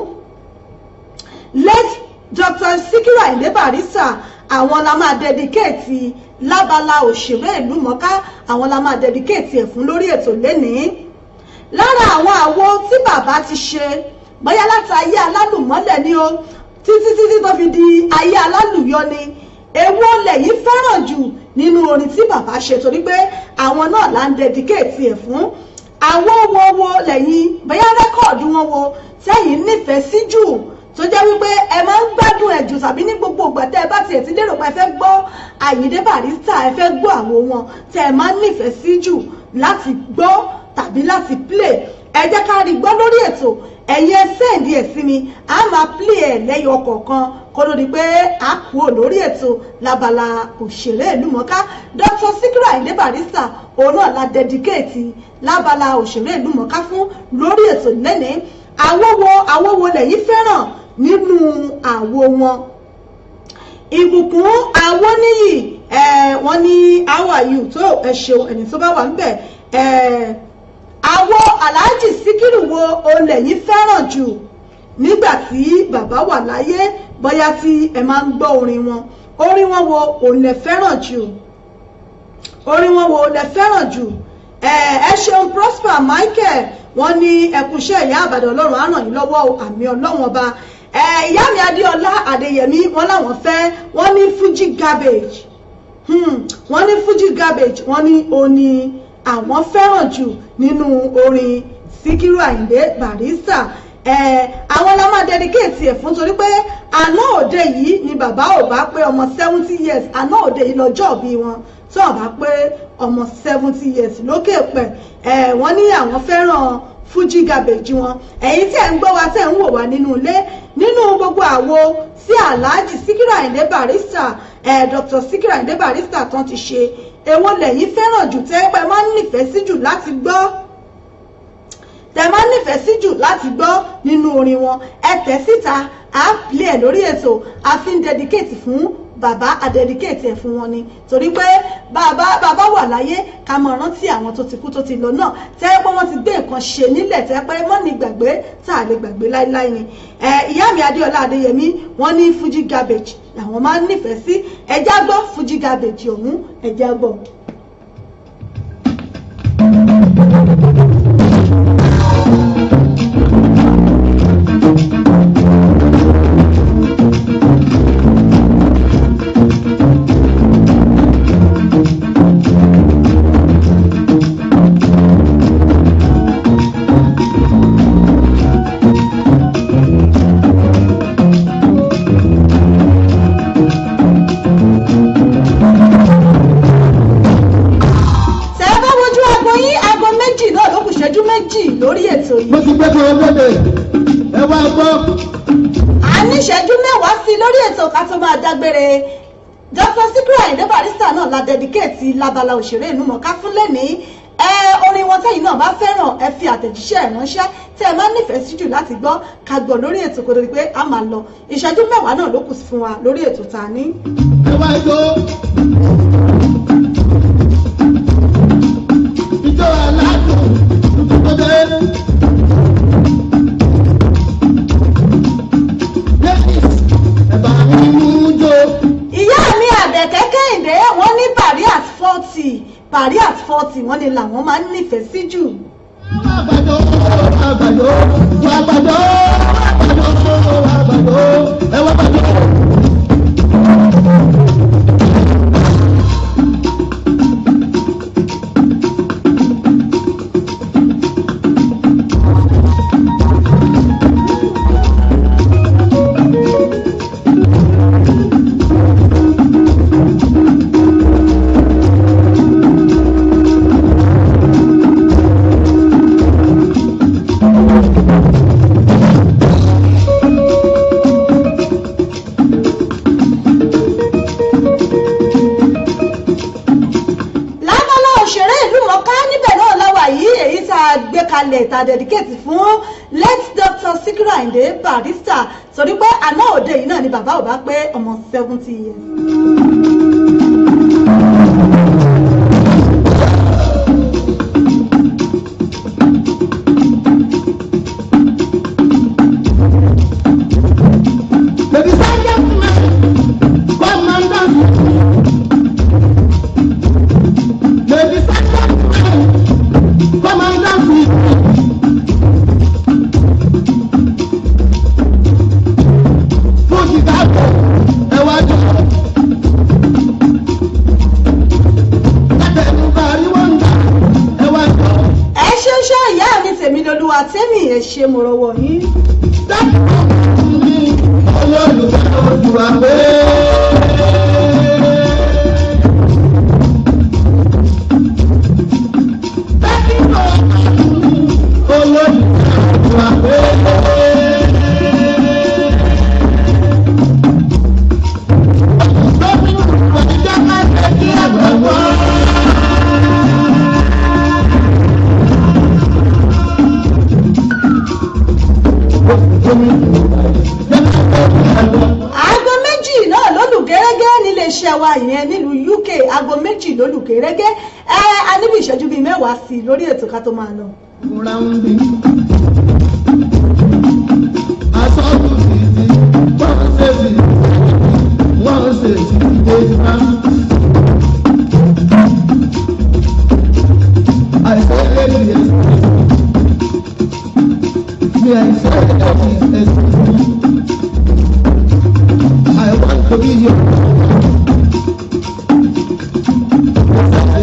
Late Dr. Sikiru Ayinde Barrister, àwọn la máa dedicate lábala òṣèré ìlúmọ̀ọ́ká, àwọn la máa dedicate ẹ̀ fún lórí ètò lénìí. Lára àwọn àwo tí bàbá ti ṣe, bóyá láti ayé alálùmọ́lẹ̀ ni o, títí títí tó fi di ayé alálùyọ ni, èwo lẹ̀yin fẹ́ràn jù nínú orin tí bàbá ṣe, torí pé àwọn náà là ń dedicate ẹ̀ fún. Àwọn wo wo lẹ́yìn, bóyá record wọn wo tẹ́yìn nífẹ̀ẹ́ sí jù, tó jẹ́ wípé ẹ máa ń gbádùn ẹ̀ jù, tàbí ní gbogbo ìgbà tẹ́ ẹ bá tiẹ̀ ti lérò pé ẹ fẹ́ gbọ́ Àyìndé Barrister, ẹ fẹ́ gbọ́ àwo wọn tẹ́ ẹ máa ń nífẹ̀ẹ́ sí jù láti gbọ́ tàbí láti play, ẹ jẹ́ ká rí gbọ́ lórí ètò. Ẹ̀yin ẹ send ẹ̀ sí mi, a máa play ẹ̀ lẹ́yọ kọ̀ọ̀kan kó ló di pé a kúrò lórí ètò lábala òṣèré ìlúmọ̀ọ́ká. Dr. Sikiru Ayinde Barrister, òun náà la dedicate lábala òṣèré ìlúmọ̀ọ́ká fún lórí ètò lẹ́nìí. Àwo wo lẹ̀yin fẹ́ràn nínú àwo wọn? Ìbùkún Awóníyì, wọ́n ní how are you? Tó ẹ ṣeun, ẹni tó bá wà ń bẹ̀. Àwo Alhaji Sikiru wo òun lẹ̀yin fẹ́ràn jù nígbà tí bàbá wà láyé, bóyá tí ẹ máa ń gbọ́ orin wọn, orin wọn wo òun lẹ fẹ́ràn jù? Orin wọn wo lẹ fẹ́ràn jù? Ẹ ṣeun Prosper Michael, wọ́n ní ẹkúṣẹ́ ìyá Ìbàdàn, Ọlọ́run á ràn yín lọ́wọ́, àmì Ọlọ́run ọba. Ìyá mi Adéọlá Adéyẹmí, wọ́n láwọn fẹ́, wọ́n ní Fuji Garbage, wọ́n ní Fuji Garbage, wọ́n ní òní àwọn fẹ́ràn jù nínú orin Sikiru Ayinde Barrister. Àwọn la máa dedicate ẹ̀ fún, torí pé àná òde yìí ni bàbá ò bá pé ọmọ 70 years. Àná òde yìí lọ́jọ́ bí wọn tí wọ́n bá pé ọmọ 70 years lókè pẹ̀. Wọ́n ní àwọn fẹ́ràn Fuji Garbage wọn. Ẹ̀yin tí ẹ̀ ń gbọ́ wa, tẹ̀ ń wò wá nínú ilé, nínú gbogbo àwo tí Alhaji Sikiru Ayinde Barrister, Dr. Sikiru Ayinde Barrister tán ti ṣe, èwo lẹ̀yin fẹ́ràn jù tẹ́ pẹ́ máa ń nífẹ̀ẹ́ sí jù láti gbọ́, tẹ́ máa ń nífẹ̀ẹ́ sí jù láti gbọ́ nínú orin wọn? Ẹ tẹ̀ síta, à á play ẹ̀ lórí ètò. A fi ń dedicate fún bàbá, a dedicate ẹ̀ fún wọn ni, torí pé bàbá bàbá wà láyé, ká máa rántí àwọn tó ti kú, tó ti lọ náà, tẹ́ pé wọ́n ti gbé nǹkan ṣe nílẹ̀, tẹ́ pé mọ́ ní gbàgbé tá a lè gbàgbé láíláí ni. Ìyá mi Adéọlá Adéyẹmí, wọ́n ní Fuji Garbage làwọn máa ń nífẹ̀ẹ́ sí. Ẹjá gbọ́ Fuji Garbage ọ̀hún, ẹjá gbọ́. Tẹ́ ẹ bá wojú aago yín, aago 2 náà ló kù ṣẹ́jú 2 lórí ètò yìí. Mo ti gbé kan bẹ́ẹ̀, ẹ wá gbọ́. A ní ìṣẹ́jú 10 sí lórí ètò ká tó máa dágbére. Dr. Sikiru Ayinde Barrister náà la dedicate lábala òṣèré ìlú mọ̀ká fún lẹ́nìí. Ẹ orin wọn tẹ́yìn náà bá fẹ́ràn, ẹ fi àtẹ̀jíṣẹ́ ránṣẹ́ tẹ́ ẹ máa ń nífẹ̀ẹ́ sí jù láti gbọ́, ká gbọ́ lórí ètò kó tó di pé a máa lọ. Ìṣẹ́jú 10 náà ló kù fún wa lórí ètò tá a ní. Ẹ wá jó. Ijó aládùn tuntun tó dé. Ladies, ẹ bá mi mú jó. Ìyá mi Àbẹ̀kẹ́ Kẹ́hìndé, wọ́n ní Bari at 40, Bari at 40. 40 wọ́n ní làwọn máa ń nífẹ̀ẹ́ sí jù. Àgbàdo, àgbàdo, àgbàdo, àgbàdo, àgbàdo, ẹ wá gbàdo. Lábala òṣèré ìlú mọ̀ká níbẹ̀ náà láwà yìí, èyí tá a gbé kalẹ̀ tá a dedicate fún late Dr. Sikiru Ayinde Barrister, torí pé àná òde yìí náà ni bàbá ò bá pé ọmọ 70 years. Ladies and gentlemen, come and dance with me. Ladies and gentlemen, come and dance with me. Fún Chicago, ẹ wá jọ. Látẹnu bá rí wọ́n dà, ẹ wá jọ. Ẹ ṣeun ṣe ìyá mi tèmi lolúwa tèmi, ẹ ṣe mo rọwọ́ yín. Dákun mi, olólùfẹ́ Oòduà pé. Dákun mi, olólùfẹ́ Oòduà pé. Gómìnà ìjọba ṣe kí àgbàgbọ́. 2:00 náà lólù gẹ́rẹ́gẹ́ nílé iṣẹ́ wa ìyẹn nílùú UK, 2:00 lólù gẹ́rẹ́gẹ́. Ẹ a níbi ìṣẹ́jú bíi 10 sí i lórí ètò ká tó máa lọ. Múrambi. Asọ́jú títí, wọ́n ṣe sí, wọ́n ṣe sí dé bá. Àìsàn lè ẹsẹ̀. Mi àìsàn lè ẹsẹ̀. I want to be your.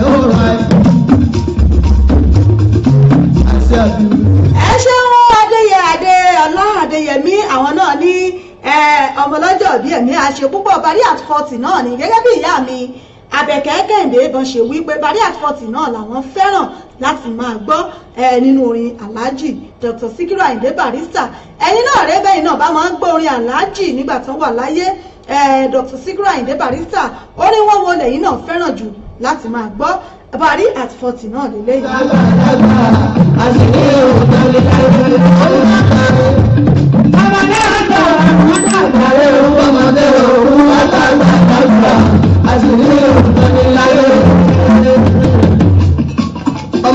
All right. I say I do. Ẹ ṣeun Adéyẹ Adé Ọlá Adéyẹmí, àwọn náà ní ọmọlọ́jọ́ bíi ẹ̀mí àṣẹ púpọ̀. Bari at 40 náà ni gẹ́gẹ́ bí ìyá mi Àbẹ̀kẹ́ Kẹ́hìndé bọ́n ṣe wí pé Bari at 40 náà làwọn fẹ́ràn láti máa gbọ́ nínú orin Alhaji Dr. Sikiru Ayinde Barrister. Ẹ̀yin náà rẹ́ bẹ́yìn náà bá máa ń gbọ́ orin Alhaji nígbà tán wà láyé, Dr. Sikiru Ayinde Barrister, orin wọn wo lẹ́yìn náà fẹ́ràn jù láti máa gbọ́? Bari at 40 náà lélẹ́yìn.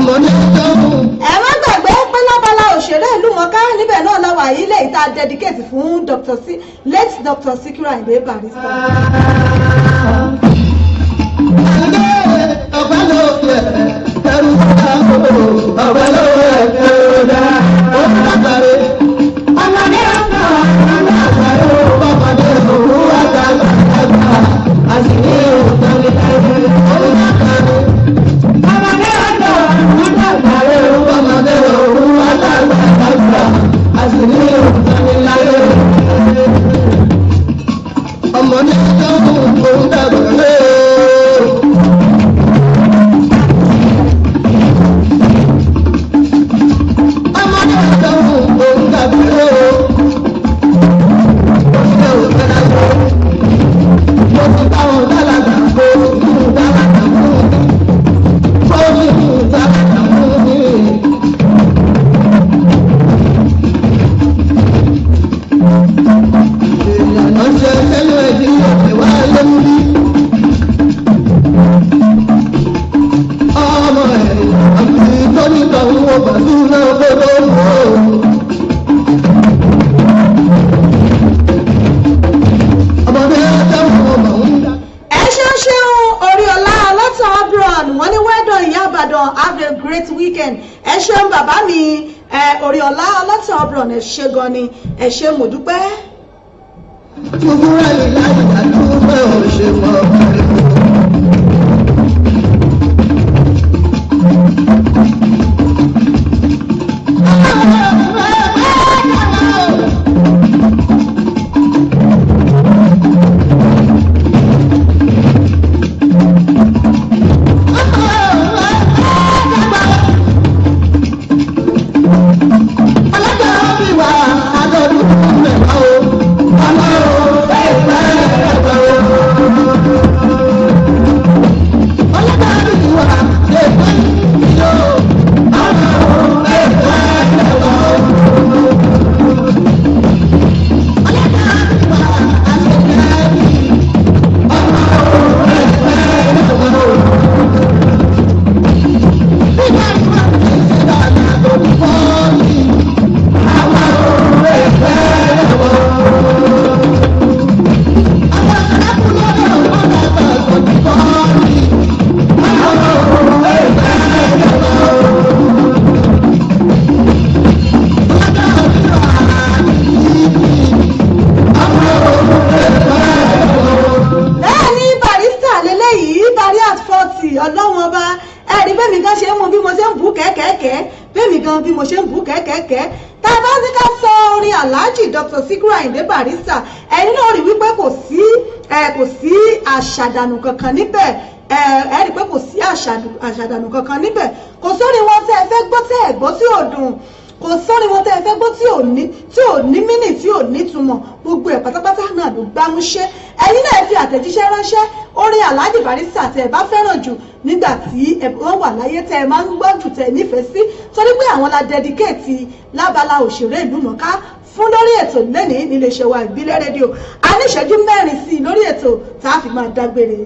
Ẹ má gbàgbé pé lábala òṣèré ìlú mọ̀ká níbẹ̀ náà la wà yìí lè ta dedicate fún Dr. C late Dr. Sikiru Ayinde Barrister. Ọmọ ní ọjọ́ òun dàgbà lé. mi Oríọlá Ọlọ́tàn Ọ̀bùrọ̀n, ẹ ṣé gan ni, ẹ ṣé, mo dúpẹ́. Gbogbo ẹ̀yìn láì àdúgbò ṣe mọ́. Bẹ́ẹ̀ ni Barrister lélẹ́yìí, Barry at 40. Ọlọ́run ọba, ẹ̀rí bẹ́ẹ̀ mi gan ṣe ń mu bí mo ṣe ń bù kẹ́kẹ́kẹ́, bẹ́ẹ̀ mi gan bí mo ṣe ń bù kẹ́kẹ́kẹ́. Tá a bá ní ká sọ orin Alhaji Dr. Sikiru Ayinde Barrister, ẹ̀yin náà rí wípé kò sí àṣàdànù kankan níbẹ̀. Ẹ rí pé kò sí àṣàdànù kankan níbẹ̀. Kò sórí wọn tẹ́ ẹ fẹ́ gbọ́ tẹ́ ẹ gbọ́ tí ò dùn, kò sórí wọn tẹ́ ẹ fẹ́ gbọ́ tí ò ní mínì, tí ò ní túmọ̀. Gbogbo ẹ̀ pátápátá náà ló gbámúṣé. Ẹ̀yin náà fi àtẹ̀jíṣẹ́ ránṣẹ́, orin Alhaji Barrister tẹ́ ẹ bá fẹ́ràn jù nígbà tí wọ́n wà láyé, tẹ́ ẹ máa ń gbọ́ jù, tẹ́ ẹ nífẹ̀ẹ́ sí, torí pé àwọn la dedicate lábala òṣèré ìlú mọ̀ká fún lórí ètò lẹ́nìí níléeṣẹ́ wa Ìbílẹ̀ Rédíò. A ní ìṣẹ́jú 4 sí i lórí ètò tá a fi máa dágbére.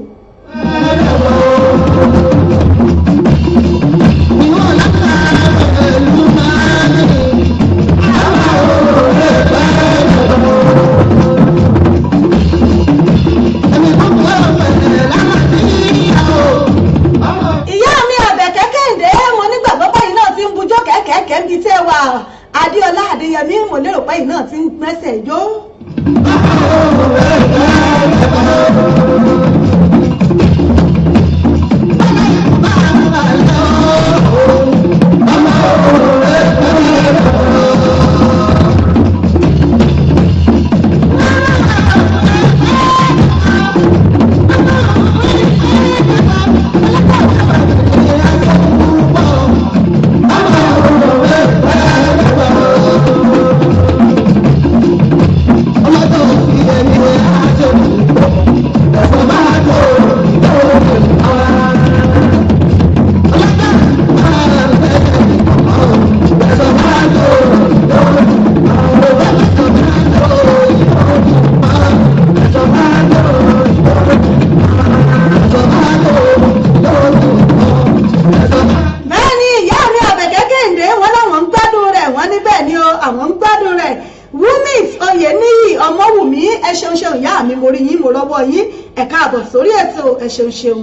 Ìyá mi Àbẹ̀kẹ́ Kẹ́hìndé, mo nígbàgbọ́ báyìí náà ti ń bujọ́ kẹ́kẹ́kẹ́ níbi tẹ́ wà. Adéọlá Adéyẹmí, mo lérò pé yìí náà ti ń gbẹ́sẹ̀ jó. Bẹ́ẹ̀ ni ìyá mi Àbẹ̀kẹ́ Kẹ́hìndé, wọ́n láwọn ń gbádùn rẹ̀. Wọ́n ní bẹ́ẹ̀ ni o, àwọn ń gbádùn rẹ̀. Wumit Oyeniyi Ọmọwùmí, ẹ ṣeun ṣeun ìyá mi, mo rí yín, mo rọ́wọ́ yín. Ẹ káàbọ̀ sórí ètò, ẹ ṣeun ṣeun.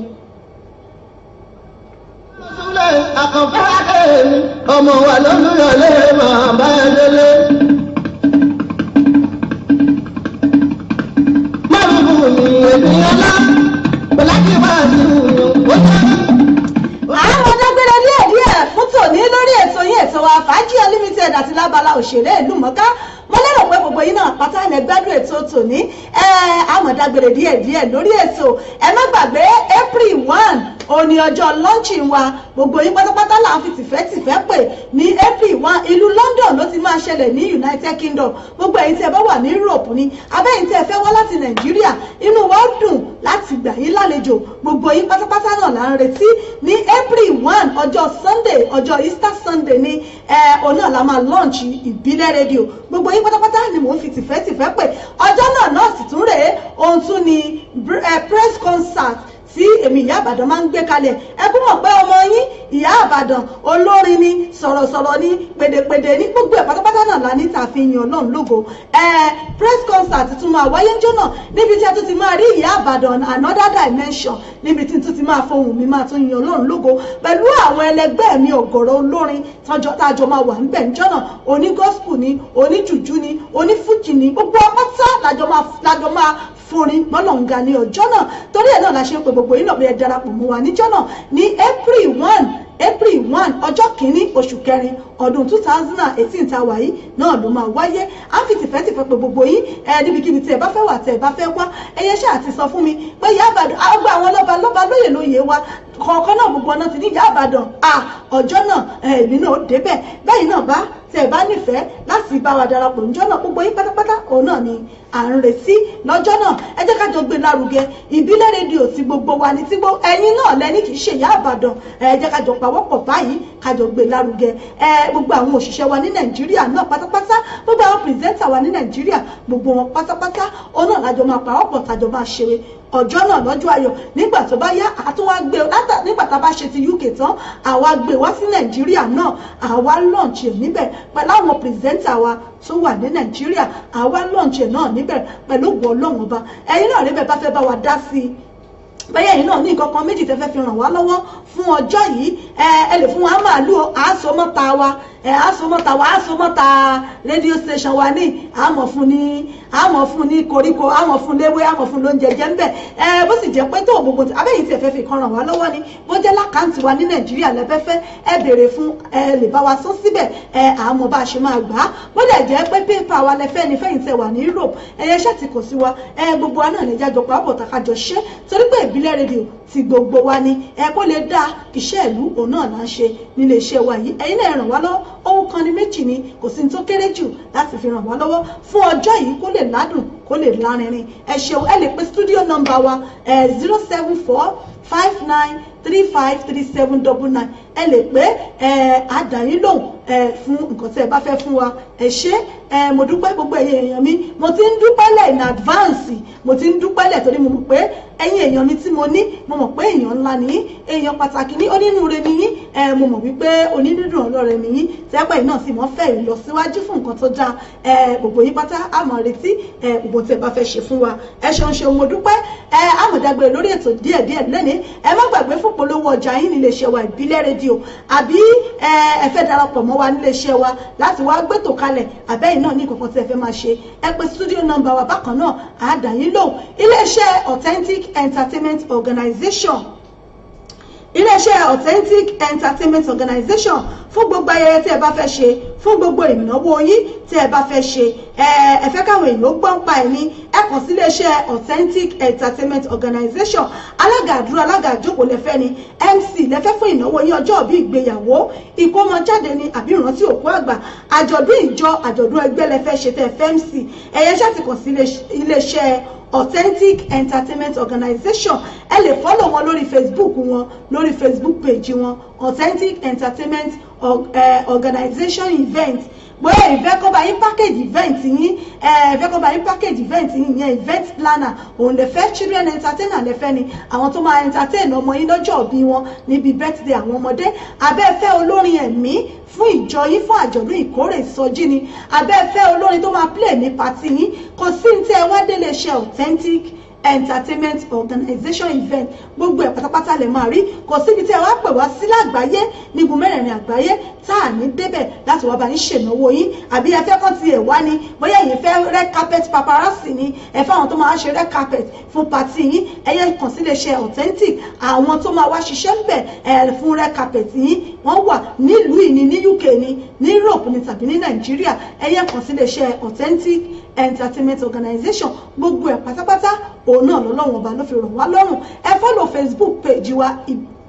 Ọmọ wa lọ́lúyọ̀lé máa bá ẹ délé. Márùn-ún mi èmi ọlá, Bọ̀lájì máa ti hù ó jẹ́. Àwọn dágbére díẹ̀díẹ̀ fún tòní lórí ètò yín, ètò wa Fàájì Unlimited, àti lábala òṣèré ìlú mọ̀ká. Mo lérò pé gbogbo yín náà pátá ẹ̀ gbádùn ètò tòní. Ẹ àmọ́ dágbére díẹ̀díẹ̀ lórí ètò. Ẹ má gbàgbé, April 1 òní ọjọ́ launching wa. Gbogbo yín pátápátá là ń fi tìfẹ́tìfẹ́ pè ní April 1. Ìlú London ló ti máa ṣẹlẹ̀ ní United Kingdom. Gbogbo ẹ̀yin tí ẹ bá wà ní Europe ni, abẹ́yìn tí ẹ fẹ́ wá láti Nàìjíríà, inú wa ó dùn láti gbà yín lálejò. Gbogbo yín pátápátá náà là ń retí ní April 1, ọjọ́ Sunday, ọjọ́ Easter Sunday ní ẹ òun náà la máa launch Ìbílẹ̀ Rédíò. Gbogbo yín pátápátá ni mò ń fi tìfẹ́tìfẹ́ pè. Ọjọ́ náà náà sì tún rèé, ohun tún ni press concert. Tí èmi Ìyá Ìbàdàn máa ń gbé kalẹ̀, ẹ kú mọ̀ pé ọmọ yín Ìyá Ìbàdàn olórin ni, sọ̀rọ̀sọ̀rọ̀ ni, pèdèpèdè ní, gbogbo ẹ̀ pátápátá náà la ní tàfi yan Ọlọ́run lógo. Ẹ press concert tún máa wáyé ńjọ́ náà, níbi tí a tún ti máa rí Ìyá Ìbàdàn another dimension, níbi tí n tún ti máa fohùn mi máa tún yan Ọlọ́run lógo pẹ̀lú àwọn ẹlẹgbẹ́ mi, ọ̀gọ̀rọ̀ olórin tájọ máa wà ńbẹ̀ ńjọ́ náà. Oní gospel ni, oníjùjú ni, onífújì ni, gbogbo apáta lájọ máa forin gbọ́lọ̀ǹga ní ọjọ́ náà. Torí ẹ̀ náà la ṣe ń pe gbogbo yín náà bí ẹ darapọ̀ mọ́ wa níjọ́ náà ní April 1, April 1, ọjọ́ kìíní oṣù kẹrin ọdún 2018 tá a wà yìí náà ló máa wáyé. À ń fi tìfẹ́tìfẹ́ pé gbogbo yín ẹ níbikíbi tí ẹ bá fẹ́ wà, tẹ ẹ bá fẹ́ wá, ẹyẹ ṣáà ti sọ fún mi pé Ìyá Ìbàdàn àgbà àwọn lọ́ba lọ́ba, lóyè lóyè wa kọ̀ọ̀kan náà, gbogbo ọ̀nà ti ní Ìyá Ìbàdàn à ọjọ́ náà, èmi náà débẹ̀ bẹ́ẹ̀ náà. Bá tẹ ẹ bá nífẹ̀ẹ́ láti bá wa darapọ̀ níjọ́ náà, gbogbo yín pátápátá òun náà ni à ń retí lọ́jọ́ náà. Ẹ jẹ́ ká jọ gbé lárugẹ. Ìbílẹ̀ Rédíò tí gbogbo wa ní, tí gbogbo ẹ̀yin náà lẹ́ni, kì í ṣe Ìyá Ìbàdàn. Ẹ jẹ́ ká jọ pawọ́pọ̀ báyìí, ká jọ gbé lárugẹ. Ẹ gbogbo àwọn òṣìṣẹ́ wa ní Nàìjíríà náà pátápátá, gbogbo àwọn presenter wa ní Nàìjíríà, gbogbo wọn pátápátá òun náà lájọ máa pawọ́pọ̀ tájọ máa ṣe ọjọ́ náà lọ́jọ́ ayọ̀. Nígbà tó bá yá, àtúnwá gbé nígbà tá a bá ṣe ti UK tán, àwa gbé wá sí Nàìjíríà náà, àwa launch ẹ̀ níbẹ̀ pẹ̀lú àwọn presenter wa tó wà ní Nàìjíríà. Àwa launch ẹ̀ náà níbẹ̀ pẹ̀lú ògùn Ọlọ́run Ọba. Ẹ̀yin náà rí bẹ́ẹ̀, bá fẹ́ bá wa dá sí i, bẹ́ẹ̀ yìí náà ní nǹkan kan méjì tẹ́ fẹ́ fi ràn wá lọ́wọ́ fún ọjọ́ yìí, ẹ lè fún wa màálù, àásomọ́ta wa, ẹ àásomọ́ta wa, àásomọ́ta radio station wa ní àmọ̀ fún ní koríko, àmọ̀ fún léwé, àmọ̀ fún lóúnjẹ jẹ́ ńbẹ̀. Ẹ bó sì jẹ́ pé tó gbogbo abẹ́yìn tí ẹ fẹ́ fi kan ràn wá lọ́wọ́ ni, bó jẹ́ l'account wa ní Nàìjíríà lẹ́fẹ́fẹ́ ẹ béèrè fún, ẹ lè bá wa sọ síbẹ̀, ẹ àmọ́ bá a ṣe máa gbà á. Bó dẹ̀ jẹ́ pé PayPal wa lẹ́fẹ́ ni, fẹ́yìn tẹ wà ní Europe, ẹ̀yẹ ṣáà ti kò sí wa. Ẹ gbogbo wa náà lè jájọ pàápọ̀ tàkájọ ṣe, torí pé Ìbílẹ̀ Rédíò ti gbogbo wa ni. Ẹ kó lè dá iṣẹ́ ìlú òun náà là ń ṣe nílé iṣẹ́ wa yìí. Ẹ̀yin náà ràn wá lọ́wọ́. Ohun kan ní méjì ni, kò sí ní tó kéré jù láti fi ràn wá lọ́wọ́ fún ọjọ́ yìí, kó lè ládùn, kó lè lárinrin. Ẹ ṣeun. Ẹ lè pe studio number wa, 07459353799. Ẹ lè pé ẹ àdáyín lòun ẹ fún nǹkan tí ẹ bá fẹ́ fún wa. Ẹ ṣé, ẹ mo dúpẹ́, gbogbo ẹ̀yin èèyàn mi. Mo ti ń dúpẹ́ lẹ̀ in advance, mo ti ń dúpẹ́ lẹ̀ torí mo mọ̀ pé ẹ̀yin èèyàn mi tí mo ní, mo mọ̀ pé èèyàn ńlá ni yín, èèyàn pàtàkì ní, onínúure ni yín. Ẹ mo mọ̀ wípé onídùn ọlọ́rẹ̀ ni yín, tẹ́pẹ́ yìí náà sì mọ́ fẹ́ ìlọsíwájú fún nǹkan tó dáa. Ẹ gbogbo yín pátá, a máa retí ẹ gbogbo tí ẹ bá fẹ́ ṣe fún wa. Ẹ ṣeun ṣeun, mo dúpẹ́. Ẹ àmọ̀dágbére lórí ètò díẹ̀díẹ̀ lẹ́ni. Ẹ má gbàgbé fún polówó ọjà yín nílé iṣẹ́ wa Ìbílẹ̀ Rédíò, àbí ẹ fẹ́ darapọ̀ mọ́ wa nílé iṣẹ́ wa láti wá gbétò kalẹ̀, àbẹ́yìn náà ní ìkọ̀kọ̀ tí ẹ fẹ́ máa ṣe, ẹ pè studio number wa bákan náà, àádá yín lò. Iléeṣẹ́ Authentic Entertainment Organization, iléeṣẹ́ Authentic Entertainment Organization, fún gbogbo ayẹyẹ tí ẹ bá fẹ́ ṣe, fún gbogbo ìnáwó yín tí ẹ bá fẹ́ ṣe, ẹ fẹ́ káwọn èèyàn gbọ́n pa ẹ̀ ní, ẹ kàn sí iléeṣẹ́ Authentic Entertainment Organization. Alága àdúrà, alága àjókòó lẹ́fẹ́ ni, MC lẹ́fẹ́ fún ìnáwó yín, ọjọ́ ìbí, ìgbéyàwó, ìkómọjáde ni, àbí ìrántí òkú àgbà, àjọ̀dún ìjọ, àjọ̀dún ẹgbẹ́ lẹ́fẹ́ ṣe tẹ́ fẹ́ MC, ẹ̀yẹ ṣáà ti kàn sí iléeṣẹ́ Authentic Entertainment Organization. Ẹ lè follow wọn lórí Facebook wọn, lórí Facebook page wọn, Authentic Entertainment Organization Event. Bóyá ìfẹ́ kọ́ bá yín package event yín, ìfẹ́ kọ́ bá yín package event yín, ìyẹn event planner òun lè fẹ́, children entertainer lè fẹ́ ni, àwọn tó máa entertain ọmọ yín lọ́jọ́ ìbí wọn, níbi birthday àwọn ọmọdé, abẹ́ fẹ́ olórin ẹ̀mí fún ìjọ yín, fún àjọ̀dún ìkórè, ìsọjí ni, abẹ́ fẹ́ olórin tó máa play ní party yín, kò sí ní tẹ́ ẹ wá délé ṣe Authentic Entertainment Organization Event, gbogbo ẹ̀ pátápátá lè máa rí. Kò síbi tí ẹ wá pè wá sí lágbàáyé, nígun mẹ́rẹ̀ẹ̀rin àgbáyé, tá à ní débẹ̀ láti wá bá yín ṣènáwó yín. Àbí ẹ fẹ́ kàn tiẹ̀ wá ni, bóyá ẹ̀yin fẹ́ red carpet paparazzi ni, ẹ fẹ́ àwọn tó máa ṣe red carpet fún party yín, ẹ̀yẹ kàn sí iléeṣẹ́ Authentic. Àwọn tó máa wá ṣiṣẹ́ ń bẹ̀ ẹ̀ fún red carpet yín, wọ́n wà nílùú ìní, ní UK ní, ní Europe ní, tàbí ní Nàìjíríà. Ẹ̀yẹ kàn sí iléeṣẹ́ Authentic Entertainment Organization. Gbogbo ẹ̀ pátápátá òun náà lọ́lọ́wọ́n Ọba ló fi rọ̀ wá lọ́rùn. Ẹ follow Facebook page wa,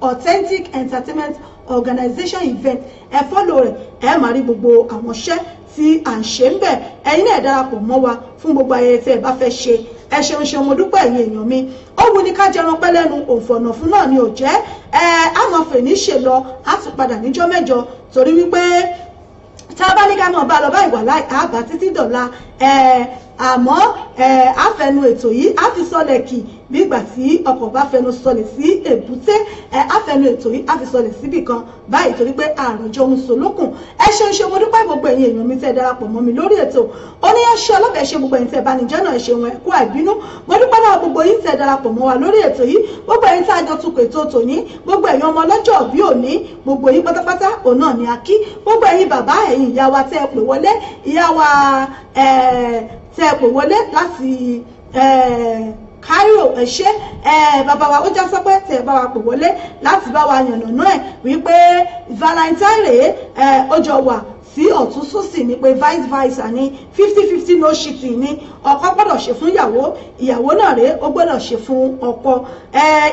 Authentic Entertainment Organization Event. Ẹ follow rẹ̀, ẹ máa rí gbogbo àwọn iṣẹ́ tí à ń ṣe ń bẹ̀. Ẹ̀yin náà darapọ̀ mọ́ wa fún gbogbo ayẹyẹ tí ẹ bá fẹ́ ṣe. Ẹ ṣeun ṣeun, mo dúpẹ́, ẹ̀yin èèyàn mi. Ó wù ní ká jẹran pẹ́ lẹ́nu, òǹfọ̀nà fún náà ni ò jẹ́. Ẹ àmọ́ fèní ṣe lọ, á tún padà níjọ́ mẹ́jọ, torí wípé tá a bá ní ká máa bá a lọ báyìí, wà láì àbá títí dọ̀la. Ẹ àmọ́ ẹ àfẹnu ètò yìí á fi sọlẹ̀ kì. Bí ìgbà tí ọkọ̀ bá fẹnu sọlẹ̀ sí èbúté, ẹ á fẹnu ètò yìí á fi sọlẹ̀ síbì kan báyìí, torí pé àròjọ ń solókùn. Ẹ ṣeun ṣe, mo dúpẹ́ gbogbo ẹ̀yin èèyàn mi tẹ́ darapọ̀ mọ́ mi lórí ètò oníyanṣẹ́ ọlọ́bẹ̀. Ṣe gbogbo ẹ̀yin tẹ́ bá ní jẹ́ náà, ẹ ṣeun, ẹ kú àìbínú. Mo dúpẹ́ náà gbogbo yín tẹ́ darapọ̀ mọ́ wa lórí ètò yìí, gbogbo ẹ̀yin tá a jọ tukọ̀ ètò tòní, gbogbo ẹ̀yin ọmọ ọlọ́jọ́ bí òní, gbogbo yín pátápátá òun náà ni a kí. Gbogbo ẹ̀yin bàbá, ẹ̀yin ìyá wa tẹ́ ẹ pè wọlé, ìyá wa tẹ́ ẹ pè wọlé láti Cairo, ẹ ṣé. Bàbá wa ó já sọpẹ́ tẹ́ ẹ bá wa pè wọlé láti bá wa yànnàná ẹ̀ wípé Valentine rèé, ó jọ wà sí ọ̀tún sósì ni, pé vice versa ni, 50-50, no cheating ni. Ọkọ gbọ́dọ̀ ṣe fún ìyàwó, ìyàwó náà rèé ó gbọ́dọ̀ ṣe fún ọkọ.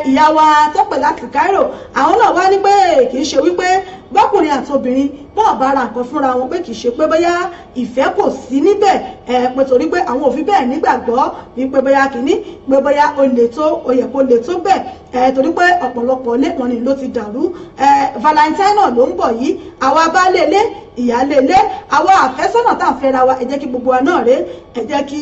Ìyá wa tó pè láti Cairo, àwọn náà wá ní pé kì í ṣe wípé bọ́kùnrin àti obìnrin bọ́ọ̀ bá ra nǹkan fúnra wọn pé kì í ṣe pé bóyá ìfẹ́ kò sí níbẹ̀, pé torí pé àwọn òfin bẹ́ẹ̀ nígbàgbọ́ wípé bóyá kìíní pé bóyá ó lè tó, ó yẹ kó lè tó bẹ́ẹ̀, torí pé ọ̀pọ̀lọpọ̀ ilé wọn ni ló ti dàrú. Valentine náà ló ń bọ̀ yìí. Àwa baálé ilé, ìyáálé ilé, àwa àfẹ́sọ́nà tá à ń fẹ́ra wa, ẹ jẹ́ kí gbogbo wa náà rèé, ẹ jẹ́ kí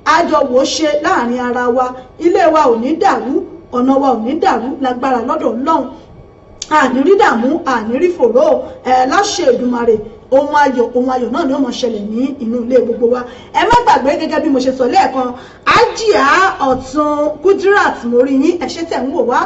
àjọ wò ṣe láàrin ara wa. Ilé wa ò ní dàrú, ọ̀nà wa ò ní dàrú lágbára lọ́dọ̀ Ọlọ́run. Àní rí dààmú, àní rí fòró ẹ láṣẹ Èdùmàrè. Ohun ayọ̀, ohun ayọ̀ náà ni ó máa ṣẹlẹ̀ ní inú ilé gbogbo wa. Ẹ má gbàgbé, gẹ́gẹ́ bí mo ṣe sọ lẹ́ẹ̀kan, Ájíà Ọ̀tún Kudirat, mo rí yín, ẹ ṣé tẹ̀ ń wò wá.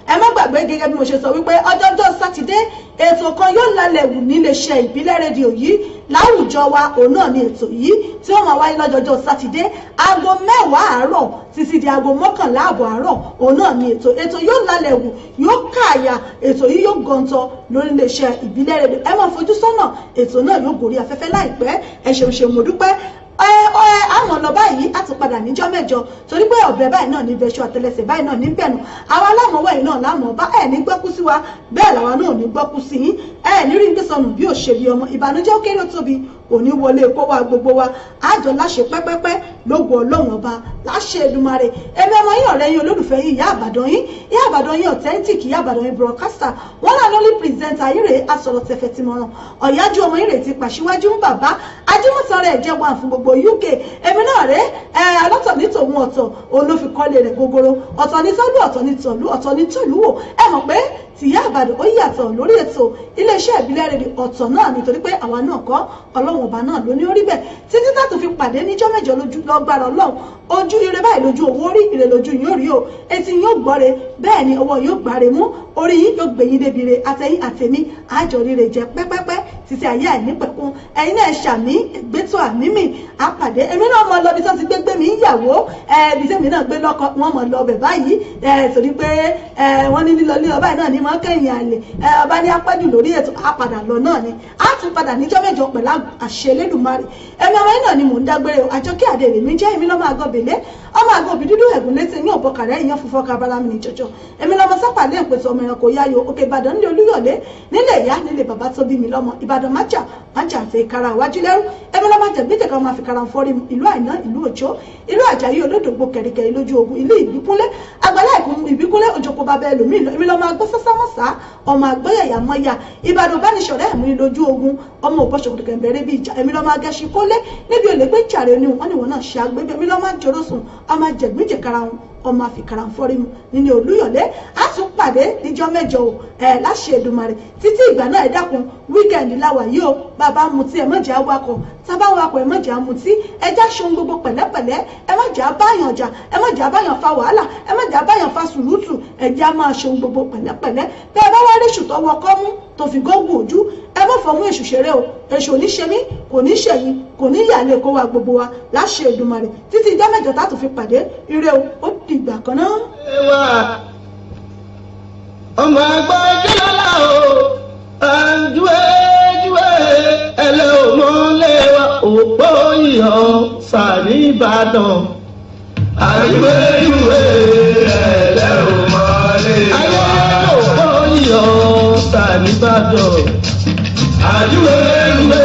Ẹ má gbàgbé, gẹ́gẹ́ bí mo ṣe sọ wípé ọjọ́jọ́ Sátidé ètò kan yóò lálẹ́ wù níléeṣẹ́ Ìbílẹ̀ Rédíò yìí láwùjọ wa. Òun náà ni ètò yìí tí ó máa wáyé lọ́jọ́jọ́ Sátidé, aago 10 àárọ̀ títí di aago 11:30 àárọ̀. Òun náà ni ètò yóò lálẹ́ wù, yóò káàyà, ètò yìí yóò gọ̀ǹtọ̀ lórí iléeṣẹ́ Ìbílẹ̀ Rédíò. Ẹ máa fojú sọ́nà, ètò náà yóò gòrí afẹ́fẹ́ láìpẹ́. Ẹ ṣeun ṣeun, mo dúpẹ́. Ẹ ẹ, àwọn lọ báyìí, á tún padà níjọ́ mẹ́jọ, torí pé ọ̀bẹ báyìí náà ní bẹ́ṣọ, àtẹlẹsẹ̀ báyìí náà ní bẹ̀nù. Àwa alámọ̀wá yìí náà lámọ̀ bá ẹ̀ ní gbọ́kú sí wa, bẹ́ẹ̀ làwa náà ní gbọ́kú sí yín. Ẹ ní rí gbé sọnù bí ò ṣe bí ọmọ. Ìbànújẹ́ ó kéré ó tóbi kò ní wọlé kó wa gbogbo wa. Àjọ láṣẹ pẹ́pẹ́pẹ́ lógo Ọlọ́run Ọba láṣẹ Èdùmàrè. Èmi ọmọ yín, ọ̀rẹ́ yín, olólùfẹ́ yín, ìyá Àbàdàn yín, ìyá Àbàdàn yín authentic, ìyá Àbàdàn yín broadcaster wọn náà lórí presenter yín rèé, asọ̀rọ̀ tẹ̀fẹ̀ tìmọ̀ràn ọ̀yájú ọmọ yín rèé ti pàṣíwájú ń bàbá ajímọ̀sán rẹ̀ jẹ́ wà fún gbogbo UK. Èmi náà rèé. Ẹ alọ́tọ̀ ní tòun ọ̀tọ̀, òun ló fi kọ́lé rẹ̀ gogoro. Ọ̀tọ̀ ní tọ́lú, ọ̀tọ̀ ní tọ̀lú, ọ̀tọ̀ ní tọ̀lú wò. Ẹ mọ̀ pé tìyá Àbàdàn ó yàtọ̀ lórí ètò iléeṣẹ́ Ìbílẹ̀ Rédíò, ọ̀tọ̀ náà, nítorí pé àwa náà kọ́, Ọlọ́run Ọba náà ló ní orí bẹ́ẹ̀. Títí tá tó fi pàdé níjọ́ mẹ́jọ lójú lọ́gbàrá Ọlọ́run, ojú ire báyìí lójú owó rí, ire lójú yóò rí o, etí yóò gbọ́re, bẹ́ẹ̀ ni ọwọ́ yóò gbáre mú, orí yín yóò gbé yín débi re. Àtẹ̀yìn àtẹ̀mí àjọ ríre jẹ pẹ́pẹ́pẹ́ títí ayé àìnípẹ̀kun. Ẹ̀yin náà ṣàmì ìgbétò àmì mi àpàdé. Èmi náà mọ lọ bí tó ti gbé gbé mi ń yàwó, ibi tẹ́mi náà gbé lọ́kọ wọn mọ̀ lọ bẹ̀ báyìí, torí pé wọ́n ní lílọ lílọ báyìí náà ní mọ́ kẹ́yìn àlè. Ọba ní apẹ́jù lórí ètò àpàdà lọ náà ni a tún padà níjọ́ mẹ́jọ pẹ̀lú àṣẹ Elédùmarè. Èmi ọmọ yìí náà ni mò ń dágbére o. Àjọkẹ́ Àdè rèmi jẹ́. Èmi lọ́mọ àgọ́ bèlé, ọmọ àgọ́ òbí dúdú ẹ̀gún létí ní òbọ̀kàrẹ́ ìyẹn funfun kabara mi ní jọjọ. Èmi lọ́mọ sápàlẹ́ ìpèsè ọmọ ẹranko yáyò Òkè Ìbàdàn nílé Olúyọ̀lé, nílé ìyá, nílé bàbá tó bí mi lọ́mọ. Ìbàdàn májà májà àti ìkara àwájú lẹ́rú. Èmi lọ́mọ jẹ̀gbẹ́jẹ̀ kan máa fi kara fọ́rí ìlú Àìná, ìlú Òjó, ìlú Àjàyí olódògbò kẹ̀ríkẹ̀rí lójú ogun, ìlú Ìbíkúnlé àgbàlá Ìbíkúnlé òjòkó bàbá ẹlòmíì lọ. Èmi lọ́mọ agbọ́ sásámọ́sá, ọmọ àgbọ́yẹ̀yà mọ́yà, Ìbàdàn bánisọ̀rẹ́ ẹ̀mú lójú ogun, ọmọ òbọ̀ṣọ̀kòtò kẹ̀mbẹ̀rẹ̀ bíi ìjà. Èmi lọ́mọ agẹ́sí kólé níbi olè gbé jàre ni wọ́n ní wọn náà ṣe àgbébẹ̀. Èmi lọ́mọ àjọrọ̀sùn, ọmọ àjẹgbẹ́jẹ̀ kara wọn, ọmọ àfikàrà fọ́rí mu nínú Olúyọ̀lé. Á tún pàdé níjọ́ mẹ́jọ o, ẹ̀ láṣẹ Èdùmàrè. Títí ìgbà náà, ẹ dákun, weekend láwà yìí o. Bàbá mutí, ẹ má jẹ́ awakọ̀. Tábà wakọ̀, ẹ má jẹ́ amutí. Ẹ já ṣohun gbogbo pẹ̀lẹ́pẹ̀lẹ́. Ẹ má jẹ́ abáyàn jà, ẹ má jẹ́ abáyàn fa wàhálà, ẹ má jẹ́ abáyàn fa sùrùtù. Ẹ jẹ́ á máa ṣohun gbogbo pẹ̀lẹ́pẹ̀lẹ́. Bẹ́ẹ̀ bá wá rí èṣù tó wọkọ́ mú tó fi gógùn ojú, ẹ má fọmú èṣù ṣeré o. Èṣù ò ní ṣe mí, kò ní ṣẹ̀yìn, kò ní yàlẹ́ kó wa gbogbo wa láṣẹ Èdùmàrè. Títí ìjọ́ mẹ́jọ tá a tún fi pàdé, ire o, ó dìgbà kan náà. Ọmọ ẹgbẹ́ jẹ́lá o, àjúwèjúwè ẹlẹ́ òmọ́lé wa òpó ìhàn sàní Ìbàdàn. Àjúwèjúwè ẹlẹ́ òmọ́lé wa òpó ìhàn sàní Ìbàdàn. Àjúwèjúwè.